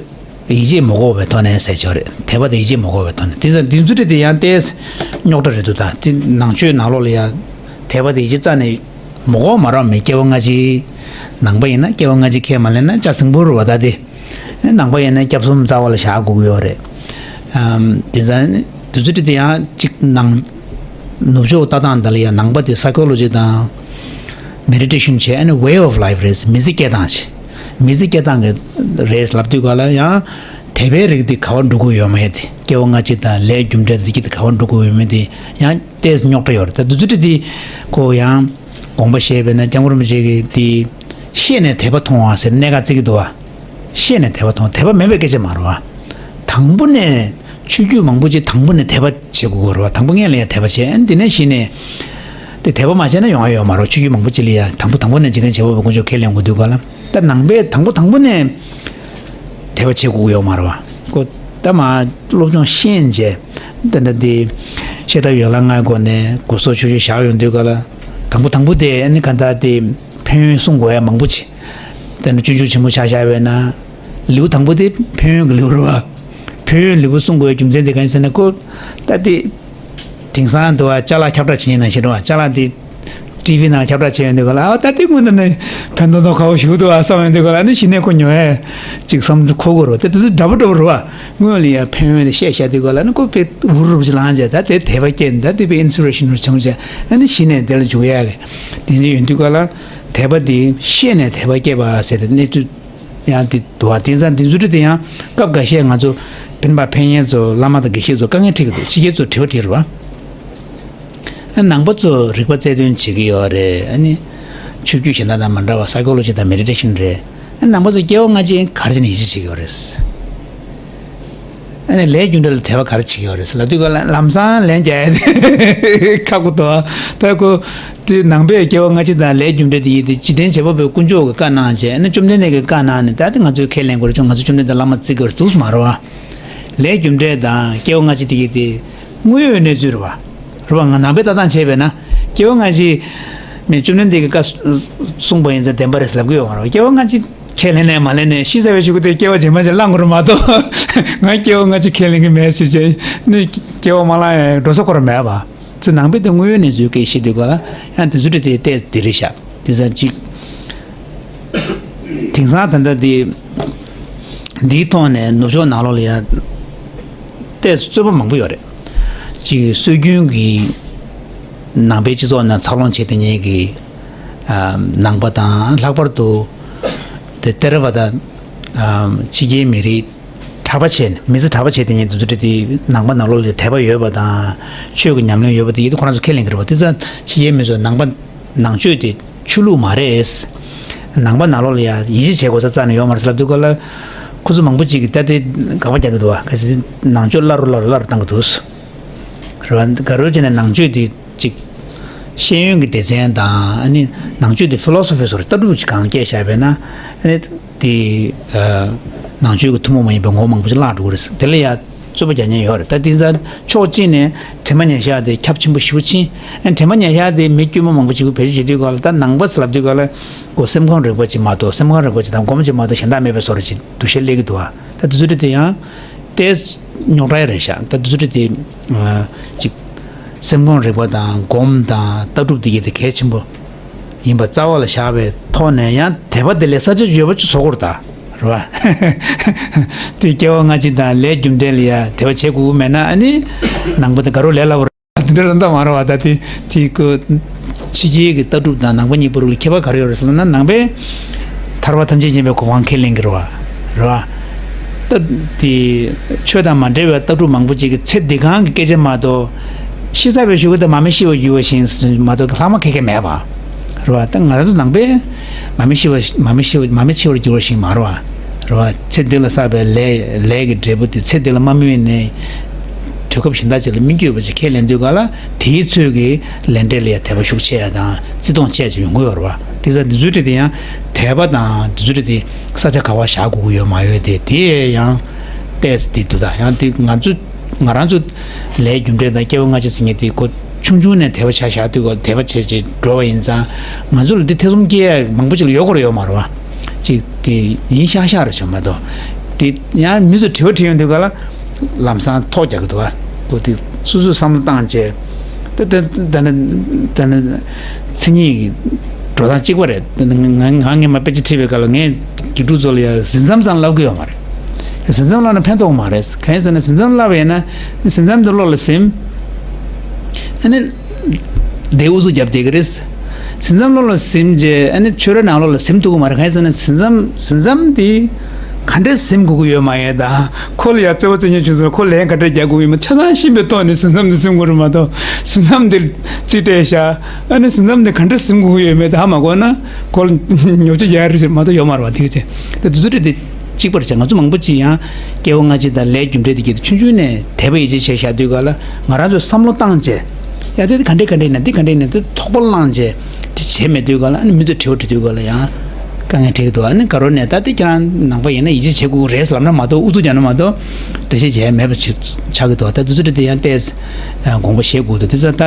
ཡིད་ཆེས་མ་དགོས་པའི་ཐོག་ནས་ཟེར་ཆོག་རེད། དད་པ་དང་ཡིད་ཆེས་མ་དགོས་པའི་ཐོག་ནས། དེ་ཚོ་དེ་ཚོ་རེད་དེ་ཡང་ཏོག་ཙམ་རྙོག་དྲ་རེད་འདུག་ད་དེ་ནང་ཆོས་ནང་ལོགས་ལ་ཡང་དད་པ་དང་ཡིད་ཆེས་རྩ་ནས་མ་དགོས་མ་རེད་བ། མི་སྐྱེ་བ་སྔ་ཕྱི། ནང་པ་ཡིན་ན་སྐྱེ་བ་སྔ་ཕྱི་ཁས་མ་ལེན་ན་ལྕགས་སྲིན་པོ་རེད་བ། ད་དེ་ནང་པ་ཡིན་ན་སྐྱབས་གསུམ་རྩ་བ་ལ་བཞག་དགོས་ཀྱི་ཡོད་རེད། ཨམ། དེ་ཚོ་དེ་ཚོ་རེད་དེ་ཡང་གཅིག་ནང་ནུབ་ཕྱོགས་ལྟ་སྟངས་འདི་ལ་ཡང་ནང་པ་དེ་psychology དང་མེ་ཌི་ཊེ་ཤན་བྱས། ཨ་ནི་way of life རེད། མི་ཚེ་སྐྱེལ་སྟངས་བྱས། མི་ཚེ་སྐྱེལ་སྟངས་ཀྱི་རེད་ལབ་དུས་ག་ལ་ཡང་དད་པའི་རིགས་དེ་ག་པར་འགྲོ་གི་ཡོད་མེད་དེ། སྐྱེ་བ་སྔ་ཕྱི་དང་ལས་རྒྱུ་འབྲས་དེ་གི་དེ་ག་པར་འགྲོ་གི་ཡོད་མེད་དེ་ཡང་ཏོག་ཙམ་རྙོག་དྲ་ཡོད་རེད། ད་དེ་ཚོ་རེད་དེ་ཁོ་ཡང་དགོངས་པ་བཞེས་པས་ན་སྐྱབས་མགོན་རིན་པོ་ཆེ་གིས་དེ་ཤེས་ནས་དད་པ་མཐོང་བ་ཟེར་གནད་འགག་བརྩི་གི་འདུག་བ། ཤེས་ནས་དད་པ་མཐོང་། དད་པ་མེད་པའི་སྐད་ཆ་མ་རེད་བ། དང་པོ་ནས་ཆོས་བརྒྱུད་མང་པོ་ཅིག་དང་པོ་ནས་དད་པ་བྱེད་དགོས་ཀྱི་རེད་བ། དང་པོ་སྔོན་ལ་ཡང་དད་པ་བྱས། ཨ་ནི་དེ་ནས་གཞི་ནས་དེ་དད་པ་མ་བྱས་ན་ཡོང་ཡ་ཡོད་མ་རེད། ཆོས་བརྒྱུད་མང་པོ་ཅིག་ལ་ཡང་དང་པོ་དང་པོ་ནས་འཇིག་རྟེན་བྱེད་པ་པོའི་དཀོན་མཆོག་ཁས་ལེན་དགོས་དུས་ག་ལ། ད་ནང་པའི་དང་པོ་དང་པོ་ནས་དད་པ་བྱེད་དགོས་ཀྱི་ཡོད་མ་རེད་བ། ཁོ་ད་མ་སློབ་སྦྱོང་ཤེས་བྱས། ད་ད་དེ་ཤེས་ཐབས་ཡན་ལག་ལྔའི་སྒོ་ནས་དགུ་གསོག་ཆོས་སྤྱོད་བཞག་ཡོང་དུས་ག་ལ། དང་པོ་དང་པོ་དེ་ཨ་ནི་ག་ད་དེ་ཕན་ཡོན་གསུང་དགོས་ཡ་མང་པོ་ཅིག་དེ་ནི་སྤྱོད་འཇུག་ཆེན་མོ་ཆ་བཞག་པས་ན། ལེའུ་དང་པོ་དེ་ཕན་ཡོན་གྱི་ལེའུ་རེད་བ། ཕན་ཡོན་ལེའུ་གསུང་དགོས་རྒྱུ་མཚན་དེ་གང་ཡིན་ཟེར་ན། ཁོ་ད་དེ་དེང་སང་དུ་བ་ཅ་ལག་ཁྱབ་བསྒྲགས་བྱེད་ཡིན་ན་ཞེ་དྲག་བ། ཅ་ལག་དེ་ཊི་ཝི་ནང་ཁྱབ་བསྒྲགས་བྱེད་ཡོང་དུས་ག་ལ། ཨ་ད་དེ་སྔོན་དུ་ནས་ཕན་ཐོགས་ཐོགས་ཁ་བོ་ཞུགས་འདུག་ཨ་བསམ་ཡོང་དུས་ག་ལ། ཨ་ནི་གཞི་ནས་ཁོ་ཉོ་ཡ་ཅིག་བསམ་འཁོར་དགོས་རེད་བ། དེ་དེ་ཚོ་འདྲ་པོ་འདྲ་པོ་རེད་བ། སྔོན་ལ་ཡ་ཕན་ཡོན་དེ་བཤད་བཤད་དུས་ག་ལ། ཨ་ནི་ཁོ་དཔེ་འུར་རུབ་ཅིག་ལངས་བྱས། ད་དེ་དད་པ་སྐྱེས། ད་དེ་དཔེ་ཨིན་སི་པི་རེ་ཤན་རུ་བྱུང་བྱས། ཨ་ནི་གཞི་ནས་དེ་ལ་འཇུག་ཡ་གི་དེ་འདྲ་ཡོང་དུས་ག་ལ། དད་པ་འདི་ཤེས་ནས་དད་པ་སྐྱེས་པ་ཟེར་ཏེ་གནས་ཚུལ་ཡང་འདི་འདུག་བ། དེང་སང་འདི་ཚོ་རེད་དེ་ཡང་སྐབས་འགའ་ཤས་ང་ཚོ་སྤེན་པ་ཕན་ཡོན་ཚོ་བླ་མ་དང་དགེ་བཤེས་ཚོ་དཀའ་ངལ་འཕྲད་ཀྱི་འདུག་ཕྱི་རྒྱལ་ཚོ་དྲི་བ་དྲིས་རེད་བ། ཨ་ནང་པ་ཚོ་རིག་པ་རྩལ་འདོན་བྱེད་ཀྱི་ཡོད་རེད། ཨ་ནི་ཆོས་བརྒྱུད་གཞན་དག་དང་མ་འདྲ་བ་སའི་ཀོ་ལོ་ཇི་དང་མེ་ཌི་ཊེ་ཤན་རེད། ཨ་ནང་པ་ཚོ་སྐྱེ་བ་སྔ་ཕྱི་ག་རེ་བྱས་ནས་ཡིད་ཆེས་བྱེད་ཀྱི་ཡོད་རེད། ཨ་ནི་ལས་རྒྱུ་འབྲས་ལ་དད་པ་ག་རེ་བྱེད་ཀྱི་ཡོད་རེད་ཟེར་ལབ་དུས་ག་ལ། ལམ་སང་ལན་རྒྱག་ཡ་དེ་ཁག་པོ་འདུག་ད་ཁོ་དེ་ནང་པའི་སྐྱེ་བ་སྔ་ཕྱི་དང་ལས་རྒྱུ་འབྲས་དེ་ཡིན་ཏེ། འཇིག་རྟེན་བྱེད་པ་པོའི་དཀོན་མཆོག་གིས་བཀའ་གནང་བྱས། ཨ་ནི་བཅོམ་ལྡན་འདས་ཀྱིས་བཀའ་གནང་ནས། ད་དེ་ང་ཚོས་ཁས་ལེན་དགོས་རེད། ང་ཚོ་བཅོམ་ལྡན་འདས་བླ་མ་བརྩི་དགོས་རེད་ཟེར་མ་རེད་བ། ལས་རྒྱུ་འབྲས་དང་སྐྱེ་བ་སྔ་ཕྱི་དེ་གི་དེ་དངོས་ཡོད་གནས་ཚུལ་རེད་བ། རེད་བ། ང་ནང་པའི་ལྟ་སྟངས་བྱས་པས་ན། སྐྱེ་བ་སྔ་ཕྱི་མི་བཅོམ་ལྡན་འདས་ཀྱིས་བཀའ་གསུངས་པ་ཡིན་ཙང་བདེན་པ་རེད་ཟེར་ལབ་ཀྱི་ཡོད་མ་རེད་བ། སྐྱེ་བ་སྔ་ཕྱི་ཁས་ལེན་ནས་མ་ལེན་ནས་ཤི་ཚར་བའི་གཞུག་གུ་དེ་སྐྱེ་བ་རྗེས་མ་ཅིག་བླང་དགོས་རེད་མ་གཏོགས། ང་སྐྱེ་བ་སྔ་ཕྱི་ཁས་ལེན་གྱི་མེད་ཟེར་བྱས་ནས་སྐྱེ་བ་མ་བླངས་ཡང་འགྲོ་ས་ཁོ་རང་མེད་པ། ཚེ་ནང་པའི་དེ་དངོས་ཡོད་གནས་ཚུལ་སྐད་བཤད་དུས་ག་ལ་ཡང་དེ་ཚོ་དེ་དེ་བལྟས་དེ་རེད་ཤག་དེ་ཙང་ཅིག་དེང་སང་ད་ལྟ་འདི་འདིའི་ཐོག་ནས་ནུབ་ཕྱོགས་ནང་ལོགས་ལ་ཡང་ཏོག་ཙམ་རྩོད་པ་མང་པོ་ཡོད་རེད། གཅིག་སྲོལ་རྒྱུན་གྱི་ནང་པའི་སྤྱི་ཚོགས་ནང་འཚར་ལོངས་བྱེད་བསྡད་མཁན་གྱི་ཨ་ནང་པ་དང་། ལྷག་པར་དུ་དེ་ཐེ་ར་ཝ་ད་ཨ་ཕྱི་རྒྱལ་མི་རིགས་གྲྭ་པ་བྱས་ནས། མི་ཚེ་གྲྭ་པ་བྱས་བསྡད་མཁན་དེ་ཚོ་དེ་ནང་པ་ནང་ལོགས་ལ་དད་པ་ཡོད་པ་དང་ཆོས་ཀྱི་ཉམས་ལེན་ཡོད་པ་དེ་ཡིན་དུས་ཁོ་རང་ཚོ་ཁས་ལེན་གྱི་རེད་པ། དེ་ཙང་ཕྱི་རྒྱལ་མི་ཚོ་ནང་པ་ནང་ཆོས་དེ་ཆོས་ལུགས་མ་རེད། ནང་པ་ནང་ལོགས་ལ་ཡ་ཡིད་ཆེས་བྱེད་དགོས་ས་རྩ་ནས་ཡོད་མ་རེད་ཟེར་ལབ་དུས་ག་ལ། ཁོ་ཚོ་མང་པོ་ཅིག་གིས་ད་དེ་དགག་པ་རྒྱག་གི་འདུག་བ། གལ་སྲིད་ནང་ཆོས་སླར་རུ་སླར་རུ་སླར་རུ་བཏང་གི་འདུག་རེད་བ། ག་རེ་བྱས་ནས་ནང་ཆོས་དེ་ཅིག་ཤེས་ཡོན་གྱི་སྡེ་ཚན་དང་། ཨ་ནི་ནང་ཆོས་དེ་ཕི་ལོ་སོ་ཕི་སོགས་ལྟ་གྲུབ་ཅིག་གང་སྐྱེས་བཞག་པས་ན། ཨ་ནི་དེ་ཨ་ནང་ཆོས་ཀྱི་ཐུན་མོང་མ་ཡིན་པའི་ངོ་བོ་མང་པོ་ཅིག་བརླག་འགྲོ་གི་རེད། དེ་ལ་ཡ་རྩོད་པ་རྒྱག་མཁན་ཡོད་རེད། ད་དེང་སང་ཕྱོགས་གཅིག་ནས་དྲི་མ་ཉེས་བྱ་དེ་ཁྱབ་ཆེན་པོ་ཞེ་པོ་ཕྱིན། ཨ་ནི་དྲི་མ་ཉེས་བྱ་དེ་མི་དཀྱུས་མ་མང་པོ་ཅིག་གིས་བེད་སྤྱོད་བྱེད་དུས་ག་ལ། ད་ནང་པ་ཟེར་ལབ་དུས་ག་ལ། ཁོ་སེམས་ཁམས་རིག་པ་ཅིག་མ་གཏོགས། སེམས་ཁམས་རིག་པ་ཅིག་དང་སྒོམ་ཅིག་མ་གཏོགས་གཞན་དག་མེད་པའི་བཟོ་འདྲ་ཅིག་འདུ་ཤེས་སླེབས་ཀྱི་འདུག་བ། ད་དེ་ཚོ་དེ་ཡང་ཏོག་ཙམ་རྙོག་དྲ་རེད་ཤག་ད་དེ་ཚོ་དེ་དེ་ཨ་ཅིག་སེམས་ཁམས་རིག་པ་དང་སྒོམ་དང་ལྟ་གྲུབ་དེ་གའི་དེ་གལ་ཆེན་པོ་ཡིན་པ་རྩ་བ་ལ་བཞག་པའི་ཐོག་ནས། ཡང་དད་པ་དེ་ལས་ས་ཆ་ཡོད་པ་ཅིག་བཟོ་དགོས་རེད་ད། རེད་བ། དེ་སྐྱེ་བ་སྔ་ཕྱི་དང་ལས་རྒྱུ་འབྲས་ལ་ཡ་དད་པ་བྱེད་དགོས་ཀྱི་མེད་ན། ཨ་ནི་ནང་པ་དེ་དགའ་རབ་ལས་སླ་པོ་རེད། དེ་འདྲ་རང་ད་མ་རེད་བ། ད་དེ་དེ་ཀོ་ཕྱི་རྒྱལ་གྱི་ལྟ་གྲུབ་དང་ནང་པ་གཉིས་བར་ལ་ཁྱད་པར་ག་རེ་ཡོད་རེད་ཟེར་ན། ནང་པས་ཐར་པ་ཐམས་ཅད་མཁྱེན་པའི་གོ་འཕང་ཁས་ལེན་གྱི་རེད་བ། རེད་བ། ད་དེ་ཆོས་དང་མ་འབྲེལ་བའི་ལྟ་གྲུབ་མང་པོ་ཅིག་གིས་ཚེ་འདི་སྒང་གི་སྐད་ཆ་མ་གཏོགས། ཤི་ཚར་བའི་གཞུག་གུ་དེ་མ་མི་ཤི་བར་འགྱུར་བ་བཞིན་མ་གཏོགས་ལྷག་མ་ག་གེ་མེད་པ། རེད་བ། ད་ང་རང་ཚོ་ནང་པས་མ་མི་ཤི་བ། མ་མི་ཤི་བ། མ་མི་འཆི་བར་འགྱུར་བ་བཞིན་མ་རེད་བ། རེད་བ། ཚེ་འདི་ལ་བསགས་པའི་ལས། ལས་ཀྱི་འབྲས་བུ་དེ་ཚེ་འདི་ལ་མ་སྨིན་ནས། རྒྱལ་ཁབ་གཞན་དག་ཅིག་ལ་སྨན་བཅོས་པ་ཅིག་ཁས་ལེན་དུས་ག་ལ་དེའི་ཚོད་ཀྱི་ལས་འབྲས་ལ་ཡང་དད་པ་ཤུགས་ཆེ་ཡ་དང་བརྩི་མཐོང་ཆེ་ཡ་ཅིག་ཡོང་གི་ཡོད་རེད་བ། དེ་ཙང་འདི་ཚོའི་གྲས་དེ་ཡང་དད་པ་དང་འདི་ཚོའི་གྲས་དེ་ས་ཆ་ག་བ་བཞག་དགོས་ཀྱི་ཡོད་མ་ཡོད་དེ་དེ་ཡང་ཏོག་ཙམ་དེ་འདུག་ད་ཡང་དེ་ང་ཚོ་ང་རང་ཚོ་ལས་རྒྱུ་འབྲས་དང་སྐྱེ་བ་སྔ་ཕྱི་ཟེར་མཁན་དེ་ཁོ་ཆུང་ཆུང་ནས་དད་པ་ཆ་བཞག་དུས་ག་དད་པ་བྱས་བྱས་འགྲོ་བ་ཡིན་ཙང་ང་ཚོ་ལ་འདི་ཐེ་ཚོམ་སྐྱེ་ཡ་མང་པོ་ཅིག་ལ་ཡོད་དགོས་རེད་ཡོད་མ་རེད་བ། ཅིག་དེ་ཡིན་ཤག་ཤག་རེད་བྱུང་མ་གཏོགས། དེ་ཡང་མི་ཚོ་དྲི་བ་དྲི་ཡོང་དུས་ག་ལ་ལམ་སང་ཐོག་རྒྱག་གི་འདུག་བ། ཁོ་དེ་སོ་སོས་བསམ་བློ་བཏང་བྱས། ད་ད་ད་ནི་ད་ནི་མཚན་ཉིད་ཀྱི་འགྲོ་སྟངས་གཅིག་པ་རེད། ད་ནི་ང་ང་ངས་མ་དཔེ་ཆ་ཁྲིད་པའི་སྐབས་ལ་ངས་དགེ་ཕྲུག་ཚོ་ལ་ཡང་ཟིན་མཚམས་ཙམ་བསླབ་གི་ཡོད་མ་རེད། ཟིན་མཚམས་བསླབ་ན་ཕན་ཐོགས་མ་རེད། གང་ཡིན་ཟེར་ན་ཟིན་མཚམས་བསླབ་པ་ཡིན་ན་ཟིན་མཚམས་དེ་བློ་ལ་ཟིན། ཨ་ནི། དེ་ཨུ་ཚུགས་རྒྱབ་བསྡད་ཀྱི་རེད། ཟིན་མཚམས་བློ་ལ་ཟིན་རྗེས་ཨ་ནི་ཆོས་རའི་ནང་ལོགས་ལ་ཟིན་ཐུབ་ཀྱི་མ་རེད། གང་ཡིན་ཟེར་ན་ཟིན་མཚམས་ཟིན་མཚམས་དེ་ག་འདྲས་ཟིན་དགོས་ཀྱི་ཡོད་མ་ཡོད་དང་ཁོ་ལ་ཡང་རྩོད་པ་རྩོད་མཁན་བྱུང་ཚེ་ཁོ་ལན་ག་འདྲས་རྒྱག་དགོས་ཡོད་མེད་ཆ་ཚང་ཤེས་པའི་ཐོག་ནས་ཟིན་མཚམས་དེ་ཟིན་དགོས་རེད་མ་གཏོགས་ཟིན་མཚམས་དེ་རྩིས་སྤྲད་བཞག་ཨ་ནི་ཟིན་མཚམས་དེ་ག་འདྲས་ཟིན་དགོས་ཀྱི་ཡོད་མེད་དེ་ཧ་མ་གོ་ན་ཁོ་ལ་ཉོ་ཆ་རྒྱག་ཡ་རེད་ཟེར་མ་གཏོགས་ཡོད་མ་རེད་བ། དེ་ག་ཅིག་དེ་དུས་ཚོད་རེད་དེ། གཅིག་པར་བྱས། ང་ཚོ་མང་པོ་ཅིག་ཡང་སྐྱེ་བ་སྔ་ཕྱི་དང་ལས་རྒྱུ་འབྲས་དེ་གྱད་དུ་ཆུང་ཆུང་ནས་དད་པ་ཡིད་ཆེས་བྱས་བཞག་དུས་ག་ལ་ང་རང་ཚོས་བསམ་བློ་བཏང་བྱས། ཡ་དེ་ག་འདྲས་ག་འདྲས་ན་འདི་ག་འདྲས་ན་འདི་ཐོགས་པ་བླངས་བྱས་དེ་བྱས་མེད་དུས་ག་ལ་ཨ་ནི་མི་ཚོས་དྲི་བ་དྲི་དུས་ག་ལ་ཡང་དཀའ་ངལ་འཕྲད་ཀྱི་འདུག་ཨ་ནི་དགའ་རོགས་ནས་ད་དེ་ཁྱེད་རང་ནང་པ་ཡིན་ན་ཡིད་ཆེས་བྱེད་དགོས་ཀྱི་རེད་ལབ་ན་མ་གཏོགས་ཨུ་ཚུགས་རྒྱག་ན་མ་གཏོགས་འགྲེལ་བཤད་བྱས་མེད་པ་ཆགས་ཀྱི་འདུག་ད་དེ་ཚོ་དེ་ཡང་ཏོག་ཙམ་དགོངས་པ་བཞེས་དགོས་འདུག་དེ་ཚོ་ད་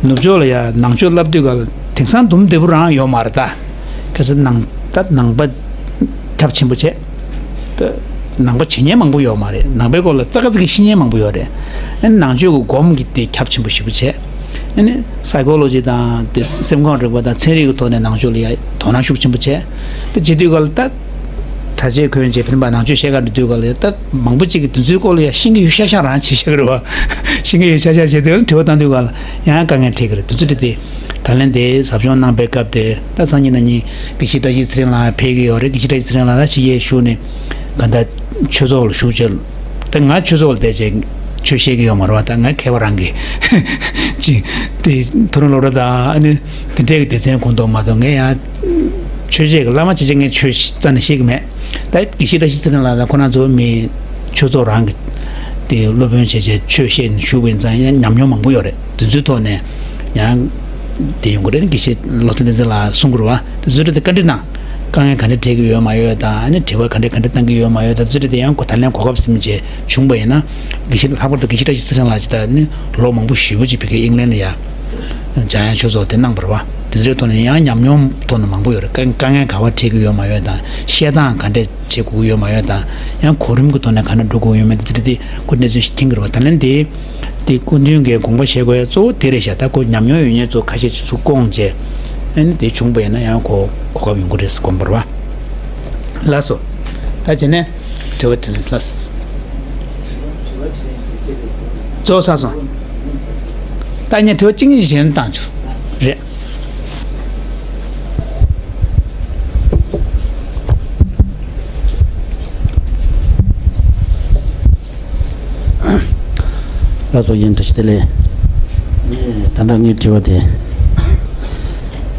ནུབ་ཕྱོགས་ལ་ཡང་ནང་ཆོས་བསླབ་དུས་ག་ལ་དེང་སང་འདུམ་བདེ་པོ་རང་ཡོད་མ་རེད་ད། གལ་སྲིད་ནང་ད་ནང་པ་ཁྱབ་ཆེན་པོ་བྱས། ད་ནང་པ་བྱེད་མཁན་མང་པོ་ཡོད་མ་རེད། ནང་པའི་སྐོར་ལ་ཙག་ཙིག་གི་ཤེས་མཁན་མང་པོ་ཡོད་རེད། ཨ་ནི་ནང་ཆོས་ཀྱི་སྒོམ་གྱི་དེ་ཁྱབ་ཆེན་པོ་ཞེ་པོ་བྱས། ཨ་ནི་སའི་ཀོ་ལོ་ཇི་དང་དེ་སེམས་ཁམས་རིག་པ་དང་ཚན་རིག་གི་ཐོག་ནས་ནང་ཆོས་ལ་ཡ་དོ་སྣང་ཤུགས་ཆེན་པོ་བྱས། ད་བྱེད་དུས་ག་ལ་ད་གྲྭ་ཆས་གོན་བྱས་ཕན་པ་ནང་ཆོས་བཤད་ག་འགྲོ་དུས་ག་ལ་ཡ་ད་མང་པོ་ཅིག་གིས་དེ་ཚོའི་སྐོར་ལ་ཡ་ཤེས་ཀྱི་ཡོད་ཤག་ཤག་རང་བྱེད་ཤག་རེད་བ། ཤེས་ཀྱི་ཡོད་ཤག་ཤག་བྱེད་དུས་དྲི་བ་བཏང་དུས་ག་ལ་ཡང་དཀའ་ངལ་འཕྲད་ཀྱི་རེད། དེ་ཚོ་དེ་དེ། ད་ལན་དེ་ཟབ་སྦྱོང་གནང་པའི་སྐབས་དེ་ད་སང་ཉིན་གནངས་ཉིན་དགེ་བཤེས་བཀྲ་ཤིས་ཚེ་རིང་ལགས་ཕེབས་ཀྱི་ཡོད་རེད། དགེ་བཤེས་བཀྲ་ཤིས་ཚེ་རིང་ལགས་ད་ཕྱི་རྒྱལ་བཞུགས་ནས་ག་ད་ཆོས་ཚོགས་ལ་བཞུགས་བྱས། ད་ང་ཆོས་ཚོགས་ལ་བསྡད་བྱས་ཆོས་བཤད་ཀྱི་ཡོད་མ་རེད་བ། ད་ང་མཁས་པ་རང་གི་ཅིག་དེ་མཐོ་རིམ་སློབ་གྲྭ་དང་ཨ་ནི་དེ་འདྲས་ཀྱི་སྡེ་ཚན་གོ་མདོག་མ་གཏོགས་ངས་ཡང་ཆོས་བཤད་ཀྱི་བླ་མ་བྱས་བྱས་ངས་ཆོས་རྩ་ནས་བཤད་ཀྱི་མེད། ད་དགེ་བཤེས་བཀྲ་ཤིས་ཚེ་རིང་ལགས་དང་ཁོ་རང་ཚོ་མི་ཆོས་ཚོགས་རང་གི་དེ་སློབ་དཔོན་བྱས་བྱས་ཆོས་བཤད་ནས་བཞུགས་པ་ཡིན་ཙང་ཡང་ཉམས་མྱོང་མང་པོ་ཡོད་རེད། དེ་ཚོའི་ཐོག་ནས་ཡང་དེ་ཡོང་གི་རེད། དགེ་བཤེས་བློ་བཟང་བསྟན་འཛིན་ལགས་གསུང་གི་རེད་བ། དེ་ཚོའི་ཐོག་དེ་བཀའ་འདྲི་གནང་། དཀའ་ངལ་ག་འདྲ་འཕྲད་ཀྱི་ཡོད་མ་ཡོད་དང་ཨ་ནི་དྲི་བ་ག་འདྲ་ག་འདྲ་བཏང་གི་ཡོད་མ་ཡོད་དང་དེ་ཚོའི་ཐོག་དེ་ཡང་གོ་ད་ལན་གོ་སྐབས་ཟིན་བྱས་བྱུང་པ་ཡིན་ན་དགེ་བཤེས་ལྷག་པར་དུ་དགེ་བཤེས་བཀྲ་ཤིས་ཚེ་རིང་ལགས་ཀྱིས་ད་ནི་ལོ་མང་པོ་ཞེ་པོ་ཅིག་བོད་ཀྱི་ཨིང་ལན་ལ་ཡ་འཇམ་དབྱངས་ཆོས་ཚོགས་དེ་གནང་བ་རེད་བ། དེ་ཚོའི་ཐོག་ནས་ཡང་ཉམས་མྱོང་ཐོག་ནས་མང་པོ་ཡོད་རེད། དཀའ་དཀའ་ངལ་ག་པར་འཕྲད་ཀྱི་ཡོད་མ་ཡོད་དང་བཤད་སྟངས་ག་འདྲས་བྱེད་དགོས་ཀྱི་ཡོད་མ་ཡོད་དང་ཡང་གོ་རིམ་གྱི་ཐོག་ནས་ག་འདྲ་འགྲོ་དགོས་ཀྱི་ཡོད་མེད་དེ་ཚོ་དེ་ཁོ་གནས་ཚུལ་ཞིག་མཁྱེན་གྱི་རེད་བ། ད་ལན་དེ་དེ་སྐུ་མདུན་གྱིས་དགོངས་པ་བཞེས་དགོས་ཡ་གཙོ་བོ་དེ་རེད་ཤག་ད་ཁོ་ཉམས་མྱོང་ཡོད་མཁན་ཚོ་ཁ་ཤས་ཅིག་ཚུར་བསྐོངས་བྱས་ཨ་ནི་དེ་བྱུང་པ་ཡིན་ན་ཡང་ཁོ་གོ་སྐབས་ཡོང་གི་རེད་དགོངས་པ་རེད་བ། ལགས་སོ། ད་བྱས་ནས་དྲི་བ་དྲིས་ལན་ལགས་སོ། རྫོགས་ཚར་སོང་། ད་ངས་དྲི་བ་གཅིག་གཉིས་གཞན་བཏང་ཆོག་རེད། ལགས་སོ། ཡིན། བཀྲ་ཤིས་བདེ་ལེགས། ད་ལྟ་ངའི་དྲི་བ་དེ་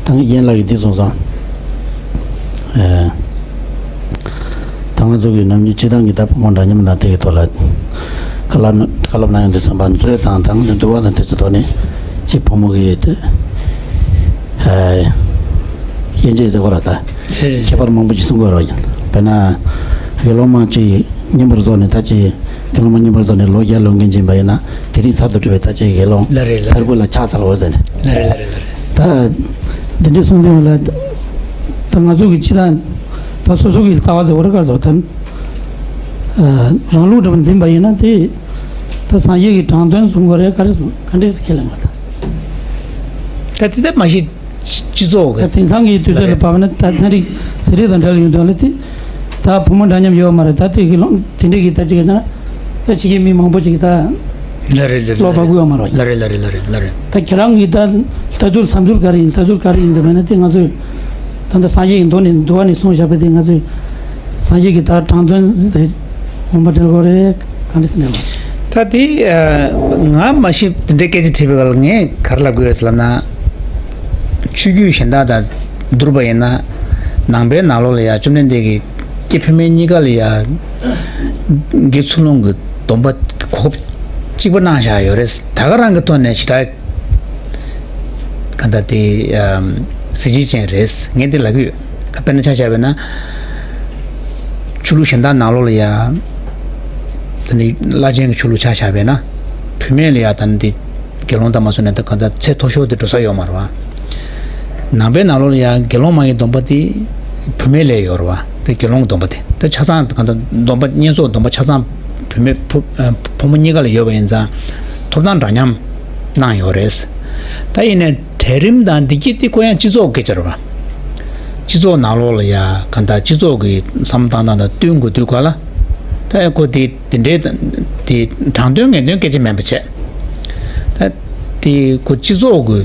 ད་ངས་ཡན་ལག་གི་འདི་སོང་ཙང་། ཨེ། ད་ང་ཚོ་གི་ནམ་རྒྱུན་སྤྱི་བཏང་གི་ད་བུ་མོ་འདྲ་མཉམ་དང་དེ་གི་ཐོག་ལ་བཀའ་སློབ་བཀའ་སློབ་གནང་ཡོང་དུས་ཙམ་པ་མཛོད་དང་ད་ང་ཚོ་འདུལ་བ་དང་དེ་ཚོ་ཐོག་ནས་གཅིག་བུ་མོ་གི་དེ་ཨེ་དབྱེ་འབྱེད་ཟེར་བ་ར་ད་ཁྱད་པར་མང་པོ་ཞིག་གསུང་དགོས་ར་ཡིན། དཔེར་ན་དགེ་སློང་མ་གཅིག་རྙིང་པར་རྫོགས་ནས་ད་ཅིག་དགེ་སློང་མ་རྙིང་པར་རྫོགས་ནས་ལོ་བརྒྱ་ལོན་མཁན་ཅིག་ཡིན་པ་ཡིན་ན་དེ་རིང་གསར་དུ་གྲུབ་པའི་ད་ཅིག་དགེ་སློང་ལ་རེད་ལ་གསར་རེད་བུ་ལ་ཕྱག་འཚལ་ལོ་ཟེར་ནས། ལ་རེད་ལ་རེད་ལ་རེད། ད་འདི་འདྲའི་གསུང་དོན་ལ་ད་ང་ཚོ་གི་སྤྱི་བཏང་ད་སོ་སོ་གི་ལྟ་བ་ཟེར་བ་རེད་ག་ཚོད་ད་རང་ལུགས་འདྲ་པོ་འཛིན་པ་ཡིན་ན་དེ་ད་སངས་རྒྱས་ཀྱི་དྲང་དོན་གསུང་དགོས་རེད། ག་རེ་གསུང་ག་འདྲས་ཁས་ལེན་པ་ད། ད་དེ་ད་མ་གཞི་སྤྱི་ཚོགས་ཀྱི་ད་དེང་སང་གི་དུས་ཚོད་ལ་བབས་ན་ད་ཚན་རིག་ཟས་རིགས་དང་འབྲེལ་ཡོང་དོན་ལ་དེ་ད་བུ་མོ་འདྲ་མཉམ་ཡོད་མ་རེད། ད་དེ་གི་ལོང་དེ་འདྲས་ཀྱི་ད་ཅིག་ད་ད་ཕྱི་རྒྱལ་མི་མང་པོ་ཅིག་ད་ལ་རེད་ལ་རེད་ལ་བློ་བབ་གི་ཡོད་མ་རེད། ལ་རེད་ལ་རེད་ལ་རེད་ལ་རེད། ད་ཁྱེད་རང་གི་ད་ལྟ་ཚུལ་བསམ་ཚུལ་ག་རེ་ཡིན། ལྟ་ཚུལ་ག་རེ་ཡིན་ཟེར་བ་ན་དེ་ང་ཚོས་ད་ད་སངས་རྒྱས་ཀྱི་མདོ་ནས་འདུལ་བ་ནས་གསུངས་བཞག་པ་དེ་ང་ཚོས་སངས་རྒྱས་ཀྱི་ད་དྲང་དོན་ཟེར་འོང་པ་འབྲེལ་དགོས་རེད། གང་འདྲ་ཟེར་ནས་ལ། ད་དེ་ང་མ་ཤེས་དེ་འདྲའི་སྐད་ཆ་དྲིས་པའི་སྐབས་ལ་ངས་ག་རེ་ལབ་དགོས་ཡོད་ཟེར་ལབ་ན། ཆོས་བརྒྱུད་གཞན་དག་དང་བསྡུར་བ་ཡིན་ན། ནང་པའི་ནང་ལོགས་ལ་ཡང་བཅོམ་ལྡན་འདས་ཀྱིས་སྐྱེ་འཕེལ་མའི་གཉིས་ཀ་ལ་ཡང་དགེ་ཚུལ་སློང་གི་སྡོམ་པ་གོ་ གཅིག་པ་གནང་བཞག་ཡོད་རེད། ད་ག་རང་གི་ཐོག་ནས་ཞེ་དྲག་ག་འདྲ་དེ་གཟི་བརྗིད་ཅན་རེད་ངས་འདི་ལབ་ཀྱི་ཡོད། དཔེར་ན་ཆ་བཞག་པ་ཡིན་ན། ཆོས་ལུགས་གཞན་དག་ནང་ལོགས་ལ་ཡ། ད་ནི་བླ་ཆེན་གྱི་ཆོས་ལུགས་ཆ་བཞག་པ་ཡིན་ན། བུད་མེད་ལ་ཡ་ད་ནི་འདི་དགེ་སློང་དང་མ་སོང་ནས་ད་ག་འདྲ་ཚད་མཐོ་ཤོས་དེ་འགྲོ་ས་ཡོད་མ་རེད་བ། ནང་པའི་ནང་ལོགས་ལ་ཡང་དགེ་སློང་མ་ཡི་སྡོམ་པ་དེ་བུད་མེད་ལ་ཡོད་རེད་བ། དེ་དགེ་སློང་གི་སྡོམ་པ་དེ་ད་ཆ་ཚང་གང་ལྟར་སྡོམ་པ་བསྙེན་རྫོགས་སྡོམ་པ་ཆ་ཚང་བུད་མེད་ཕོ་ཨ་ཕོ་མོ་གཉིས་ཀ་ལ་ཡོད་པ་ཡིན་ཙང་ཐོབ་ཐང་འདྲ་མཉམ་གནང་ཡོད་རེད། ད་ཡིན་ནའི་གྲལ་རིམ་དང་འདི་གྱད་དེ་ཁོ་ཡང་སྤྱི་ཚོགས་སྐད་ཆ་རེད་བ། སྤྱི་ཚོགས་ནང་ལོགས་ལ་ཡང་གང་ལྟར་སྤྱི་ཚོགས་ཀྱི་བསམ་བློ་བཏང་སྟངས་དང་བསྟུན་དགོས་དུས་ག་ལ། ད་ཁོ་དེ་དེ་འདྲའི་དེ་དྲང་དོན་ངེས་དོན་སྐད་ཆ་མིན་པ་བྱས། ད་དེ་ཁོ་སྤྱི་ཚོགས་ཀྱི་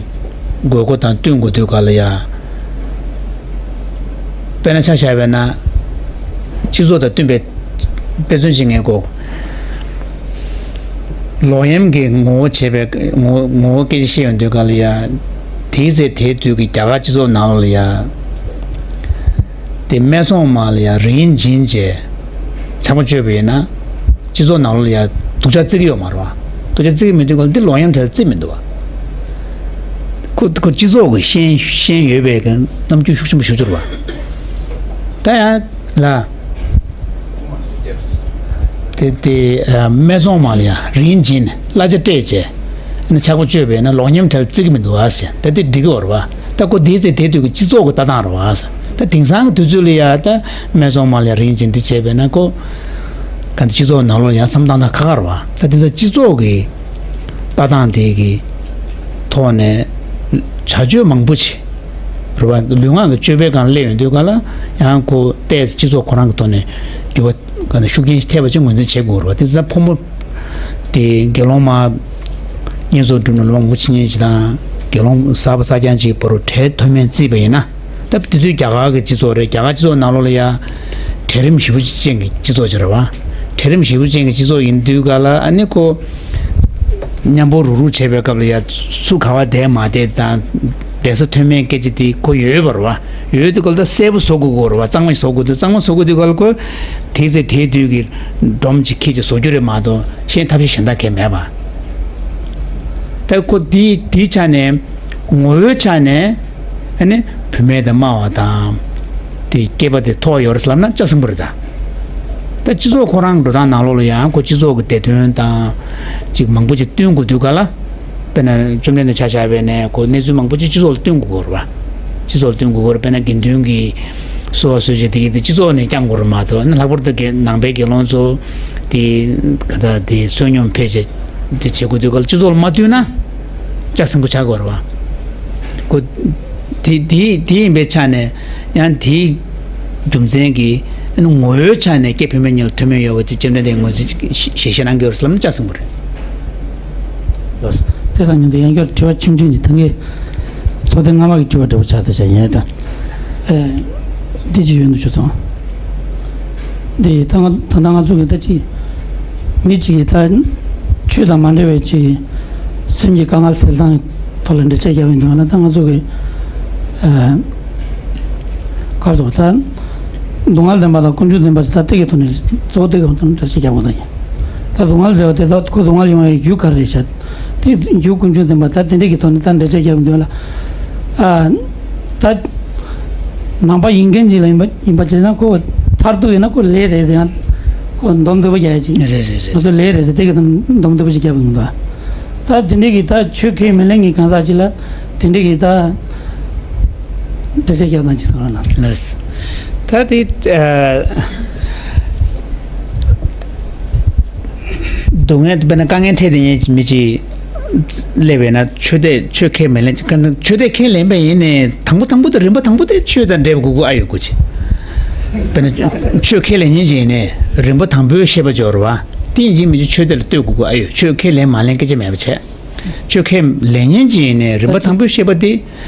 དགོས་མཁོ་དང་བསྟུན་དགོས་དུས་ག་ལ་ཡ། དཔེར་ན་ཆ་བཞག་པ་ཡིན་ན། སྤྱི་ཚོགས་དང་བསྟུན་པའི་དཔེ་མཚོན་ཅིག་ངས་གོ། ལོག་གཡེམ་གྱི་ངོ་བོ་བྱས་པའི་ངོ་ངོ་བོ་སྐད་ཆ་བཤད་ཡོང་དུས་ག་ལ་ཡ། དེའི་ཚེ་དེའི་དུས་ཀྱི་རྒྱ་གར་སྤྱི་ཚོགས་ནང་ལོགས་ལ་ཡ། དེ་སྨད་འཚོང་མ་ལ་ཡ་རིན་བྱིན་བྱས་ཆག་པ་སྤྱོད་པ་ཡིན་ན། སྤྱི་ཚོགས་ནང་ལོགས་ལ་ཡ་སྡུག་ཅག་བརྩི་གི་ཡོད་མ་རེད་བ། སྡུག་ཅག་བརྩི་གི་མི་འདུག་ག་ལ་འདི་ལོག་གཡེམ་དེར་བརྩི་མི་འདུག་བ། ཁོ་ཁོ་སྤྱི་ཚོགས་ཀྱི་ཤན་ཤན་ཡོད་པའི་གི་རྣམ་འགྱུར་ཤུགས་ཆེན་པོ་ཞིག་འབྱོར་བ། ད་ཡང་ལ། དེ་དེ་ཨ་སྨད་འཚོང་མ་ལ་ཡ་རིན་བྱིན་གླ་ཆ་སྤྲད་བྱས། ཨ་ནི་ཆག་པ་སྤྱོད་པས་ན་ལོག་གཡེམ་དེར་བརྩི་གི་མི་འདུག་བ་ཟེར། ད་དེ་འགྲིག་གི་ཡོད་རེད་བ། ད་ཁོ་དེའི་ཚེ་དེའི་དུས་ཀྱི་སྤྱི་ཚོགས་ཀྱི་ལྟ་སྟངས་རེད་བ། ད་དེང་སང་གི་དུས་ཚོད་ལ་ཡ་ད་སྨད་འཚོང་མ་ལ་ཡ་རིན་བྱིན་དེ་བྱས་པས་ན་ཁོ། ག་འདི་སྤྱི་ཚོགས་ནང་ལོགས་ཡང་བསམ་བཏང་སྟངས་ཁག་ཁག་རེད་བ། ད་དེ་ཚོ་སྤྱི་ཚོགས་ཀྱི་ལྟ་སྟངས་དེ་གི་ཐོག་ནས་བྱ་སྤྱོད་མང་པོ་ཅིག་རེད་བ། ལུས་ངག་གི་སྤྱོད་པའི་སྒང་སླེབས་ཡོང་དུས་ག་ལ་ཡང་ཁོ་ཏོག་ཙམ་སྤྱི་ཚོགས་ཁོ་རང་གི་ཐོག་ནས་འགྱུར་བ་ག་འདི་ཤུགས་རྐྱེན་ཞིག་ཐེབས་པ་ཅིག་ངོས་འཛིན་བྱེད་དགོས་རེད་བ། དེ་ཚོ་ཕོ་མོ་དེ་དགེ་སློང་མ་བསྙེན་རྫོགས་སྒྲུབ་ནས་ལོ་མང་པོ་ཕྱིན་མཁན་ཅིག་དང་དགེ་སློང་གསར་པ་གསར་རྐྱང་ཅིག་བར་དུ་གྲལ་མཐུད་མིན་བརྩིས་པ་ཡིན་ན། ད་དེ་དུས་རྒྱ་གར་གྱི་སྤྱི་ཚོགས་རེད། རྒྱ་གར་སྤྱི་ཚོགས་ནང་ལོགས་ལ་ཡ་གྲལ་རིམ་ཞེ་པོ་ཅན་གྱི་སྤྱི་ཚོགས་ཅིག་རེད་བ། གྲལ་རིམ་ཞེ་པོ་ཅན་གྱི་སྤྱི་ཚོགས་ཡིན་དུས་ག་ལ་ཨ་ནི་ཁོ་མཉམ་པོ་རུག་རུག་བྱེད་པའི་སྐབས་ལ་ཡ་སུ་ག་བ་བསྡད་མ་བསྡད་དང་བསྡད་ས་མཐུད་མིན་སྐད་ཆ་དེ་ཁོ་ཡོད་པ་རེད་བ། ཡོད་དུས་ག་ལ་ད་གསལ་པོ་བཟོ་དགོས་ཀྱི་རེད་བ། གཙང་མ་ཞིག་བཟོ་དགོས་དུས་གཙང་མ་བཟོ་དགོས་དུས་ག་ལ་ཁོ་དེའི་ཚེ་དེའི་དུས་ཀྱི་སྒྲོམ་ཅིག་ཁྱེར་ཅིག་བཟོ་རྒྱུ་རེད་མ་གཏོགས་གཞན་ཐབས་ཤེས་གཞན་དག་གས་མེད་པ། ད་ཁོ་དེའི་དེའི་ཆ་ནས། ངོ་བོའི་ཆ་ནས་ཨ་ནི་བུད་མེད་དེ་དམའ་བ་དང་། དེ་སྐྱེས་པ་དེ་མཐོ་བ་ཡོད་རེད་ལབ་ན་ཆ་ཚང་པོ་རེད་ད། ད་སྤྱི་ཚོགས་ཁོ་རང་འགྲོ་སྟངས་ནང་ལོགས་ལ་ཡང་ཁོ་སྤྱི་ཚོགས་ཀྱི་བདེ་དོན་དང་ཅིག་མང་པོ་ཅིག་བསྟུན་དགོས་དུས་ག་ལ། དཔེར་ན་བཅོམ་ལྡན་འདས་ཆ་བཞག་པ་ཡིན་ན་ཁོ་གནས་ཚུལ་མང་པོ་ཅིག་སྤྱི་ཚོགས་ལ་བསྟུན་དགོས་ཀྱི་རེད་བ། སྤྱི་ཚོགས་ལ་བསྟུན་དགོས་ཀྱི་རེད། དཔེར་ན་དགེ་འདུན་གྱི་གསོལ་བ་གསོལ་ཇ་དེ་གི་དེ་སྤྱི་ཚོགས་ནས་བསྐྱང་དགོས་རེད་མ་གཏོགས་ལྷག་པར་དུ་དགེ་ནང་པའི་དགེ་སློང་ཚོ་དེ་ག་ད་དེ་བསོད་སྙོམས་ཕལ་ཆེ་དེ་བྱེད་དགོས་དུས་ག་ལ་སྤྱི་ཚོགས་ལ་མ་བསྟུན་ན་ལྕགས་སྲིན་པོ་ཆགས་ཀྱི་ཡོད་རེད་བ། ཁོ་དེ་དེ་དེ་ཡིན་པའི་ཆ་ནས་ཡང་དེའི་རྒྱུ་མཚན་གྱིས་ངོ་བོའི་ཆ་ནས་སྐྱེས་བུད་མེད་གཉིས་ལ་མཐུན་མིན་ཡོད་པ་དེ་བཅོམ་ལྡན་འདས་ངོས་འཛིན་ཞལ་བཞེས་གནང་གི་ཡོད་རེད་ལབ་ན་ལྕགས་སྲིན་པོ་རེད། ལགས་སོ། དེ་དང་མཉམ་དུ་ཡང་བསྐྱར་དྲི་བ་ཆུང་ཆུང་ཅིག་ད་ངས་ཚོགས་སྡེ་སྔ་མ་གི་དྲི་བ་འདྲ་པོ་ཆགས་ད་བྱ་ཡིན་ད། ཨེ། འདི་ཅི་ཡོད་འདུག་ཆུ་ཚང་། འདི་ད་ང་ད་ལྟ་ང་ཚོ་གི་ད་ཅི། མི་གཅིག་གིས་ད་ཆོས་དང་མ་འབྲེལ་བའི་ཅིག་སེམས་ཀྱི་དཀའ་ངལ་སེལ་སྟངས་ཐོག་ལ་འགྲེལ་བཤད་རྒྱག་གི་འདུག་ན་ད་ང་ཚོ་གི། ཨེ། གར་སོགས་ད། སྡུག་བསྔལ་བདེན་པ་དང་ཀུན་འབྱུང་བདེན་པ་ཟེར་ད་སྟེགས་ཀྱི་ཐོག་ནས་གཙོ་བོ་སྟེགས་ཀྱི་ཐོག་ནས་འགྲེལ་བཤད་རྒྱག་དགོས་ད་ཡིན། ད་སྡུག་བསྔལ་ཟེར་བ་དེ་ད་ཁོ་སྡུག་བསྔལ་ཡོང་བའི་རྒྱུ་ག་རེ་རེད་ཤག་དེ་རྒྱུ་ཀུན་འབྱུང་བདེན་པ་ད་དེ་འདྲས་ཀྱི་ཐོག་ནས་ད་འགྲེལ་བཤད་རྒྱག་གི་འདུག་ལ། ཨ། ད། ནང་པ་ཡིན་མཁན་ཅིག་ལ་ཡིན་པ་ཡིན་པ་བྱས་ན་ཁོ་མཐར་ཐུག་ཡིན་ན་ཁོ་ལས་རེད་ཟེར་ཡང་ཁོ་འདོམས་སྡུག་པོ་རྒྱག་ཡ་ཅིག་རེད་རེད་རེད། ང་ཚོ་ལས་རེད་ཟེར་དེ་གི་འདོམས་སྡུག་པོ་ཅིག་རྒྱབ་ཡོང་ད། ད་དེ་འདྲས་ཀྱི་ད་ཆོས་ཁས་མི་ལེན་གྱི་གང་ཟག་ཅིག་ལ་དེ་འདྲས་ཀྱི་ད་འགྲེལ་བཤད་རྒྱག་སྟངས་ཅིག་གསུང་རོགས་གནང་། ལགས། ད་དེ་ཨ། སྡུག་བསྔལ་དཔེར་ན་དཀའ་ངལ་འཕྲད་དེ་ཉིད་མི་གཅིག་སླེབས་པས་ན་ཆོས་དད་ཆོས་ཁས་མི་ལེན། ཆོས་དད་ཁས་ལེན་པ་ཡིན་ནའི་དང་པོ་དང་པོ་དེ་རིམ་པ་དང་པོ་དེ་ཆོས་དང་འབྲེལ་བ་དགོས་ཀྱི་ཨ་ཡོད་དགོས་ཆེ། དཔེར་ན་ཆོས་ཁས་ལེན་མཁན་ཅིག་ཡིན་ནའི་རིམ་པ་དང་པོའི་ཤེས་པ་སྦྱོར་བ་དེ་ཡིན་གཅིག་མིན་གཅིག་ཆོས་དད་ལ་གཏོད་དགོས་ཀྱི་ཨ་ཡོད། ཆོས་ཁས་ལེན་མ་ལེན་སྐད་ཆ་མེད་པ་བྱས། ཆོས་ཁས་ལེན་མཁན་ཅིག་ཡིན་ནའི་རིམ་པ་དང་པོའི་ཤེས་པ་དེ།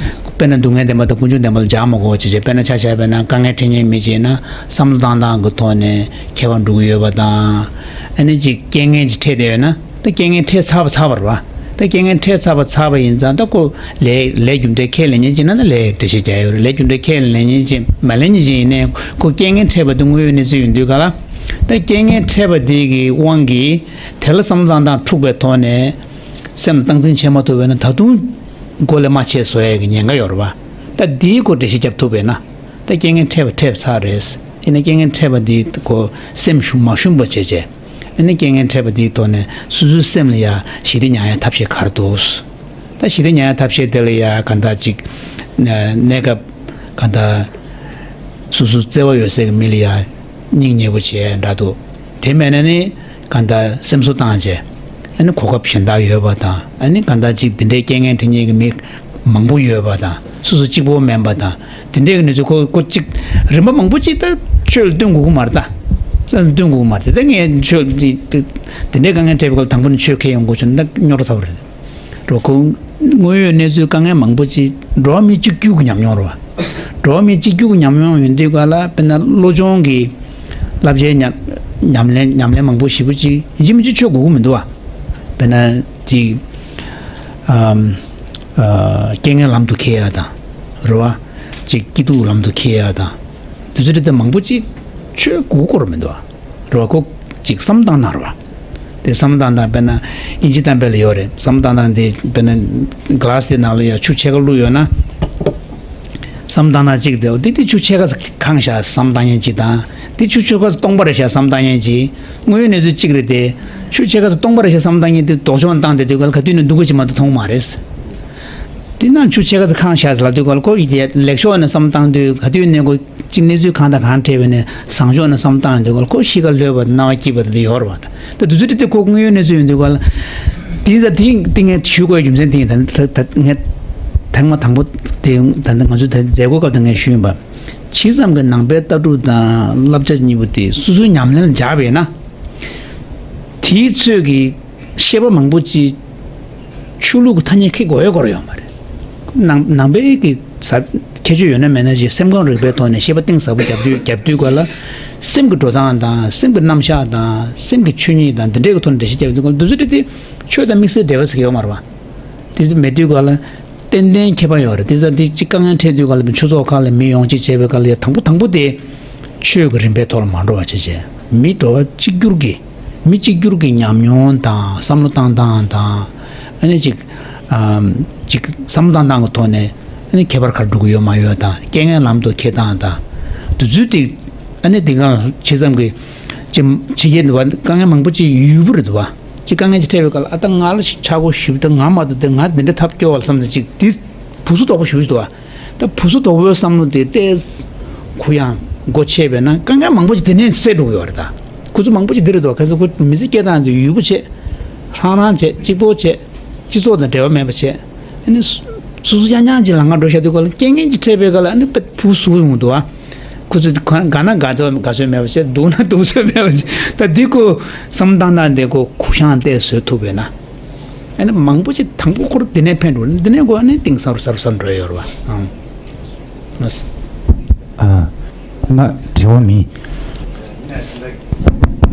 དཔེར་ན་སྡུག་བསྔལ་བདེན་པ་དང་ཀུན་འབྱུང་བདེན་པ་ལ་སྦྱར་མ་དགོས་པ་བྱས་བྱས། དཔེར་ན་ཆ་བཞག་པ་ཡིན་ན་དཀའ་ངལ་འཕྲད་མཁན་མི་ཅིག་ཡིན་ན་བསམ་བློ་བཏང་སྟངས་ཀྱི་ཐོག་ནས་ཁྱད་པར་འགྲོ་གི་ཡོད་པ་དང་། ཨ་ནི་ཅིག་རྐྱེན་ངན་ཅིག་འཕྲད་བསྡད་ཡོད་ན་ད་རྐྱེན་ངན་འཕྲད་ཚར་བ་ཚར་བ་རེད་བ། ད་རྐྱེན་ངན་འཕྲད་ཚར་བ་ཚར་བ་ཡིན་ཙང་ད་ཁོ་ལས་ལས་རྒྱུ་འབྲས་ཁས་ལེན་མཁན་ཅིག་ན་ད་ལས་འགྲེལ་བཤད་རྒྱག་ཡོད་རེད། ལས་རྒྱུ་འབྲས་ཁས་ལེན་མཁན་ཅིག་མ་ལེན་མཁན་ཅིག་ཡིན་ནའི་ཁོ་རྐྱེན་ངན་འཕྲད་པ་དེ་དངོས་ཡོད་གནས་ཚུལ་ཡིན་དུས་ག་ལ། ད་རྐྱེན་ངན་འཕྲད་པ་དེ་གི་དབང་གིས་དེ་ལ་བསམ་བློ་བཏང་སྟངས་འཁྲུགས་པའི་ཐོག་ནས་སེམས་ལ་སྟངས་འཛིན་བྱེད་མ་ཐུབ་པས་ན། ད་དུང་མགོ་ལས་རྨ་ཆད་བཟོ་ཡས་ཀྱི་ཉེན་ཁ་ཡོད་རེད་པ། ད་འདིའི་སྐོར་འགྲེལ་བཤད་རྒྱབ་ཐུབ་པས་ན། ད་རྐྱེན་ངན་འཕྲད་པ་འཕྲད་ཚར་རེད། ཡིན་ན་རྐྱེན་ངན་འཕྲད་པ་འདིའི་སྐོར་སེམས་ཞུམ་མ་ཞུམ་པ་བྱས་བྱས། ཨ་ནི་རྐྱེན་ངན་འཕྲད་པ་དེའི་ཐོག་ནས་སོ་སོའི་སེམས་ལ་ཡ་ཞི་བདེ་ཉར་ཡ་ཐབས་ཤེས་ག་རེ་འདུག་ད་ཞི་བདེ་ཉར་ཡ་ཐབས་ཤེས་དེ་ལ་ཡ་ག་འདྲ་ཅིག་གནས་སྐབས་ག་འདྲ་སོ་སོ་བརྩེ་བ་ཡོད་སའི་མི་ལ་ཡ་སྙིང་ཉེ་པོ་བྱས་འདྲ་འདུག་དེ་མེད་ན་ནི་ག་འདྲ་སེམས་གསོ་བཏང་བྱས། ཨ་ནི་གོ་སྐབས་གཞན་དག་ཡོད་པ་དང་། ཨ་ནི་ག་འདྲ་ཅིག་འདི་འདྲའི་རྐྱེན་ངན་འཕྲད་མཁན་གྱི་མི་མང་པོ་ཡོད་པ་དང་། སོ་སོ་གཅིག་པོ་མིན་པ་དང་། དེ་འདྲའི་གི་གནས་ཚུལ་ཁོ་ཁོ་གཅིག་རིམ་པ་མང་པོ་ཅིག་ད་ཆོས་ལ་སྟོན་དགོས་ཀྱི་མ་རེད་ད། སྟོན་དགོས་ཀྱི་མ་རེད། ད་ངས་ཆོས་འདི་འདི་འདྲའི་དཀའ་ངལ་འཕྲད་པའི་སྐབས་དང་པོ་ནས་ཆོས་ཁས་ཡོང་དགོས་བྱུང་ན་ད་རྙོག་དྲ་ཚ་པོ་རེད། རོ་ཁོ་དངོས་ཡོད་གནས་ཚུལ་དཀའ་ངལ་མང་པོ་ཅིག་འགྲོ་བ་མི་གཅིག་གྱུར་གྱི་ཉམས་མྱོང་རེད་བ། འགྲོ་བ་མི་གཅིག་གྱུར་གྱི་ཉམས་མྱོང་ཡོད་དུས་ག་ལ་དཔེར་ན་བློ་སྦྱོང་གི་བསླབ་བྱའི་ཉམས་ཉམས་ལེན་ཉམས་ལེན་མང་པོ་ཞེ་པོ་ཅིག་ཡིན་གཅིག་མིན་གཅིག་ཆོས་དགོས་ཀྱི་མི་འདུག་བ། དཔེར་ན་ཅིག་ཨམ། ཨ། རྐྱེན་ངན་ལམ་དུ་འཁྱེར་ཡ་དང་། རེད་བ། ཅིག་སྐྱིད་སྡུག་ལམ་དུ་འཁྱེར་ཡ་དང་། དེ་ཚོ་དེ་མང་པོ་ཅིག་ཆོས་དགོས་སྐོར་མི་འདུག་བ། རེད་བ། ཁོ་ཅིག་བསམ་བཏང་ན་རེད་བ། དེ་བསམ་བཏང་དང་དཔེར་ན་ཨིན་ཇི་གཏམ་དཔེ་ལ་ཡོད་རེད། བསམ་བཏང་དང་དེ་དཔེར་ན་ག་ལ་སི་དེ་ནང་ལ་ཡ་ཆུ་ཕྱེད་ཀ་བླུགས་ཡོད་ན། བསམ་བཏང་ན་གཅིག་དེ་འོ་དེ་དེ་ཆུ་ཕྱེད་ཀ་གང་བཞག་བསམ་བཏང་མཁན་གཅིག་དང་། དེ་ཆུ་ཕྱེད་ཀ་སྟོང་པ་རེད་བཞག་བསམ་བཏང་མཁན་གཅིག་དངོས་ཡོད་གནས་ཚུལ་གཅིག་རེད་དེ། ཆུ་ཕྱེད་ཀ་སྟོང་པ་རེད་བཞག་བསམ་བཏང་མཁན་དེ་ལྡོག་ཕྱོགས་བཏང་དེ་དུས་ག་ལ་ག་དུས་ནས་སྡུག་པོ་ཅིག་མ་གཏོགས་མཐོང་མ་རེད། དེ་ན་ཆུ་ཕྱེད་ཀ་གང་བཞག་ལབ་དུས་ག་ལ་ཁོ་ཡི་ལེགས་ཕྱོགས་ནས་བསམ་བཏང་དུས་ག་དུས་ནས་ཁོ་ཅིག་གནས་ཚུལ་གང་དང་གང་འཕྲད་པ་ནས་བཟང་ཕྱོགས་ནས་བསམ་བཏང་དུས་ག་ལ་ཁོ་གཤིས་ཀ་ལྷོད་པ་དང་སྣང་བ་སྐྱིད་པ་དེ་ཡོད་རེད་བ། ད་དུས་ཚོད་དེ་ཁོ་དངོས་ཡོད་གནས་ཚུལ་ཡོང་དུས་ག་ལ། དེ་ཚ་དེ་དེ་ངས་ཞུ་དགོས་རྒྱུ་མཚན་དེ་ཡིན། ད་ད་ད་ངས་ཐེངས་མ་དང་པོ་དེ་ད་ད་ང་ཚོ་ད་མཛད་སྒོ་སྐབས་དུ་ངས་ཞུས་ཡིན་པ། ཇི་ཙམ་གྱི་ནང་པའི་ལྟ་གྲུབ་དང་བསླབ་བྱ་གཉིས་པོ་དེ་སོ་སོའི་ཉམས་ལེན་ལ་སྦྱར་བས་ན། དེའི་ཚོད་ཀྱི་བཤད་པ་མང་པོ་ཅིག་ཆོས་ལུགས་ཀྱི་ཐ་སྙད་ཁྱེར་དགོས་ཡ་སྐོར་ཡོད་མ་རེད། ནང་ནང་པའི་གི་ཟབ་ཁྱད་ཆོས་ཡོད་ན་མེད་ན་ཞིག་སེམས་ཁམས་རིག་པའི་ཐོག་ནས་བཤད་པ་གཏིང་ཟབ་པོ་རྒྱབ་དུས་རྒྱབ་དུས་ག་ལ། སེམས་ཀྱི་འགྲོ་སྟངས་དང་སེམས་ཀྱི་རྣམ་གཞག་དང་སེམས་ཀྱི་ཆོས་ཉིད་དང་འདི་འདྲའི་གི་ཐོག་ནས་འགྲེལ་བཤད་རྒྱབ་དུས་ག་ལ་འདི་ཚོ་འདྲ་དེ་ཆོས་དང་དམིགས་བསལ་འབྲེལ་བ་ཟེར་གྱི་ཡོད་མ་རེད་བ། དེ་ཚོ་མེད་དུས་ག་ལ། ཏན་ཏན་ཁྱད་པར་ཡོད་རེད། དེ་ཙང་དེ་གཅིག་དཀའ་ངལ་འཕྲད་དུས་ག་ལ་ཆོས་ཚོགས་ཁག་ལ་མི་ཡོང་ཅིག་བྱས་པའི་སྐབས་ལ་ཡ་དང་པོ་དང་པོ་དེ་ཆོས་ཀྱི་རིམ་པའི་ཐོག་ལ་མ་འགྲོ་བ་བྱས་བྱས་མི་འགྲོ་བ་གཅིག་གྱུར་གྱི་མི་གཅིག་གྱུར་གྱི་ཉམས་མྱོང་དང་བསམ་བློ་བཏང་སྟངས་དང་། ཨ་ནི་ཅིག་ཨམ། ཅིག་བསམ་བློ་བཏང་སྟངས་ཀྱི་ཐོག་ནས་ཨ་ནི་ཁྱད་པར་ག་རེ་འགྲོ་གི་ཡོད་མ་ཡོད་དང་རྐྱེན་ངན་ལམ་དུ་འཁྱེར་སྟངས་དང་། དུས་ཚོད་དེ་ཨ་ནི་དེ་ག་ཇི་ཙམ་གྱི་ཅིག་ཕྱི་རྒྱལ་དུ་བ་དཀའ་ངལ་མང་པོ་ཅིག་ཡོད་པ་རེད་དུ་བ། ཅིག་དཀའ་ངལ་ཅིག་འཕྲད་པའི་སྐབས་ལ་ཨ་ད་ང་ལ་ཆག་སྒོ་ཞུ་ད་ང་མ་གཏོགས་དེ་ང་འདི་འདྲ་ཐབས་སྐྱོ་བ་ལ་བསམ་ཚེ་ཅིག་དེ་བུ་སུ་དོག་པོ་ཞུ་ཞུ་དོ། ད་བུ་སུ་དོག་པོའི་བསམ་བློ་དེ་ཏེ་གུ་ཡངས་སྒོ་ཕྱེ་བས་ན་དཀའ་ངལ་མང་པོ་ཅིག་དེ་ནས་སེལ་འགྲོ་གི་ཡོད་རེད། ད་ཁོ་ཚོ་མང་པོ་ཅིག་འདི་རེད་དོ། གལ་སྲིད་ཁོ་མི་ཚེ་སྐྱེལ་སྟངས་དེ་ཡུལ་པོ་བྱས། ཧྲང་ཧྲང་བྱས། གཅིག་པོ་བྱས། སྤྱི་ཚོགས་དང་འབྲེལ་བ་མེད་པ་བྱས། ཨ་ནི་སུ་སུ་སུ་ཡང་ཡང་ཅིག་ལ་ང་འགྲོ་བཞག་དུས་ག་ལ་རྐྱེན་ངན་ཅིག་འཕྲད་པའི་སྐབས་ལ་ཨ་ནི་དཔེ་བུ་སུ་ཡོང་འདུག་ཨ། ཁོ་ཚོས་དགའ་ན་དགའ་ཚོད་དགའ་ཚོད་མེད་པ་བྱས། སྡུག་ན་སྡུག་ཚོད་མེད་པ་བྱས། ད་འདི་ཁོ་བསམ་བཏང་སྟངས་འདི་ཁོ་གུ་ཡངས་ཏེ་བཟོ་ཐུབ་པས་ན། ཨ་ནི་མང་པོ་ཅིག་དང་པོ་ཁོར་འདི་ནས་ཕན་འགྲོ། འདི་ནས་གོ་ཨ་ནི་གཏིང་ཟབ་རུ་ཟབ་རུ་ཟབ་འགྲོ་ཡོད་རེད་བ། ཨང་། ལགས་སོ། ཨ། ང་དྲི་བ་མེད།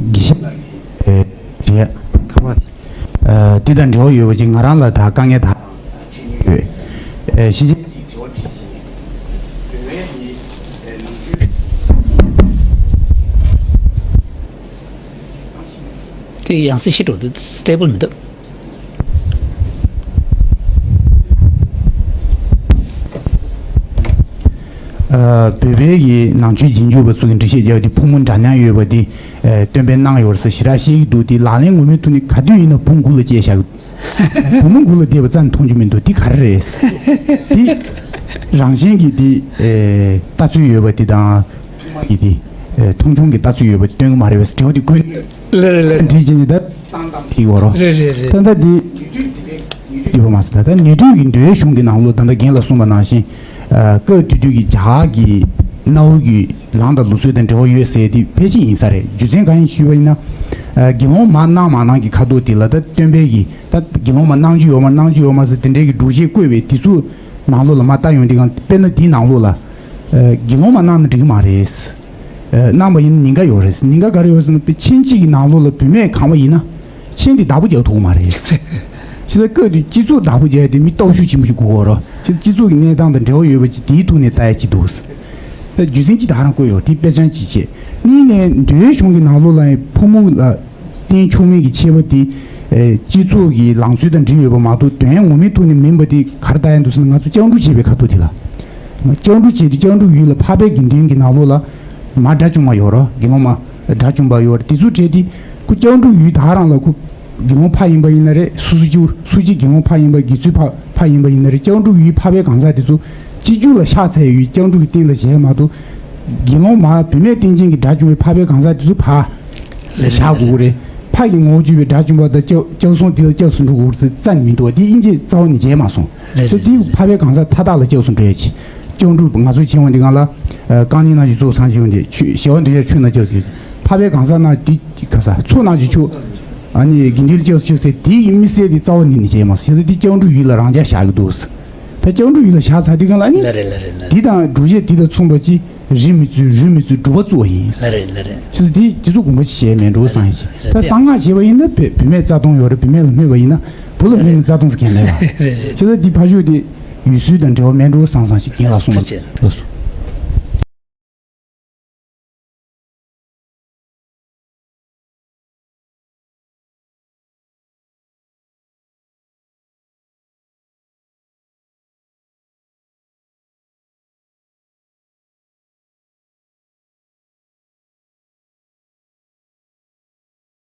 དགེ་བཤེས་ལགས་ཀྱིས་དྲི་ཡ་ཁ་པར་དེ། ཨ། འདི་དང་འབྲེལ་བ་ཡོད་པ་ཅིག་ང་རང་ལ་ད་དཀའ་ངལ་ད་ཡོད། ཨེ། ཤེས་བྱ། དེ་ཡང་སེ་ཤི་འགྲོ་དུས་སྟེ་བུལ་མི་འདུག་ཨ། བོད་པའི་གི་ནང་ཆོས་རྗེས་འཇུག་པ་ཚོ་གི་འགྲེལ་བཤད་རྒྱག་དེ་ཕོ་མོ་འདྲ་མཉམ་ཡོད་པ་དེ་སྟོན་པས་གནང་ཡོད་ཟེར་ཞེ་དྲག་བཤད་ཀྱི་འདུག་དེ་ལག་ལེན་ངོ་མའི་ཐོག་ནས་ག་དུས་ཡིན་ན་བུ་མགུ་ལ་སྐྱེས་བཞག་བུ་མོ་མགུ་ལ་བསྡད་པ་རྩ་ནས་མཐོང་རྒྱུ་མི་འདུག་དེ་ག་རེ་རེད། དེ་རང་བཞིན་གྱི་དེ་ལྟ་ཚུལ་ཡོད་པ་དེ་དང་། གི་དེ་མཐོང་ཆུང་གི་ལྟ་ཚུལ་ཡོད་པ་དེ་སྟོན་གྱི་མ་རེད་པས། དྲི་བ་དེ་ཀུན་ལེ་རེད་ལེ། འདྲིས་བྱས་ནས་ད་བཏང་བཏང་ཐིག་འོ་རོ། རེད་རེད་རེད། ད་ལྟ་འདི་ཡོད་པ་མ་ཟད། ད་ལྟ་ནུས་མཐུ་གི་འདུལ་བའི་གཞུང་གི་ནང་ལོགས་ད་ལྟ་རྒན་ལ་གསུངས་པ་ནང་བཞིན། སྐབས་དེ་དུས་ཀྱི་རྒྱ་གར་གྱི་གནའ་བོ་གི་ལངས་དང་ལུགས་སྲོལ་དང་འབྲེལ་བ་ཡོད་ཟེར་དེ་ཕལ་ཆེར་ཡིན་ས་རེད། རྒྱུ་མཚན་གང་ཡིན་ཞུས་པ་ཡིན་ན། དགེ་སློང་མ་གནང་མ་གནང་གི་ཁ་དོག་དེ་ལ་ད་སྟོན་པའི་གི་ད་དགེ་སློང་མ་གནང་རྒྱུ་ཡོད་མ་གནང་རྒྱུ་ཡོད་མ་ཟེར་དེ་འདྲའི་གི་སྒྲུབ་བྱེད་བཀོད་པའི་དེ་ཚོ་ནང་ལོགས་ལ་མ་ལྟ་ཡོང་དུས་གང་དཔེར་ན་དེའི་ནང་ལོགས་ལ། དགེ་སློང་མ་གནང་ན་འགྲིག་གི་མ་རེད། གནང་བ་ཡིན་ན་ཉེན་ཁ་ཡོད་རེད། ཉེན་ཁ་ག་རེ་ཡོད་ཟེར་ན་ཆིངས་གཅིག་གི་ནང་ལོགས་ལ་བུད་མེད་གང་བ་ཡིན་ན་ཆིངས་དེ་བདག་པོ་རྒྱག་ཐུབ་ཀྱི་མ་རེད། ཕྱི་ལ་སྐབས་དེ་སྤྱི་ཚོགས་བདག་པོ་རྒྱག་ཡ་དེ་མི་སྟོབས་ཤུགས་ཆེན་པོ་ཞིག་དགོས་ཀྱི་རེད། ཕྱི་ལ་སྤྱི་ཚོགས་ཀྱི་གནས་སྟངས་དང་འབྲེལ་བ་ཡོད་པ་ཅིག་དེའི་ཐོག་ནས་ལྟ་ཡ་ཅིག་འདུག་རྒྱུ་མཚན་གཅིག་ད་རང་བཀོད་ཡོད། དེ་དཔེ་མཚོན་གཅིག་བྱས། གཉིས་ནས་མདོའི་གཞུང་གི་ནང་ལོགས་ལ་ཡང་ཕོ་མོ་ལ་བརྟེན་ཆོག་མིན་གྱི་ཁྱད་པར་དེ། ཨེ། སྤྱི་ཚོགས་ཀྱི་ལངས་ཚུལ་དང་འབྲེལ་ཡོད་པ་མ་གཏོགས། དོན་ངོ་མའི་ཐོག་ནས་མིན་པ་དེ་ག་རེ་ལྟ་ཡ་འདུག་ཟེར་ན། ང་ཚོ་སྤྱང་གྲུང་བྱས་པའི་ཁ་ཐུག་དེ་ལ། སྤྱང་གྲུང་བྱས་ཏེ་སྤྱང་གྲུང་ཡུལ་ལ་འཕགས་པའི་དགེ་འདུན་གྱི་ནང་ལོགས་ལ་མ་དགྲ་བཅོམ་པ་ཡོད་རེད། དགེ་སློང་མ་དགྲ་བཅོམ་པ་ཡོད་རེད། དེ་ཚོ་གྲས་དེ་ཁོ་སྤྱང་གྲུང་ཡུལ་ད་རང་ལ་ཁོ་དགེ་སློང་ཕ་ཡིན་པ་ཡིན་ན་རེད། སུ་སུ་ཅིག་སུ་གཅིག་དགེ་སློང་ཕ་ཡིན་པ། དགེ་ཚུལ་ཕ་ཕ་ཡིན་པ་ཡིན་ན་རེད། སྤྱང་གྲུང་ཡུལ་འཕགས་པའི་གང་ཟག་དེ་ཚོ་སྤྱི་རྒྱུ་ལ་ཤག་ཚ་ཡི་ཡུལ་སྤྱང་གྲུང་གི་སྟེང་ལ་བྱས་མ་གཏོགས། དགེ་སློང་མ་བུད་མེད་རྟེན་ཅན་གྱི་དགྲ་བཅོམ་པའི་འཕགས་པའི་གང་ཟག་དེ་ཚོ་ཕ་ལ་བཞག་དགོས་ཀྱི་རེད། ཕ་ཡི་ངོ་བོ་བརྗོད་པའི་དགྲ་བཅོམ་པ་དང་སྐྱབས་སྐྱབས་སོང་དེ་ལ་སྐྱབས་སུ་འགྲོ་དགོས་ཟེར་རྩ་ནས་མི་འདུག་བ། དེ་དབྱིན་ཇིའི་རྩ་བ་ནས་བྱས་མ་སོང་། རེད། ཚེ་འདིའི་འཕགས་པའི་གང་ཟག་མཐའ་དག་ལ་སྐྱབས་སུ་འགྲོ་ཡ་ཆེ། སྤྱང་གྲུང་ང་ཚོ་བྱེད་དབང་འདི་སྒང་ལ། ཨ། རྐང་གཉིས་སྣང་བཞི་རྫོགས་སངས་རྒྱས་འོང་དེ་ཆོས་ཞི་བ་འདོད་ཡ་ཆོས་རྣམས་སྐྱབས་སུ་མཆི། འཕགས་པའི་གང་ཟག་རྣམས་འདི་ག་ས་ཚོགས་རྣམས་ཀྱི་མཆོག་ཨ་ནི་དགེ་འདུན་ལ་སྐྱབས་སུ་མཆི་ཟེར་དེའི་དམིགས་བསལ་དེ་རྩ་བ་ནས་ནི་བྱས་མ་སོང་། བྱས་ཙང་འདི་སྤྱང་གྲུང་ཡུལ་ལ་རང་འཇགས་བཞག་གི་འདུག་ཟེར། ད་སྤྱང་གྲུང་ཡུལ་ལ་བཞག་ཚར་དུས་སྒང་ལ་ནི། ལ་རེད། ལ་རེད། ལ་རེད། འདི་དང་སྒྲུབ་བྱེད་འདི་དང་མཚུངས་པ་ཅིག་རིགས་མི་རྩོད། རུས་མི་རྩོད། སྒྲུབ་པ་རྩོད་པ་ཡིན། ལ་རེད། ལ་རེད། ཆུ་ཚོད་འདི་སྤྱི་ཚོགས་དགོངས་པ་ཞིག་བྱས་མེད་འགྲོ་བསམ་ཡིན་ཞིང་། ད་གསང་སྔགས་བྱས་པ་ཡིན་ན་བུད་བུད་མེད་རྩ་སྟོང་ཡོད་རེད། བུད་མེད་ལ་སྨོད་པ་ཡིན་ན། བུ་ལ་སྨོད་ནས་རྩ་སྟོང་ཟེར་མཁན་མེད་པ། ཆུ་ཚོད་འདི་ཕ་ཤོད་དེ་ཡུལ་སྲོལ་དང་འབྲེལ་བ་མེད་འགྲོ་བསམ་བསམ་ཞིག་རྒན་ལགས་གསུངས་པ་ལགས་སོ།